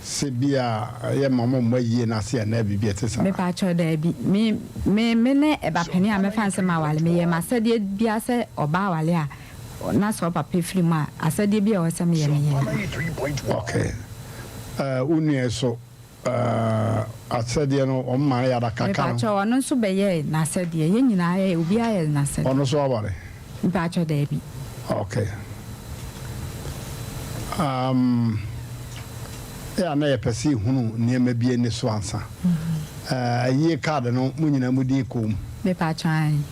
sɛ bi a yɛ ma mo mma yie no ase anaa biribi a ɛte saa? Mepakyɛw, daabi. Me, me, me ne ɛba panin a mɛfa no sɛ maware. Meyɛ m'asɛdeɛ biara sɛ ɔbaa aware a, na sɛ ɔpapa firi mu a, asɛdeɛ bi a ɛwɔ sɛ meyɛ, meyɛ. Okay. Eh, wo nua yi so, eh, asɛdeɛ no, wɔn maa no yɛ adaka ka no? Mepakyɛw, ɔno nso bɛyɛɛ n'asɛdeɛ. Yɛn nyinaa yɛ, obiara yɛ n'asɛdeɛ. Ɔno nso aware? Mepakyɛw, daabi. Okay. Um, yɛ a na yɛpɛ sɛ yɛhunu nneɛma bi ani so ansa. Eh, ayie card no, mo nyinaa mo din kɔ mu? Mepakyɛw, aane.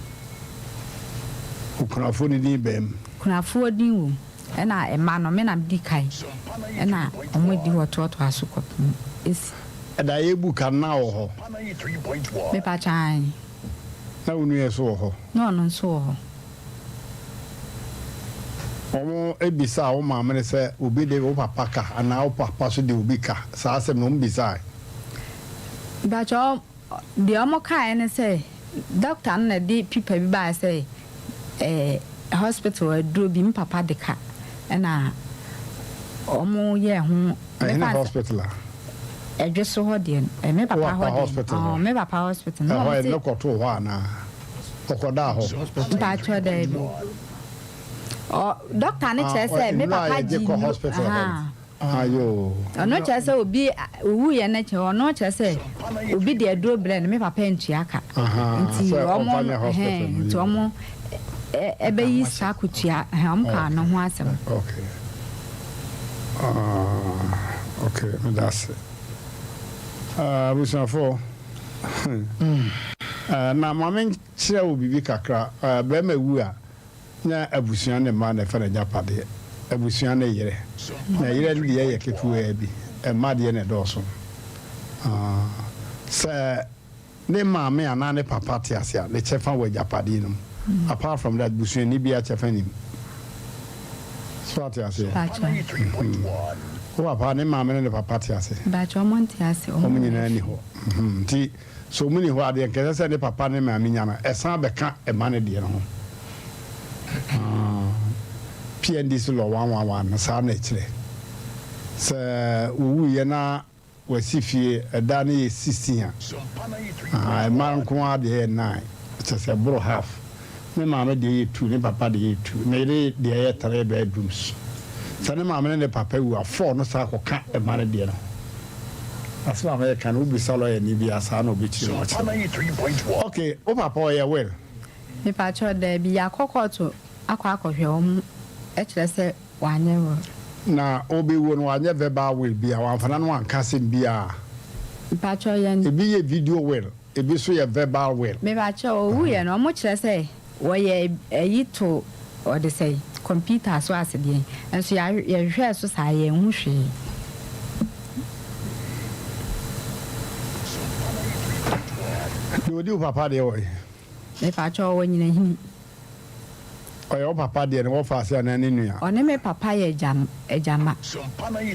Okunafoɔ no din baa mu? Kunafoɔ din wɔ mu. Ɛna mma no, me na medi kan, ɛna wɔdi hɔ toatoa so kɔpem esi. Ɛda a yɛrebu ka no, na wɔ hɔ? Mepakyɛ, aane. Na wo nua nso wɔ hɔ? Na ɔno nso wɔ hɔ. Wɔbisaa wo maame no sɛ obi de wo papa ka anaa wo papa nso de obi ka? Saa asɛm no, wɔbisae? Mepakyɛ, deɛ wɔkaeɛ ne sɛ. Doctor no na ɛde pipa bi baeɛ sɛ ɛɛ hospital aduro bi me papa de ka ɛna wɔn yɛɛ ho. Ɛhe ne hospital a? Ɛdwe so hɔ deɛ no, me papa hɔ deɛ no, me papa hospital. Ɛhɔ yɛde no kɔtoo hɔ anaa? Ɔkɔdaa hɔ? Mpakyɛ daabi. Ɔ doctor no kyerɛ sɛ me papa gye nnuro. Ayoo. Ɔno kyerɛ sɛ obi owu yɛ no kyerɛ ɔno kyerɛ sɛ obi de aduro brɛ no me papa ntua ka nti ɔmo nti ɔmo ɛbɛyi saa kutua ɔmo kaa no ho asɛm. Okay. Ah, okay, meda ase. Ah, abusuafo. Ah, na ma menkyerɛ wo biribi kakra. Ah, bɛrima wu a Nyɛ abusua ne mma na ɛfa n'agyapadeɛ. Abusua ne yerɛ. Na yerɛ no deɛ yɛ ketewaa bi. Mma deɛ na ɛdɔɔso. Sɛ ne maame anaa ne papa te ase a, ne kyɛfa wɔ agyapadeɛ no mu. Apart from that, busuani biara kyɛfa nni mu. So ate aseɛ? Wo papa, ne maame ne ne papa te ase? Mpakyɛ, wɔn nte ase. Wɔn nyinaa nni hɔ. Nti. Sɛ ɔmu nni hɔ a, deɛ nka ɛsɛ sɛ ne papa ne maame nya no, ɛsan bɛka mma no deɛ no ho. PNDC Law 111 no, saa na ɛkyerɛ. Sɛ wɔwuiɛ na wɔasi fie, ɛda no yɛ 16 a, mma nko ara deɛ yɛ 9, kyerɛ sɛ ɛboro half. Ne maame deɛ yɛ tu, ne papa deɛ yɛ tu, ne yere deɛ yɛ three bedrooms. Sɛ ne maame ne ne papa wu a, four no san kɔka mma no deɛ no ho. Asɛm a mɛka no, wobisa lɔyani bi a, saa na ɔbɛkyerɛ mu akyerɛ wo. Ok, wo papa ɔyɛ will? Mepakyɛw, daabi, yɛakɔ kɔɔto akɔ akɔhwɛ, wɔn kyerɛ sɛ wanyɛ will. Na ɔbɛwuo no, wanyɛ verbal will biara, wamfa n'ano anka asɛm biara? Mepakyɛw, yɛn. Ebi yɛ video will. Ebi nso yɛ verbal will. Mepakyɛw, owuiɛ no ɔmo kyerɛ sɛ wɔyɛ ayi to ɔde sɛn computer so ase deɛn nso yɛhwehwɛɛ so saa yɛnhu hwee. Deɛ ɔdi wo papa deɛ wɔ he? Mepakyɛw, ɔwɔ Nyinahini. Ɔyɛ wo papa deɛ ne wɔfa ase anaa ne nua? Ɔne me papa yɛ agya agya mma.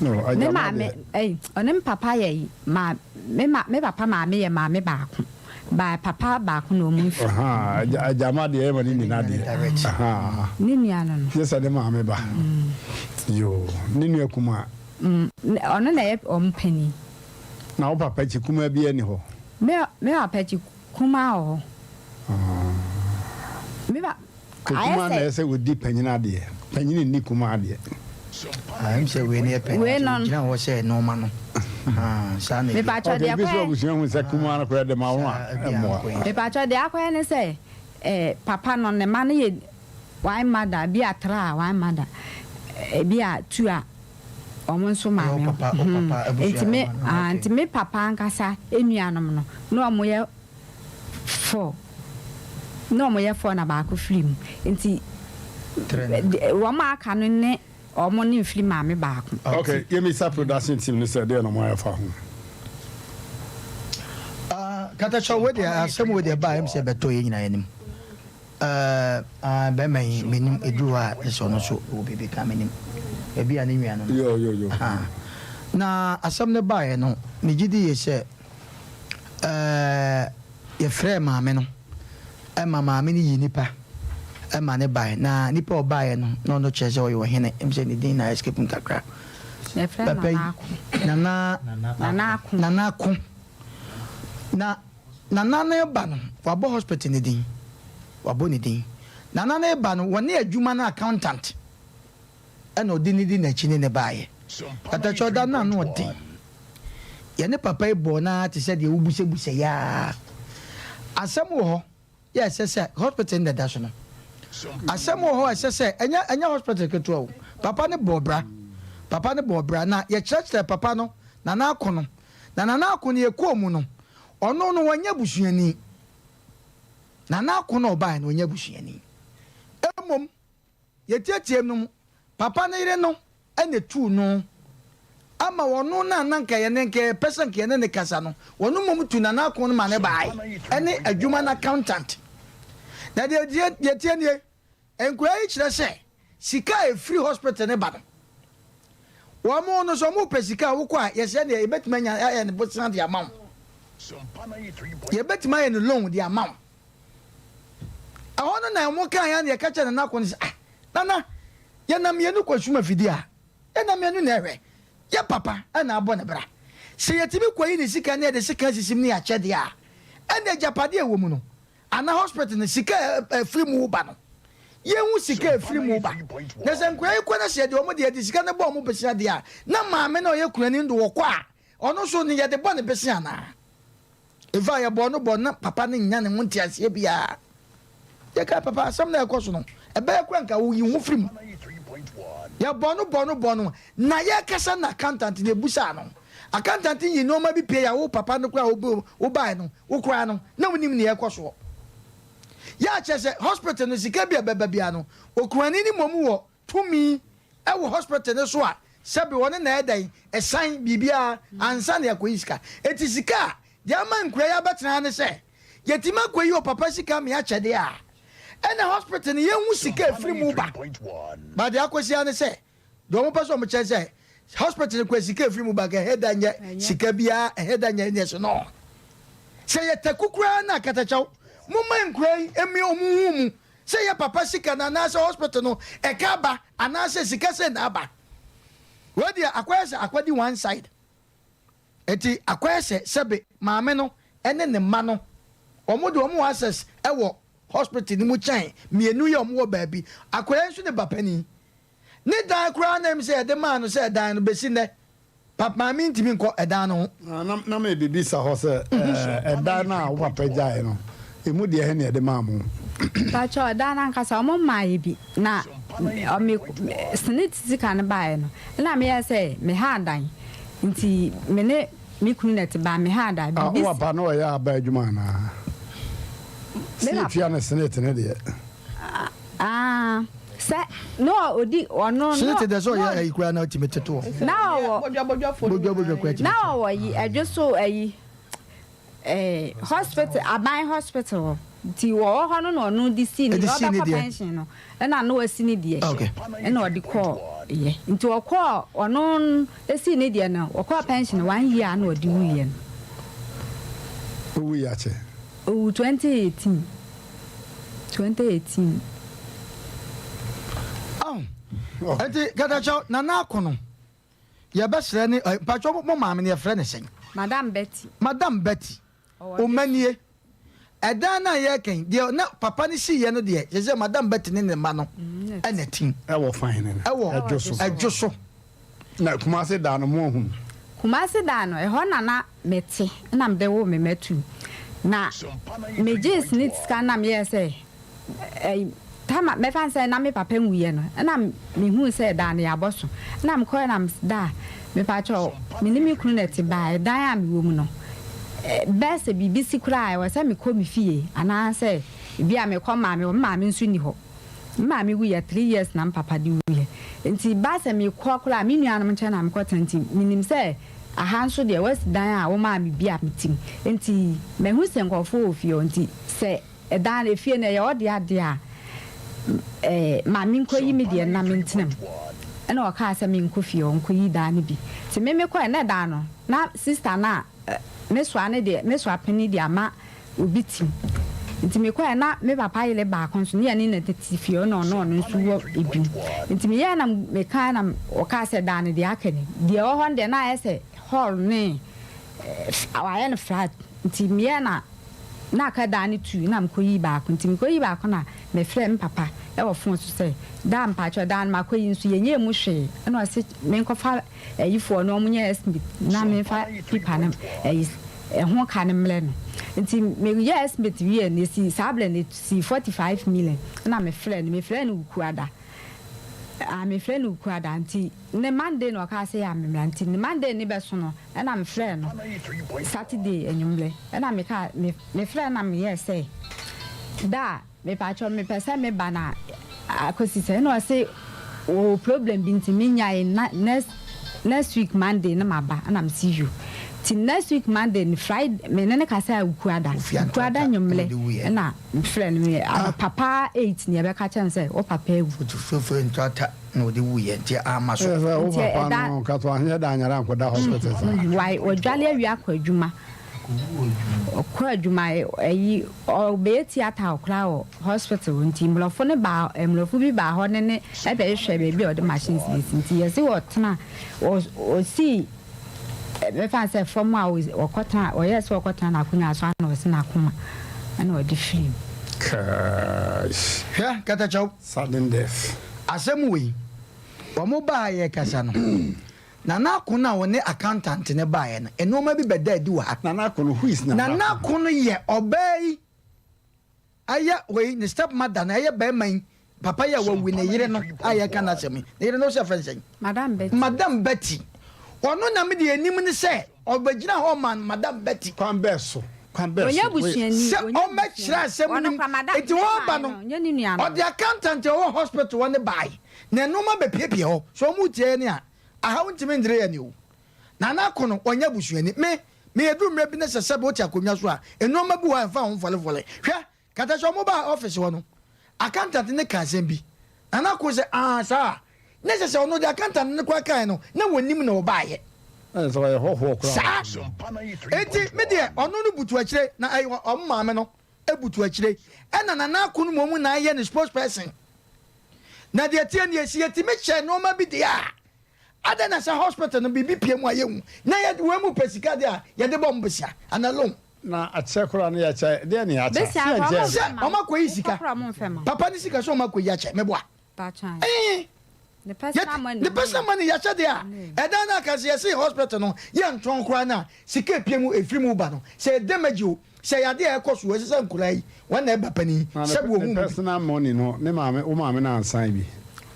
No, Me agya mma maame deɛ. ɛyi ɔne me papa yɛ ma me ma me papa maame yɛ maame baako ba papa baako na ɔmo nfi. Ahaa agya agya mma deɛ ɛma ne nyina deɛ. Ahaa. Ne nua no no. Gye sɛ ne maame ba. Yoo ne nua kumaa. Mm ɔno na ɛyɛ ɔmo panin. Na wo papa akyi kumaa biara ni hɔ? Me me papa akyi Kumaa wɔ hɔ. Me ba, ayɛ Kumaa na sɛ. ɛsɛ sɛ ɔdi panyin adeɛ. Panyin nni kumaa adeɛ. Ah, ɛm sɛ wei no yɛ pɛ Wei no. gyina hɔ sɛ nneɛma no. Ah, saa na ebi. Mepakyɛ Okay, deɛ ebi so akɔyɛ. abusua hu sɛ kumaa no koraa de ma wo a, ɛmmoa. Mepakyɛ deɛ akɔyɛ ne sɛ, eh, papa no ne mma no yɛ one mother, bi a three a one mother, eh, bi a two a wɔn nso maame ho. Nti me ah nti me papa ankasa nuanom no na wɔn yɛ four na wɔn yɛ four na baako firi mu nti wɔn a aka no ne wɔn ne nfiri maame baako. Okay, yɛmisa production team no sɛ deɛ na wɔn ayɛ fa ho. Ah, katakyɛ wei deɛ asɛm wei deɛ baa ɛm sɛ bɛtɔ yɛ nyinaa anim. Ɛɛ aah bɛrima yi menim ɛduru hɔ a gye sɛ ɔno nso wɔ biribi ka menim baabi a ne nua no no Yo yo yo. Ahaa na asɛm no baeɛ no megye di yie sɛ ɛɛ yɛfrɛɛ maame no ɛma maame no yii nipa ɛma ne baeɛ na nipa a ɔbaeɛ no na ɔno kyerɛ sɛ ɔyɛ ɔhene ɛm sɛ ne din na escape me kakra Yɛfrɛ no papa yi Nana Ako. Nana Nana Ako. Nana Ako na Nana no reba no, wabɔ hospital no din. Wabɔ ne din. Nana no reba no, wɔne adwuma no accountant ɛna ɔde no di n'akyi ne no baeɛ. Katakyɛ ɔda no ano ɔden. Yɛne papa yi bɔɔ no ara te sɛ deɛ wobusabusa yi ara. Asɛm wɔ hɔ yɛ ɛsɛ sɛ hospital no na ɛda so no. Asɛm wɔ hɔ a ɛsɛ sɛ ɛnyɛ ɛnyɛ hospital ketewa o. Papa no bɔɔ bra. Papa no bɔɔ bra na yɛkyerɛkyerɛ papa no Nana Ako no. Na Nana Ako no yɛkɔɔ mu no, ɔno no wanyɛ busuani. Nana Ako no a ɔbaeɛ no ɔnyɛ busuani. Mmom yɛtiatiam no mu, papa no yere no na ɛtuu no ama ɔno no a na nka yɛne nka yɛpɛ sɛ nka yɛne no kasa no, ɔno mmom tu Nana Ako no ma no baeɛ ɛne adwuma no accountant. Na deɛ deɛ ɛteɛ nie, Nkwadaa yi kyerɛ sɛ sika a ɛfiri hospital no ba no, wɔn no sɛ wɔpɛ sika a wokɔ a yɛsɛ deɛ yɛbɛtumi anya ayɛ no bosea de ama wo. Yɛbɛtumi ayɛ no loan de ama wo. Ɛhɔ no na wɔn kaeɛ a na yɛka kyerɛ Nana Ako no sɛ, ah, Nana, yɛnam mmienu kɔ sum afidie a, yɛnam mmienu na ɛhwɛ. Yɛ papa na abɔ ne bra. Sɛ yɛtumi kɔyi ne sika na yɛde sekan sisi mu ne yɛakyɛ deɛ a, ɛnna agyapadeɛ a ɛwɔ mu no, anaa hospital no, sika a ɛfiri mu ba no, yɛnhu sika a ɛfiri mu ba. Na sɛ nkwadaa yi kɔ na sɛ yɛde wɔn deɛ, yɛde sika no bɔ wɔn bosea deɛ a, na maame no a ɔyɛ kunani no de ɔkɔ a, ɔno nso no yɛde bɔ ne bosea anaa? In fact, yɛbɔɔ no bɔ na papa no nnya ne ho nteaseɛ biara. Yɛkaa papa asɛm no a ɛkɔ so no, ɛbɛyɛ koraa nka woyi ho firi mu. Yɛbɔɔ no bɔɔ no bɔɔ no, na yɛrekasa na accountant no yɛbusaa no. Accountant yi nneɛma bi pie a wo papa no koraa a wobaeɛ no, wo koraa no, na wonim nea ɛrekɔ soɔ. Yɛ a kyerɛ sɛ hospital no sika bi a ɛbɛba biara no, okurani no mmom wɔ tumi wɔ hospital no so a sɛbe ɔno na ɛdɛn ɛsan biribiara ansa na yɛakɔyi sika. Enti sika a deɛ ama nkura yi abɛtena ha ne sɛ yɛtumi akɔyi ɔpapa sika ama yɛakyɛ deɛ a ɛna hospital no yɛnhu sika a ɛfiri mu ba. But deɛ akɔsi ara ne sɛ deɛ wɔpɛ sɛ wɔkyerɛ sɛ hospital no kura sika a ɛfiri mu ba nka ɛhɛ da nyɛ sika biara ɛhɛ da nyɛ neɛ so no. Sɛ yɛ taku koraa na akatakyɛw momma nkura yi mmue wɔn ho mu Sɛ yɛ papa sika no anaasɛ hospital no ɛka aba anaasɛ sika sɛn na aba. Wei deɛ akɔyɛ sɛ akɔdi one side. Nti akɔyɛ sɛ sɛbe maame no ne ne mma no wɔn deɛ wɔn wɔ access wɔ hospital no mu kyɛn mmienu yi a wɔn wɔ baabi. Akwadaa yi nso ne ba panin. Ne dan koraa na ɛm sɛ yɛde maa no sɛ ɛdan no bɛsi nnɛ Pap maame ntumi nkɔ ɛdan no ho. Na na mebebisa hɔ sɛ, Ɛdan no a wo papa gyaeɛ no, emu deɛ he na yɛde maa mo? Mpakyɛw, ɛdan no ankasa, wɔn mmaa yɛ bi. Na me senate sika no baeɛ no, ɛna meyɛɛ sɛ mehaa dan. Nti me ne me kunu na ɛte baa mehaa dan. Ah, wo papa na ɔyɛ aba adwuma anaa? Me Sɛ papa. yɛtua no senate no deɛ. Ah, sɛ na ɔdi ɔno no. Senate deɛ sɛ ɔyɛ ayi koraa na ɔtumi tete wɔ. Na ɔwɔ. Bodwa bodwa koraa tumi. Na ɔwɔ yi ɛdwe so ayi ɛɛ hospital aban hospital hɔ nti wɔwɔ hɔ no na ɔno de si ne deɛ ɔbɛkɔ pension no ɛna na wasi ne deɛ ɛna ɔde kɔɔ yɛ nti ɔkɔɔ ɔno esi ne deɛ no ɔkɔɔ pension one year na ɔde wuiɛ no. Owu yɛ akyɛ. Owu 2018. 2018. Oh, nti katakyɛw nana ako no yɛbɛsrɛ ne eh, mpakyɛw mo maame no yɛfrɛ ne sɛn? Madam Betty. Madam Betty, omanie ɛdan no a yɛreka yi deɛ na papa no siiɛ no deɛ kyerɛ sɛ Madam Betty ne ne mma no mm, ɛna tim. Ɛwɔ fan no ɛwɔ ɛdwo so. Ɛdwo so. Na Kumase da no mo ahunu. Kumase da no ɛhɔ na na mete na mede woo me mma tu. Na megyee SSNIT sika no na meyɛɛ sɛ ɛyi time a mɛfa no sɛ na me papa nwuiɛ no ɛna mehuu sɛ ɛdan no yɛabɔ so ɛna mekɔɛ na mese daa mepakyɛw me ne me kunu na ɛte baa ɛdan a mewɔ mu no bɛɛ sɛ biribi si koraa a ɛwɔ sɛ mekɔ me fie anaasɛ ebi a mekɔ maame hɔ me maame nso nni hɔ. Me maame wuiɛ three years na me papa de wuiɛ nti ba sɛ me kɔ koraa me nuanom nkyɛn na me kɔ tena nti me nim sɛ aha nso deɛ wasi dan a wo maa me bi a me te mu nti mahu sɛ nkorɔfoɔ wɔ fie hɔ nti sɛ ɛdan no efie no ɛyɛ ɔdea deɛ a ɛɛ ma me nkɔ yi me deɛ na me ntena mu ɛna ɔkaa sɛ me nkɔ fie hɔ nkɔ yi dan no bi nti me me kɔɛ na ɛdan no na sister no a Me soa no deɛ, me soa panin deɛ ama obi tim. Nti mekɔɛ na me papa yere baako nso ne yɛne no tete fie hɔ na ɔne ɔno nso wɔ ebi. Nti meyɛɛ na mekae na ɔkaa sɛ daa no deɛ aka ni. Deɛ ɛwɔ hɔ no deɛ na ayɛ sɛ hall ne wayɛ no flat. Nti meyɛɛ na na aka daa no tuu na mekɔyii baako. Nti mekɔyii baako na mefrɛɛ me papa wɔ phone so sɛ daa mpakyɛw daa no makɔyi nso yɛnyɛɛ mu hwee. Ɛna ɔse menkɔfa ayifoɔ no wɔn nyɛ estimate na me nfa pipa no ayi ɛho ka no mmerɛ no nti me yɛ estimate wie no esi saa berɛ no esi 45 million ɛna me frɛ no me frɛ no wukuada ah me frɛ no wukuada nti ne Monday na ɔkaa sɛ yɛ a me mmra nti ne Monday ne bɛso no ɛna me frɛ no Saturday anwummerɛ ɛna me kaa me me frɛ na me yɛ sɛ da a Mepakyɛw mepɛ sɛ me ba na akosi sɛ ɛna ɔse ɔwɔ problem bi nti menyae na next next week Monday na maba ɛna mese yo nti next week Monday no Friday me ne no kasaa Wukuada Wukuada nwummerɛ ɛna mefrɛ no me anɔpa paa 8 ne ɛbɛka kyerɛ no sɛ wo papa awu. Fufuo ntrata na ɔde wuiɛ nti amma so. Ɛsɛ sɛ wo Nti papa ɛda no nka to anyɛ da anyare ankɔda hospital saa. Wai ɔdwale awie akɔ adwuma. Ɔkɔ adwuma ayi ɔbɛyɛ theatre koraa wɔ hospital nti mmorɔfo no baa mmorɔfo bi baa hɔ ne ne ɛbɛhwehwɛ baabi a ɔde machines bɛsi nti yɛse ɔtena ɔsii mɛfa sɛ fam a ɔkɔtena ɔyɛɛ sɛ ɔkɔtena n'akonnwa so ana ɔse n'akoma ɛna ɔde firi mu. Cash. Hwɛ katakyɛw. Sudden death. Asɛm wei, wɔn baa yɛrekasa no, Nana Ako no a ɔne accountant no baeɛ no, nnoɔma bi bɛdaa adi wɔ ha. Nana Ako no, who is Nana Ako? Nana Ako no yɛ ɔbaa yi, ɛyɛ wei, ne step mother no, ɛyɛ barima yi, papa yi a wawu, ne yere no a yɛreka n'asɛm yi, ne yere no wose yɛfrɛ no sɛn? Madam Betty. Madam Betty. Ɔno na me deɛ ɛnim ne sɛ ɔbɛgyina hɔ ma Madam Betty. Kwan bɛɛ so? Kwan bɛɛ Ɔnyɛ so? Wei. busuani, Sɛ ɔnyɛ ɔmmɛkyerɛ busuani. asɛm no Ɔno mu. koraa, Madam, Enti ne wɔreba maame no, no, ɔnyɛ ne nua no. ɔde accountant a ɔwɔ hospital hɔ no bae. Na nnoɔma bɛpiapia hɔ. So wɔn retie yɛn a, aha wontumi ngyere yɛn o. Nana Ako no, ɔnyɛ abusuani. Me, me ɛduru mmerɛ bi na sɛ sɛbe wote akonnwa so a, nnoɔma bi wɔ hɔ a ɛmfa ho mfɔlefɔle. Hwɛ, kata sɛ wɔn baa office hɔ no, accountant no kaa asɛm bi. Nana Ako sɛ, aah saa a. Na ɛsɛ sɛ ɔno deɛ accountant no koraa kaeɛ no, na wɔnim na ɔbaeɛ. Na ɛsɛ sɛ ɔyɛ hɔhoɔ koraa. Saa. Enti me deɛ, ɔno no butu akyire, na ɛyɛ wɔn maame no butu akyire. Ɛna Nana Ako no mmom na ayɛ ne spokesperson. Na deɛ ɛteɛ nie, sɛ yɛtumi kyɛ nnoɔma bi deɛ a, adɛn na sɛ hospital no biribi pue mu a yɛnhu? Na yɛ wei mu pɛ sika deɛ a, yɛde bɔ wɔn bosea anaa loan. Na akyɛ koraa no yɛkyɛ, deɛn na yɛakyɛ? Bosea Sɛ koraa yɛnkyɛɛ wɔn Sɛ mfɛ ma wɔn wo, akɔyi wokɔ sika, koraa wɔn mfɛ ma wo. papa no sika sɛ wɔn akɔyi akyɛ, meboa? Ɛɛ. Ne personal money. Ne personal money yɛahyɛ deɛ a ɛdan no aka sɛ yɛse hospital no yɛntɔn koraa no a sika epie mu efiri mu ba no sɛ ɛyɛ damage o sɛ ɛyɛ adeɛ a ɛkɔ so ɛsɛ sɛ nkwadaa yi wɔn na ɛba panin sɛbi wɔn mu Ne bi. personal money no ne maame wo maame no ansan bi.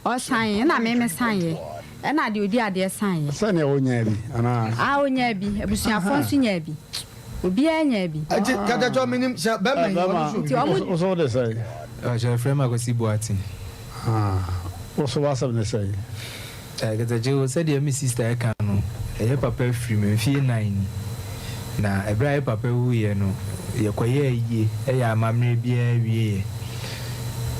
Ɔsan ɛna me me san yɛ ɛna deɛ odi adeɛ san yɛ. Sɛnea ɔnyaa bi anaa. Ah ɔnyaa bi abusuafoɔ nso nyaa bi. Obiara nyaa bi. Eti katakyɛ menim sɛ bɛma yi ɔno nso Nti ɔmo. Wo so wode sɛn? Ɔkyɛ yɛfrɛ me Akwasi Boateng. Ah, wo so w'asɛm ne sɛn? Eh, Katakyɛ o, sɛdeɛ me sista ɛka no, ɛyɛ papa afiri mu mfie nan ni. Na ɛberɛ a yɛ papa wuiɛ no, yɛkɔyɛɛ ayie, ɛyɛ amammerɛ biara wieɛ.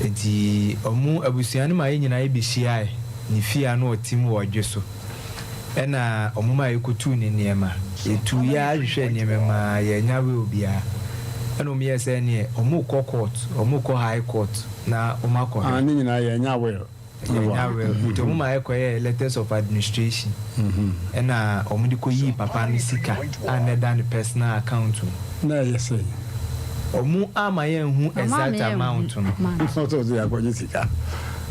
Nti ɔmo abusua no ma yɛ nyinaa yɛbɛhyiae ne fie a na ɔte mu wɔ Ɔdwe so. Ɛna ɔmo maa yɛkɔtuu ne nneɛma. Yɛtuiɛ ara hwehwɛɛ nneɛma mu ara, yɛannya will biara. Ɛna ɔmo yɛɛ sɛ ɛneɛ ɔmo rekɔ court, ɔmo rekɔ high court na ɔmo akɔhwɛ. Ah, ne nyinaa yɛannya will. Yɛannya will. Nti ɔmo maa yɛkɔyɛɛ letters of administration. Ɛna ɔmo de kɔyii papa no sika a na ɛda ne personal account mu. Na ɛyɛ sɛn? Ɔmo amma yɛanhu exact amount no. Ɔsɛ ɔsɛ yɛakɔgye sika.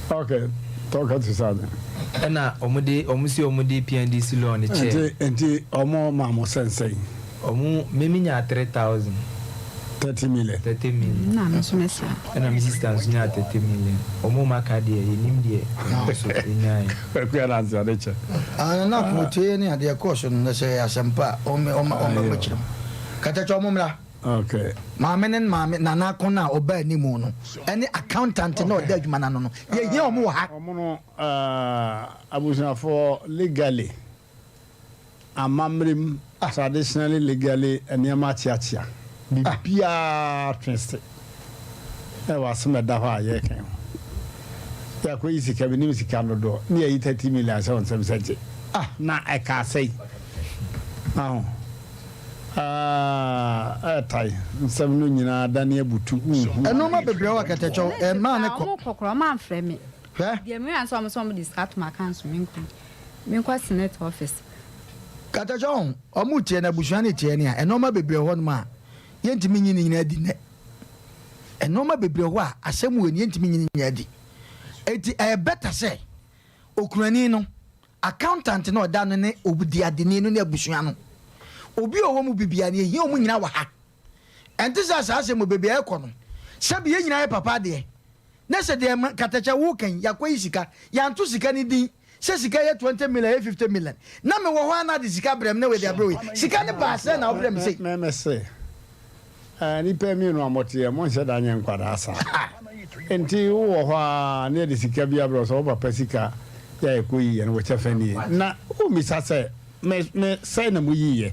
Okay, talk to Sergeant. Ɛna ɔmo de ɔmo se ɔmo de PNDC law no kyɛɛ. Nti nti ɔmo maa mo sɛn sɛn? Ɔmo me me nyaa 3000. 30 million. 30 million. Ɛna me nso me saa. Ɛna me sister nso nyaa 30 million. Ɔmo ɔmo aka deɛ yɛ nim deɛ ɔmo nso nyaeɛ. Kwaku Ananse ade kyɛ. Ah Nana Akomotie ne adeɛ ɛkɔɔ so no na sɛ ɛyɛ asɛmpa a ɔmo ɔmo ɔmo kyerɛ mu. Katakyɛ ɔmo mmra. Okay. Maame ne maame Nana Ako no a ɔbaa anim no ɛne accountant no a ɔda adwuma no ano no yɛhia ɔmo wɔ ha. Ɔmo no abusuafoɔ legally amammerɛ mu traditionally legally nneɛma akyeakyea biribiara twe se ɛwɔ asɛm a ɛda hɔ a yɛreka yi ho. Yɛakɔyi sika menim sika dodoɔ ne yɛyi 30 million ahyɛ wo nsam sɛ gye na ɛkaa sɛi. Aho. Ah, ɛtae. Nsɛm no nyinaa adane abutu, wonhu. Nnoɔma bebree wɔ akatakyɛw, ɛmaa no kɔ. Ɔmo kɔ koraa ɔmo anfrɛ me. Hwɛ. Deɛ mehu ara sɛ ɔmo sɛ ɔmo de sika ato m'account so menkɔ menkɔ senate office. Katakyɛw, ɔmo tie no abusua no tie no a, nnoɔma bebree wɔ hɔnom a yɛntumi nyi ne nyinaa adi nnɛ. Nnoɔma bebree wɔ hɔ a asɛm wei no yɛntumi nyi ne nyinaa adi. Enti ɛyɛ better sɛ okunani no Accountant no a ɔda ano ne odiadeni no ne abusua no. Obi a ɔwɔ mu bi biara no, yɛhia wɔn nyinaa wɔ ha. Ɛnte sɛ asaase mu baabi a yɛkɔ no, sɛbi yɛn nyinaa yɛ papa adeɛ, na sɛ deɛ ma katakyɛ woreka yi, yɛakɔyi sika, yɛanto sika no din sɛ sika yɛ 20 million, ɛyɛ 50 million, na mewɔ hɔ ara na ade sika brɛ me na wei de abrɛ wei. Sika no baa sɛn na wobrɛ me sei? Me mese, Nnipa mmienu a moteɛ, monhyɛ da nyɛ nkwadaa saa. Enti wowɔ hɔ ara na yɛde sika bi abrɛ wo sɛ wo papa sika yɛ a ɛkɔyiiɛ no, wo kyɛfa nie. Na wommisa sɛ, Me, me, sɛn na moyiiɛ?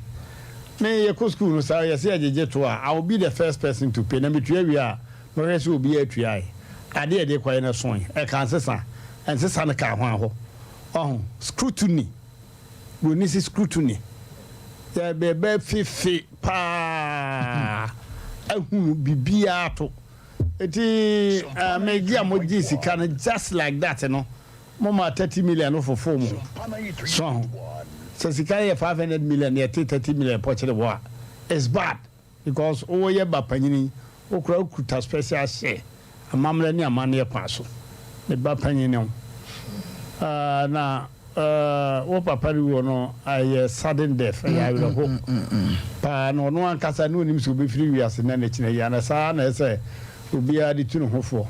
Me, yɛkɔ sukuu no saa, yɛse yɛgyegye to a, I will be the first person to pay. Na metua wie a, mɛhwɛ sɛ obiara tuae. Adeɛ a yɛde kɔeɛ no soe. Ɛkaa nsesa. Nsesa no kaa hwan hɔ? Wahu? Scrutiny. Buroni se scrutiny. Yɛbɛbɛ fifi paa. ahunu biribiara to. Eti eh, megye a mogyee sika no just like that no, momaa 30 million no fofoo mo ho. So ho? Sɛ sika no yɛ 500 million na yɛte 30 million pɔkyere wɔ a, it's bad because woyɛ ba panyini, wo koraa wokuta special share. Amammerɛ ne amanneɛ kwan so. Me ba panyin ne wo. Ah, na eh, wo papa rewu no, ɛyɛ sudden death, ɛyɛ awerɛho paa. Na ɔno ankasa ne onim sɛ obɛfiri wiase nnɛ ne kyena yi, ana saa na ɛsɛ obiara de tu ne ho foɔ.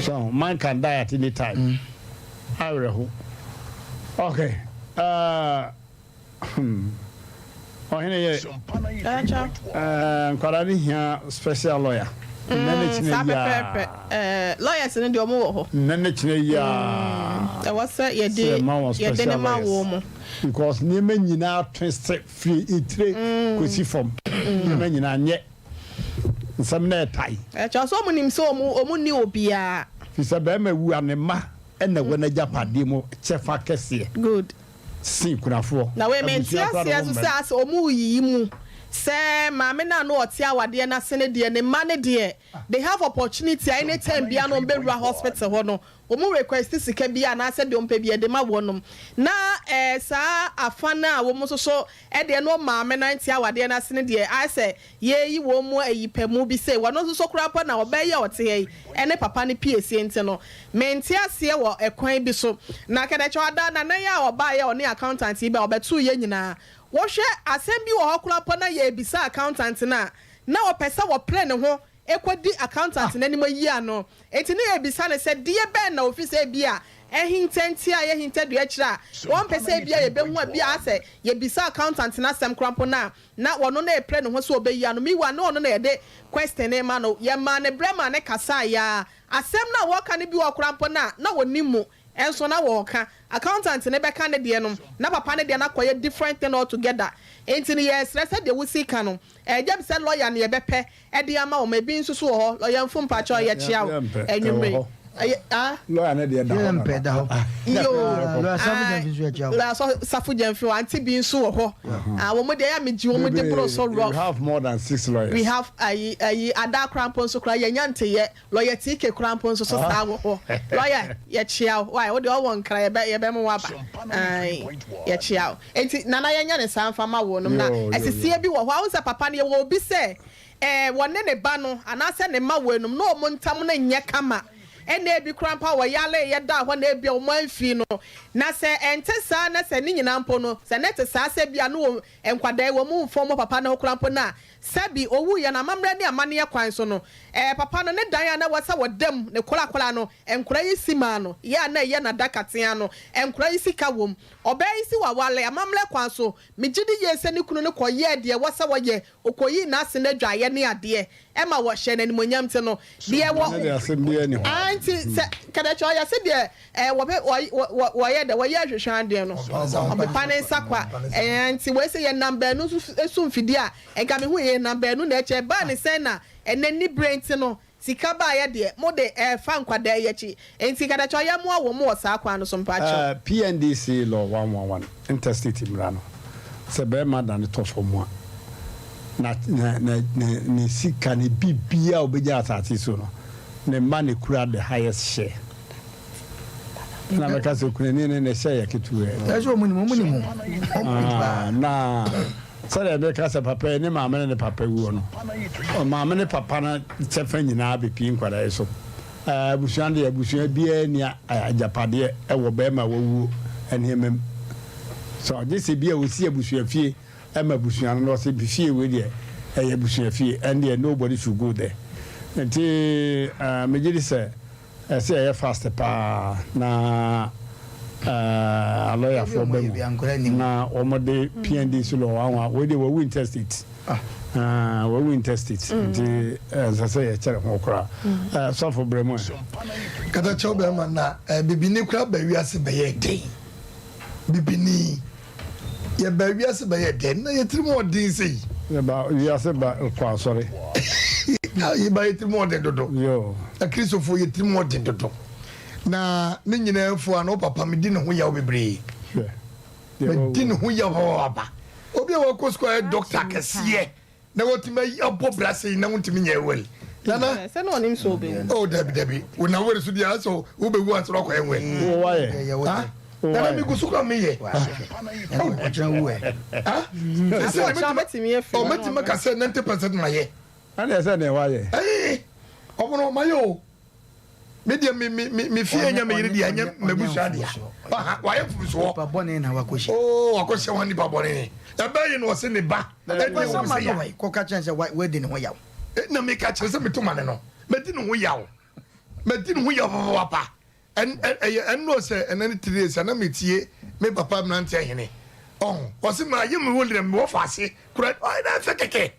So, man can die at any time. Awerɛho. Okay. Uh, Hmm. Ɔhene yɛ. Eh, nkwadaa no hia special lawyer. Nnɛ ne kyena saa yi pɛpɛɛpɛ. a. Eh, lawyers no deɛ ɔmo wɔ hɔ. Nnɛ ne kyena yi a. Ɛwɔ sɛ yɛde Sɛ ma wɔn yɛde ne special ma lawyers. wɔn mo. Because nneɛma nyinaa twist firi etire kɔsi fam. Nneɛma nyinaa nyɛ. Nsɛm no ɛtae. Ɛkyerɛ sɛ ɔmo nim sɛ ɔmo ɔmo nni obiara. Firi sɛ bɛrima wu a ne mma na ɛwɔ n'agyapadeɛ mu kyɛfa kɛseɛ. Good. Sen kunafoɔ. Na wei mente Abusua koraa na aseɛ wɔn nso sɛ mmam. asɛ ɔmo reyiyi mu sɛ maame no a na ɔte awadeɛ no ase no deɛ ne mma no deɛ they have opportunity a anytime biara no ɔmo bɛwura hospital hɔ no ɔmo request sika bi anaasɛ deɛ ɔmo pɛ bi yɛde ma wɔnom na ɛɛ saa afa no a wɔn nso so ɛdeɛ no maame no nte awadeɛ no ase no deɛ ayɛ sɛ yɛyi wɔn mu ayi pɛ mu bi sei wɔn nso so koraa mpo na ɔbɛyɛ ɔte ha yi ɛne papa no piesie nti no mente aseɛ wɔ ɛkwan bi so na kɛdɛkyɛ ɔda nana yi a ɔbaeɛ ɔne accountant yi bɛ ɔbɛtoo yɛ nyinaa wɔhwɛ asɛm bi wɔ hɔ koraa mpo na yɛbisa accountant no a na ɔpɛ sɛ wɔpere ne ho ɛkɔdi accountant n'anim ayi ano enti ne yɛbisa no sɛ deɛ bɛn na ofi sɛ bi a ɛhinta nti a yɛhinta dua akyire a wɔmpɛ sɛ bi a yɛbɛhu a bi a asɛ yɛbisa accountant n'asɛm koraa mpo no a na wɔno na ɛpere ne ho sɛ ɔbɛyi ano meanwhile na ɔno na yɛde question ne ma no yɛmaa ne brɛ ma ne kasa ya asɛm no a wɔka no bi wɔ koraa mpo no a na wɔnim mu ɛnso na wɔɔka accountant ne bɛka ne deɛ no na papa ne deɛ no akɔyɛ different thing altogether enti no yɛsrɛ sɛ deɛ wosi ka no ɛgya bi sɛ lawyer no yɛbɛpɛ ɛde ama wɔn ebi nso so wɔ hɔ lawyer mfo mpakyɛw yɛkyea wo anwummere ɛyɛ ah Lawyer ne deɛ da hɔ. Yɛmpɛ da hɔ. yo Lawyer Safo Gyamfi nso yɛkyea wo. lawyer Safo Gyamfi wɔ ante bi nso wɔ hɔ ah wɔn deɛ ɛyɛ megye wɔn de boro so We rough have more than six lawyers. we have ayi ayi ada koraa mpo nso koraa yɛnya nteyɛ lawyer TK koraa mpo nso so saa wɔ hɔ lawyer yɛkyea wo wae wo deɛ ɔwɔ nkra yɛbɛ yɛbɛ mo waba ayi yɛkyea wo eti nana yɛnya ne saa nfa ma wɔ nom na Yo, yo, ɛsisie bi wɔ hɔ ahun sɛ papa no yɛwɔ obi sɛ ɛɛ wɔne ne ba no anaasɛ ne mma wɔ enum na wɔn ntam no nyɛ kama ɛna ebi koraa mpa wɔ yale yɛda hɔ na ebi a wɔn amfi no na sɛ ɛnte saa na sɛ ne nyinaa mpo no sɛ ne te saa sɛ bi a no wɔ nkwadaa yi wɔn mu nfɔm wɔ papa ne ho koraa mpo na sɛbi owu yɛ no amammerɛ ne amanneɛ kwan so no ɛɛ papa no ne dan a na wɔsɛ wɔ dam ne korakora no nkora yi si maa no yɛ a na ɛyɛ n'adakatea no nkora yi sika wɔm ɔbaa yi si wawale amammerɛ kwan so megye di yie sɛ ne kunu no kɔyɛɛ deɛ wɔsɛ wɔyɛ okoyi n'ase n'adwaeɛ ne adeɛ ɛma wɔhyɛ n'animonyam ti no deɛ wɔ Ne deɛ asɛm biara ni hɔ. Ah, nti sɛ kɛdɛkyɛ ɔyɛ sɛ deɛ ɛɛ wɔpɛ wɔy wɔ wɔyɛ dɛ wɔyɛ ahwehwɛ adeɛ no ɔpepa ne nsa kwa ɛɛ nti wei sɛ yɛnam baanu nso so mfidie a nka mehu yɛnam baanu na ɛkyɛ baa ne sɛn na ɛnɛ ni bere nti no sika baayɛ deɛ mo de ɛɛfa nkwadaa yi akyi nti kɛdɛkyɛ ɔyɛ mmoa wɔ mo wɔ saa kwan no so mpakyɛw. PNDC law 111 intestate mmara no sɛ bɛrima da ne tɔ fam a na na na ne ne sika ne bibia a obɛgya asase so no ne mma ne kura the highest share na mɛka sɛ kunani ne ne hyɛ yɛ ketewa. Ɛsɛ ɔmo nim ɔmo nim o. Ah, na sɛdeɛ mɛka sɛ papa yi ne maame ne ne papa wuo no maame ne papa no kyɛfa nyinaa bɛpii nkwadaa yi so. Abusua deɛ abusua biara ni agyapadeɛ ɛwɔ bɛrima wawuo nneɛma mu so gye sɛ bi a wɔsi abusua fie ɛma abusua no na ɔsɛ fie wei deɛ ɛyɛ abusua fie ɛndeɛ nobody should go there nti megye di sɛ ɛsɛ ɛyɛ fast paa na alɔyafoɔ bɛ mu na wɔde PNDC law wɔn a wei deɛ wɔwu intestate wɔwu intestate nti ɛnsɛ sɛ yɛkyerɛ ho koraa sɔfo brɛ mu ɛ. Katakyɛw bɛrima na bibini kura ba wiase bɛyɛ den bibini yɛba wiase bɛyɛ den na yɛtiri mu ɔden sɛ yi. Yɛba wiase ba kɔ asɔre. Yɛba yɛtiri mu ɔden dodo. Akristofoɔ yɛtiri mu ɔden dodo na ne nyinaa fo a na ɔpapa mi di ne ho yaw bebree mɛ di ne ho yaw papaapa obi a wakɔ sukuu ayɛ dɔkta kɛseɛ. Na watumi ayi abɔ bra sei na wontumi nyɛ well. Nana. Sɛ na ɔnim sɛ ɔbɛwu. Oh dabi dabi. Wo na wɛrɛ so deɛ asɛ wobɛwu ansa na wakɔyɛ well. Wo wayɛ. Ha? Nana mi gu so kora meyɛ. Ɔkyerɛ wu ɛ. Ha? Sɛ sɛ mɛtumi aka sɛ 90% mayɛ. Ɛna ɛsɛ deɛ wayɛ. Ɛɛ ɔmo no mayɛ o. Me deɛ me me me me fie nyɛ me yere deɛ nyɛ m'abusua deɛ. Aha wayɛ mfomsoɔ. Nipa bɔne na wakɔhyia. Oo wakɔhyia wɔn nipa bɔne. Ɛbɛn yi na ɔse ne ba. Ɛdi wɔn sɛ ya. Kɔka kyerɛ sɛ wadi ne ho yaw. Na meka kyerɛ sɛ meto ma ne no. Madi ne ho yaw. Madi ne ho yaw papaapa. Ɛyɛ ɛnno sɛ ɛnɛ ne tiri sɛ na metie me papa mmeranteɛ hene. Ɔho ɔse ma yɛ me wɔ lina mewɔ faase kura ɔyɛ na ɛfɛ kɛkɛ.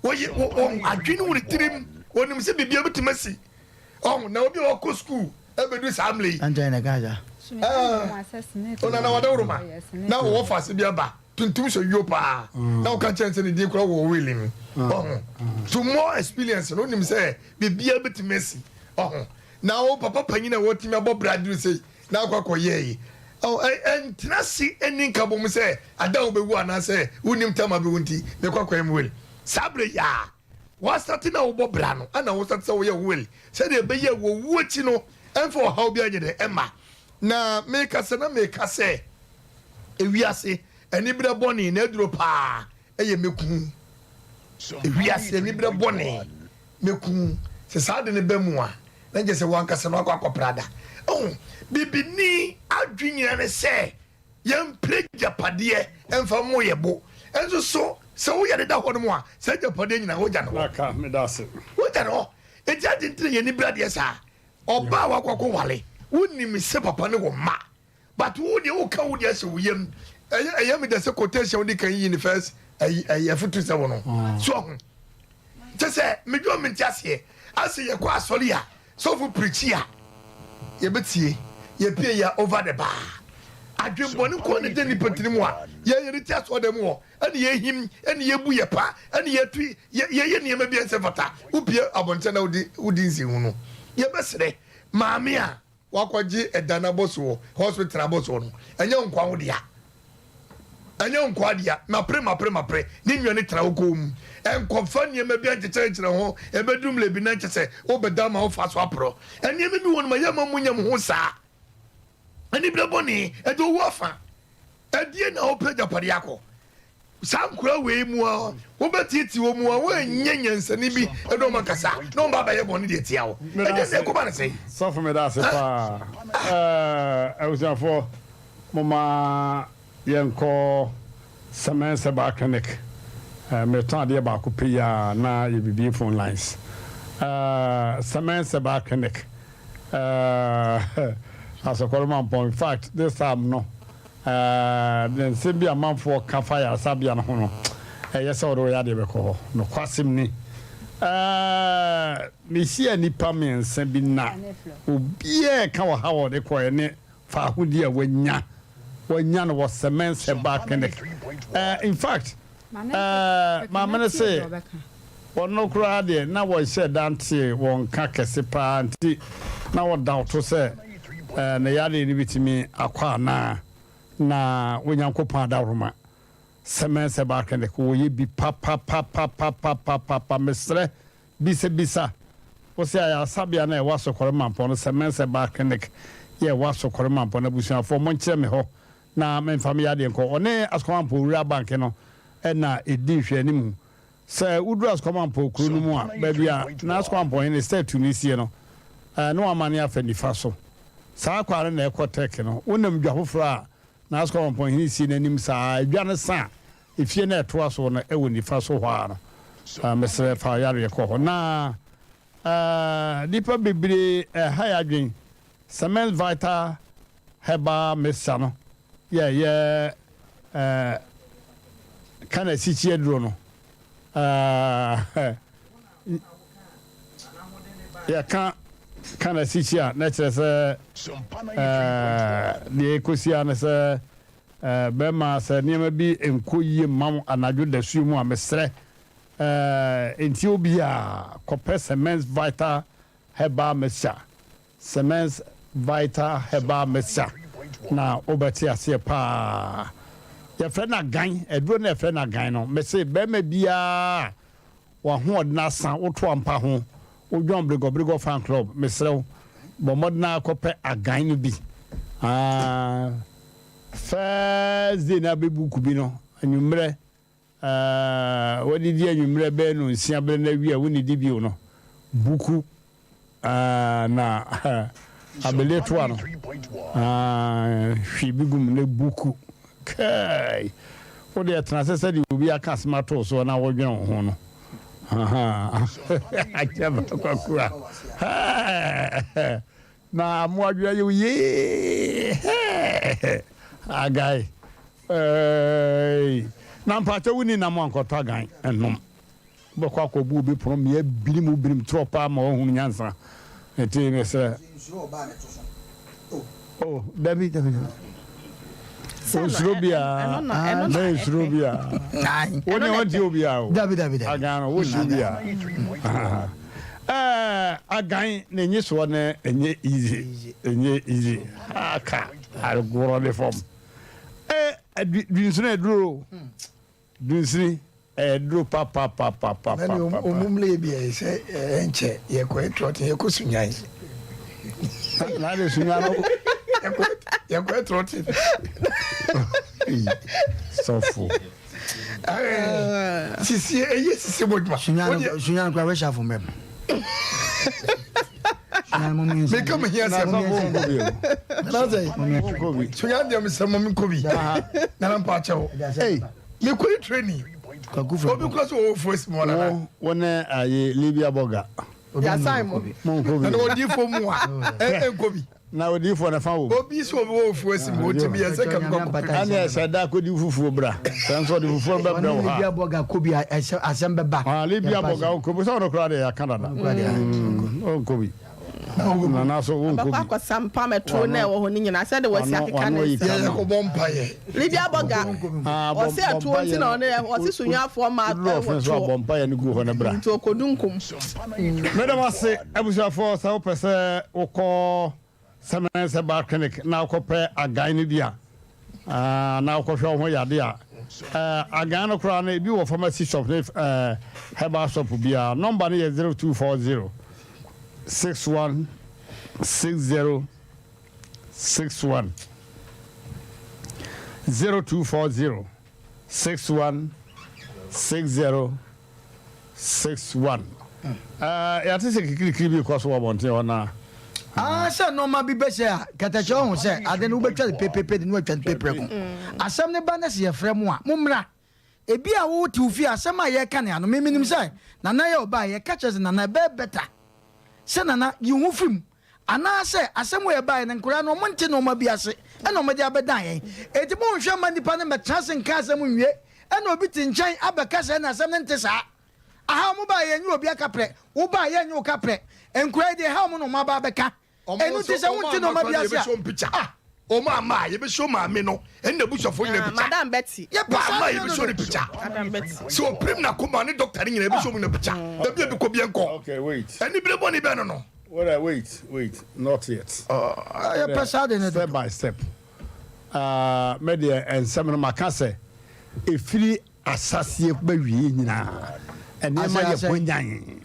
Wɔyɛ wɔn adwene wɔ ne tirim. Wɔnim sɛ biribiara bɛtumi asi. Ɔho na obi a wakɔ sukuu ɛbɛdu saa mmerɛ yi. Ankyɛ na ɛka saa. Ɔnana wadaworo ma na wɔwɔ faase bi aba tuntum sɛ yio paa na ɔka kyerɛ sɛ ne din kora wɔ wili mu. Ɔho to more experience no wonim sɛ biribiara bɛtumi asi. Ɔho na wo papa panyin a wɔtumi abɔ bra duru sei na akɔ akɔyɛ yi. Ɛntena ase ɛni nkabom sɛ ada a wobɛwu anaasɛ wonim tam a bɛwu nti mekɔ akɔyɛ me will. Saa berɛ yi a woasate na wobɔ bra no ɛna wosate sɛ woyɛ will sɛdeɛ ɛbɛyɛ a wɔwu akyi no ɛmfa ɔhaw bi anyɛ dɛ ɛma. Na meka sɛ na meka sɛ ewiase aniberɛ bɔne na aduro paa ɛyɛ mɛku. Ewiase aniberɛ bɔne mɛku. Sɛ saa de no ba mu a na nkyɛ sɛ wankasa no akɔ akɔpra da. Oh, bibini adwene nyina ne sɛ yɛmpere agyapadeɛ ɛmfa mmɔ yɛ bo. Ɛnso so sɛ woyɛ deda hɔ no mu a saa agyapadeɛ nyina wogya no hɔ. Naka, meda ase. Wogya no hɔ. Enti ade nti na yɛn ani bere adeɛ saa. Ɔbaa a wakɔ akɔwale, wonim sɛ papa no wɔ mma. But wo deɛ woka wo deɛ ahyɛ wo yam. Ɛyɛ ɛyɛ me dɛ sɛ quotation wode kan yi ne first ɛyi ɛyi afutu sɛ wo no. So ɔho. Kyɛ sɛ medwo mente aseɛ. Ase yɛkɔ asɔre a sɔfo preachi a yɛbɛtie yɛpie yɛ over the bar. Adwenbɔne nko na ɛda nipa tiri mu a yɛn yɛde te asɔre dɛm hɔ ɛne yɛhim ɛne yɛbu yɛ pa ɛne yɛtu yɛyɛ nneɛma bi ɛnsɛ fata. Wopie abɔnten na wodi wodi nsɛnhunu. Yɛbɛsrɛ maame a Wakɔgye ɛdan abɔsoɔ, hospital abɔsoɔ no, ɛnyɛ wo nkoa wo dea. Ɛnyɛ wo nkoa dea. Mapere, mapere, mapere. Ne nua no tena wo kɔn mu. Ɛnkɔfa nneɛma bi ankyekyerɛnkyerɛ ho. Ɛbɛduru mmerɛ bi na nkyɛ sɛ wobɛda ama wo fa so aporɔ. Nneɛma bi wɔ no ma yɛmma mo nyɛ mo ho saa. Aniberɛ bɔne, ɛde owu afa. Ɛdeɛn na wopɛ agyapadeɛ akɔ? Saa nkoa wei mu a wobɛteetee wɔn mu a wɔanyɛ nyansani bi ne wɔn ankasa na wɔn ba abɛyɛ bɔne de atia wo. Ɛdeɛ sɛ ɛkɔba ne sɛn? Sɔfo meda ase paa. Ɛɛ abusuafoɔ moma yɛnkɔ Sɛmɛn Sɛbaa Clinic. Ɛɛ meretɔn adeɛ baako pɛ yi a na yɛbibie phone lines. Ɛɛ Sɛmɛn Sɛbaa Clinic. Ɛɛ Asɔkɔre Mampɔn. In fact this time no Ne nsɛm bi a amanfoɔ ka fa ayaresabea no ho no, ɛyɛ sɛ wode wo yadeɛ bɛkɔ hɔ. Nokwasɛm ni, mehyiaa nnipa mmiɛnsa bi na obiara reka ɔhaw a ɔde kɔeɛ ne fahodie a wanya wanya no wɔ Semens Herbal Clinic. In fact, maame no se ɔno koraa deɛ na wɔnhyɛɛ da ntee wɔn nka kɛse paa nti na ɔdawto sɛ ne yareɛ no bɛtumi akɔ anaa. Na Onyankopɔn adaworoma, Semens Herbal Clinic wɔyɛ bi papapapapapapapa. Mesrɛ, bisabisa wo sɛ ayaresabea no a ɛwɔ Asokɔre Mampɔn no, Semens Herbal Clinic yɛ ɛwɔ Asokɔre Mampɔn no, abusuafoɔ monkyerɛ me hɔ na memfa me yadeɛ nkɔ. Ɔne Asukɔmampɔn Wura Banke no na ɛdi nhwɛanimu. Sɛ woduru Asukɔmampɔn kuro no mu a, baabi a n'Asukɔmampɔn hene statue no sie no, na wɔamane afa nifa so. Saa kwan no na ɛkɔ Turkey no. Wonam dwa foforɔ a n'Asukɔmampɔn hene sie no anim saa ara. Dwa no sa a, efie no a ɛtoa so no wɔ nifa so hɔ ara no. Mesrɛ fa wo yareɛ kɔ hɔ. Na nnipa bebree ɛha yɛn adwene. Cement Vital Herbal mixture no yɛ ɛyɛ ɛɛ ka na asikyi aduro no ɛɛ yɛka ka na asikyi a na kyerɛ sɛ ɛɛ deɛ ɛkɔsi a ne sɛ ɛɛ bɛrima sɛ nneɛma bi nkɔ yie mma wo anadwo dasuo mu a mesrɛ ɛɛ nti obiara kɔpɛ cement vital herbal mixture Semens Vital Herbal Mixture na wobɛte aseɛ paa. Yɛfrɛ no agan, aduro no a yɛfrɛ no agan no, mese barima biara a. w'ahoɔden asa, woto ampa ho, wodwɔn Bregɔbregɔ Fan Club, mesrɛ wo, bɔ mmɔden ara kɔpɛ agan no bi. Ah, first day na abɛbu kubi no, anwummerɛ, ah, wadidi anwummerɛ bɛyɛ nonsia berɛ no awie a wonnidi bio no, buku Ah, na abele toa no. Ah, hwi bi gum ne buku. Kai! Wo deɛ tena ase sɛdeɛ obi aka asɛm ato wo soɔ na wodwene wo ho no. Akyɛ baako a. Na amoadwene ayɛ wo yee. Agae. Na mpakyɛ wonni nam ankɔtɔ agan nnom. Wobɛkɔ akɔbu obi pono mmea birim wo birim torɔ paa ma wahunu nyansa. Nti mesrɛ. Oh, dabi dabi dabi. Onsuro biara. Na nsuro biara. Wo ne ɔnte obiara o. Dabi dabi dabi. Agan no wo suro biara. Eh, agan ne nye soɔ ne enye easy. Enye easy. Aka agorɔ ne fam. Eh, dunsini aduro. Dunsini, ɛyɛ duro papapapapapa. Na ne ɔmu mmerɛ bi ɛyɛ sɛ ɛnkyɛ yɛkɔ ɛtrɔte yɛkɔ sunyan. Na de sunyan no. Yɛkɔ ɛtrɔte. Sɔfo. Sisi ɛyɛ sisi bɔ dwuma. Sunyan sunyan kura wɛhyɛ afɔ mbɛm. Meka me hia sɛm. Sunyan deɛ mesɛ mɔ menkɔ bi. Nana mpa akyɛw. Mekɔ yi training. Obi kura sɛ ɔwɔ fuo si mu ɔnana. Wo ne ayi Libya bɔga. Yasan mo. Mo nkɔ bi. Ɛna odiifo mu a ɛnkɔ bi. Na odiifo na fa wɔ mu. Obi sɛ obi wɔ fuo si mu oti bi ɛsɛ kam kɔ kɔ. Ɛna ɛsɛ da akɔdi fufuo bra. Sɛ nso ɔde fufuo bɛbrɛ wo ha. Libya bɔga kɔ bi asɛm bɛba. Ah Libya bɔga nkɔ bi sɛ ɔno koraa deɛ yɛaka dada. Ɔnkɔ bi. Nana so wo nkɔ bi. Ɔbɛkɔ akɔsa mpam ɛtuo na ɛwɔ hɔ no nyinaa sɛde wɔasi akeka ne nsɛm. Yɛ yɛkɔbɔ mpaeɛ. Lydia Bɔga, ɔse ɛtoɔ nti na ɔne ɔse Sunyaafoɔ ma ɛwɔ toɔ. Bɔ mpaeɛ no gu hɔ no bra. Nti ɔkɔdu nkom. Meda mo ase abusuafoɔ sɛ wopɛ sɛ wokɔ Semense Herbal Clinic na wokɔpɛ agan no bi a na wokɔhwɛ wo ho yade a agan no koraa no ebi wɔ pharmacy shop ne herbal shop biara. Nɔmba no yɛ 0240 61 60 61 0240 61 60 61. Yɛate sɛ kikirikiri bi rekɔ so wɔ abɔnten hɔ na. Ah, sɛ nneɛma bi bɛsɛ a, kɛtɛkyɛ ɔho sɛ ade no wobɛtwa no pepepe de no watwa no peprɛko. Asɛm no ba na sɛ yɛfrɛ mo a, mommra. Ebi a wote wo fie asɛm a yɛreka ne ano, me menim sɛ Nana yɛ ɔbaa a, yɛka kyerɛ sɛ Nana ɛbɛyɛ better sɛ Nana yi wo ho firi mu. Anaasɛ asɛm wei a ɛbaeɛ no, nkwadaa no wɔnte nnoɔma bi ase na wɔde abɛdan yɛn. Enti monhwɛ mma nnipa no mmɛtena ase nka asɛm nwie na obi te nkyɛn abɛka sɛ ɛnna asɛm no nte saa. Aha wɔn baeɛ yɛnyɛ obi akaprɛ, wo baeɛ yɛnyɛ wo kaprɛ. Nkwadaa yi deɛ ɛha wɔn na wɔn aba abɛka. Ɛno nti sɛ wonte nnoɔma bi ase a, ah! Wɔn amma a yɛbɛhyɛ maame no ɛne n'abusuafoɔ nyina pikya. Madam Betty. Yɛpɛ saa Wɔamma a deɛ no yɛbɛhyɛ no dodo. pikya. Madam Betty. Sɛ ɔpirim n'akoma ne dɔkta no nyina yɛbɛhyɛ wɔn nyina pikya. Dabi a bɛkɔ bi ɛnkɔ. Okay, wait. Anibere bɔne bɛn no no. Wait, wait, wait, not yet. Yɛpɛ saa deɛ no Step dodo. by step. Uh, me deɛ nsɛm no maka sɛ ɛfiri Asaseɛ bɛwieɛ nyinaa nneɛma yɛ hwanyann.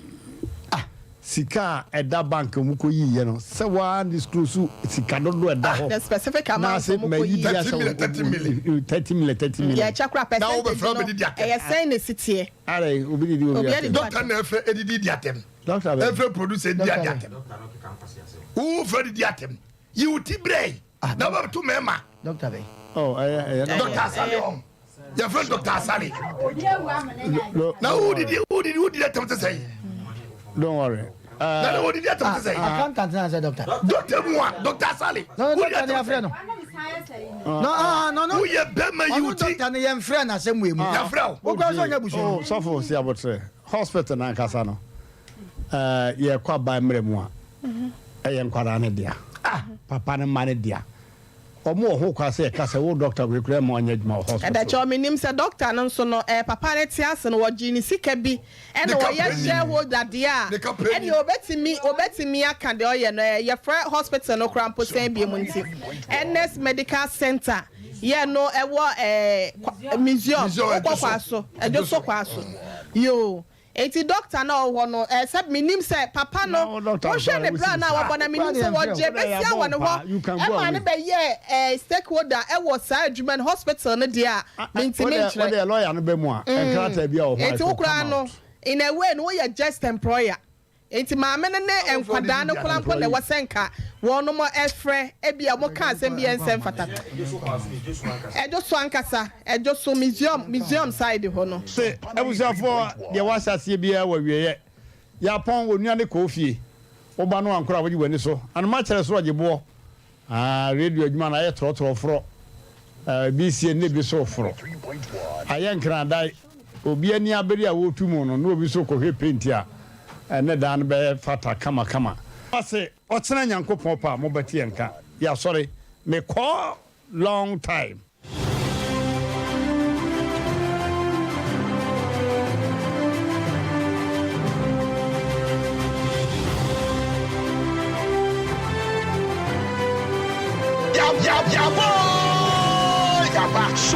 Ah, sika a ɛda bank a wɔkɔyiiɛ no, sɛ waa disclose sika dodoɔ a ɛda hɔ. The specific Na amount ase wɔn mayi kɔyiiɛ. bi 30 ahyɛ million, 30 million. 30 million, 30 million. Yɛkyɛ koraa Na percentage wobɛfrɛ no wobɛdidi atɛm. ɛyɛ sɛn na ɛsi teɛ. Adɛn, obi didi obi Obi atɛm. adidi Doctor na ɛfrɛ ɛdidi di atɛm. Doctor bɛn? Ɛfrɛ producer di adi atɛm. Wo frɛ didi atɛm. Yi wo ti brɛ yi. Na wobɛto mɛma. Doctor bɛn? Oh, ɛyɛ, ɛyɛ. Doctor Asale ɔn. Yɛfrɛ no Doctor Asale. Na wodidi wodidi wodidi atɛm te sɛn? Don't worry. Na na wodidi atɛm te sɛn? Accountant na sɛ doctor. Doctor mu a Doctor Asale. No, doctor ne yɛfrɛ no. No, ah, no, no. Woyɛ bɛrima yi wo ti. Ɔno doctor ne yɛmfrɛ no asɛm wei mu. Yɛfrɛ wo. Wokura sɛ ɔnyɛ busua. Oh, sɔfo si abotrɛ. Hospital nankasa no. Eh, yɛkɔ aban mmerɛ mu a. Ɛyɛ nkwadaa no dea. Papa no mma no dea. Wɔn wɔ ho kwan sɛ yɛka sɛ wo doctor wei koraa mma ɔnyɛ adwuma wɔ hospital. Ɛdɛkyɛw menim sɛ doctor no nso no eh papa no te ase no wɔgyee ne sika bi ɛna ɔyɛ shareholder deɛ a ɛneɛ ɔbɛtumi ɔbɛtumi aka deɛ ɔyɛ no eh yɛfrɛ hospital no koraa mpo sɛn biom nti Ernest Medical Center yɛ no ɛwɔ eh museum wokɔ kwaso ɛdwoso kwaso yoo. Enti doctor no a ɔwɔ hɔ no, eh, sɛ menim sɛ papa no, wohwɛ ne bra no a wabɔ no a, menim sɛ wɔgyee bɛsia wɔ ne hɔ ɛmaa no bɛyɛɛ eh, stakeholder ɛwɔ saa adwuma no, hospital no deɛ a, mentumi nkyerɛ. Wodeɛ lawyer no ba mu a, nkrataa bi a wɔ hɔ a, Enti it wo will koraa come no, out. in a way no, woyɛ just employer. Enti maame no ne nkwadaa no koraa mpo na ɛwɔ sɛ nka wɔnom frɛ, ebia wɔka asɛm bi a ɛnsɛ mfata. Ɛdwo so ankasa, ɛdwo so, museum, museum side hɔ no. Se abusuafoɔ deɛ wahyɛ aseɛ biara wɔ awieɛ. Yɛapɔn, onua ne kɔɔ fie. Wo ba no ankora a wogye w'ani so. Anoma kyerɛ soro ɔgye boɔ. Ah, radio adwuma no ayɛ trɔtrɔ forɔ. Ah, ebi sie ne ebi so foro. Ayɛ nkradae. Obi ani abere a wɔretu mu no, na obi nso rekɔhwɛ penti a ɛne dan no bɛyɛ fata kamakama. Ɔse, ɔkyena Nyankopɔn pɛ a mobɛte yɛn nka. Yɛasɔre. Mekɔɔ long time.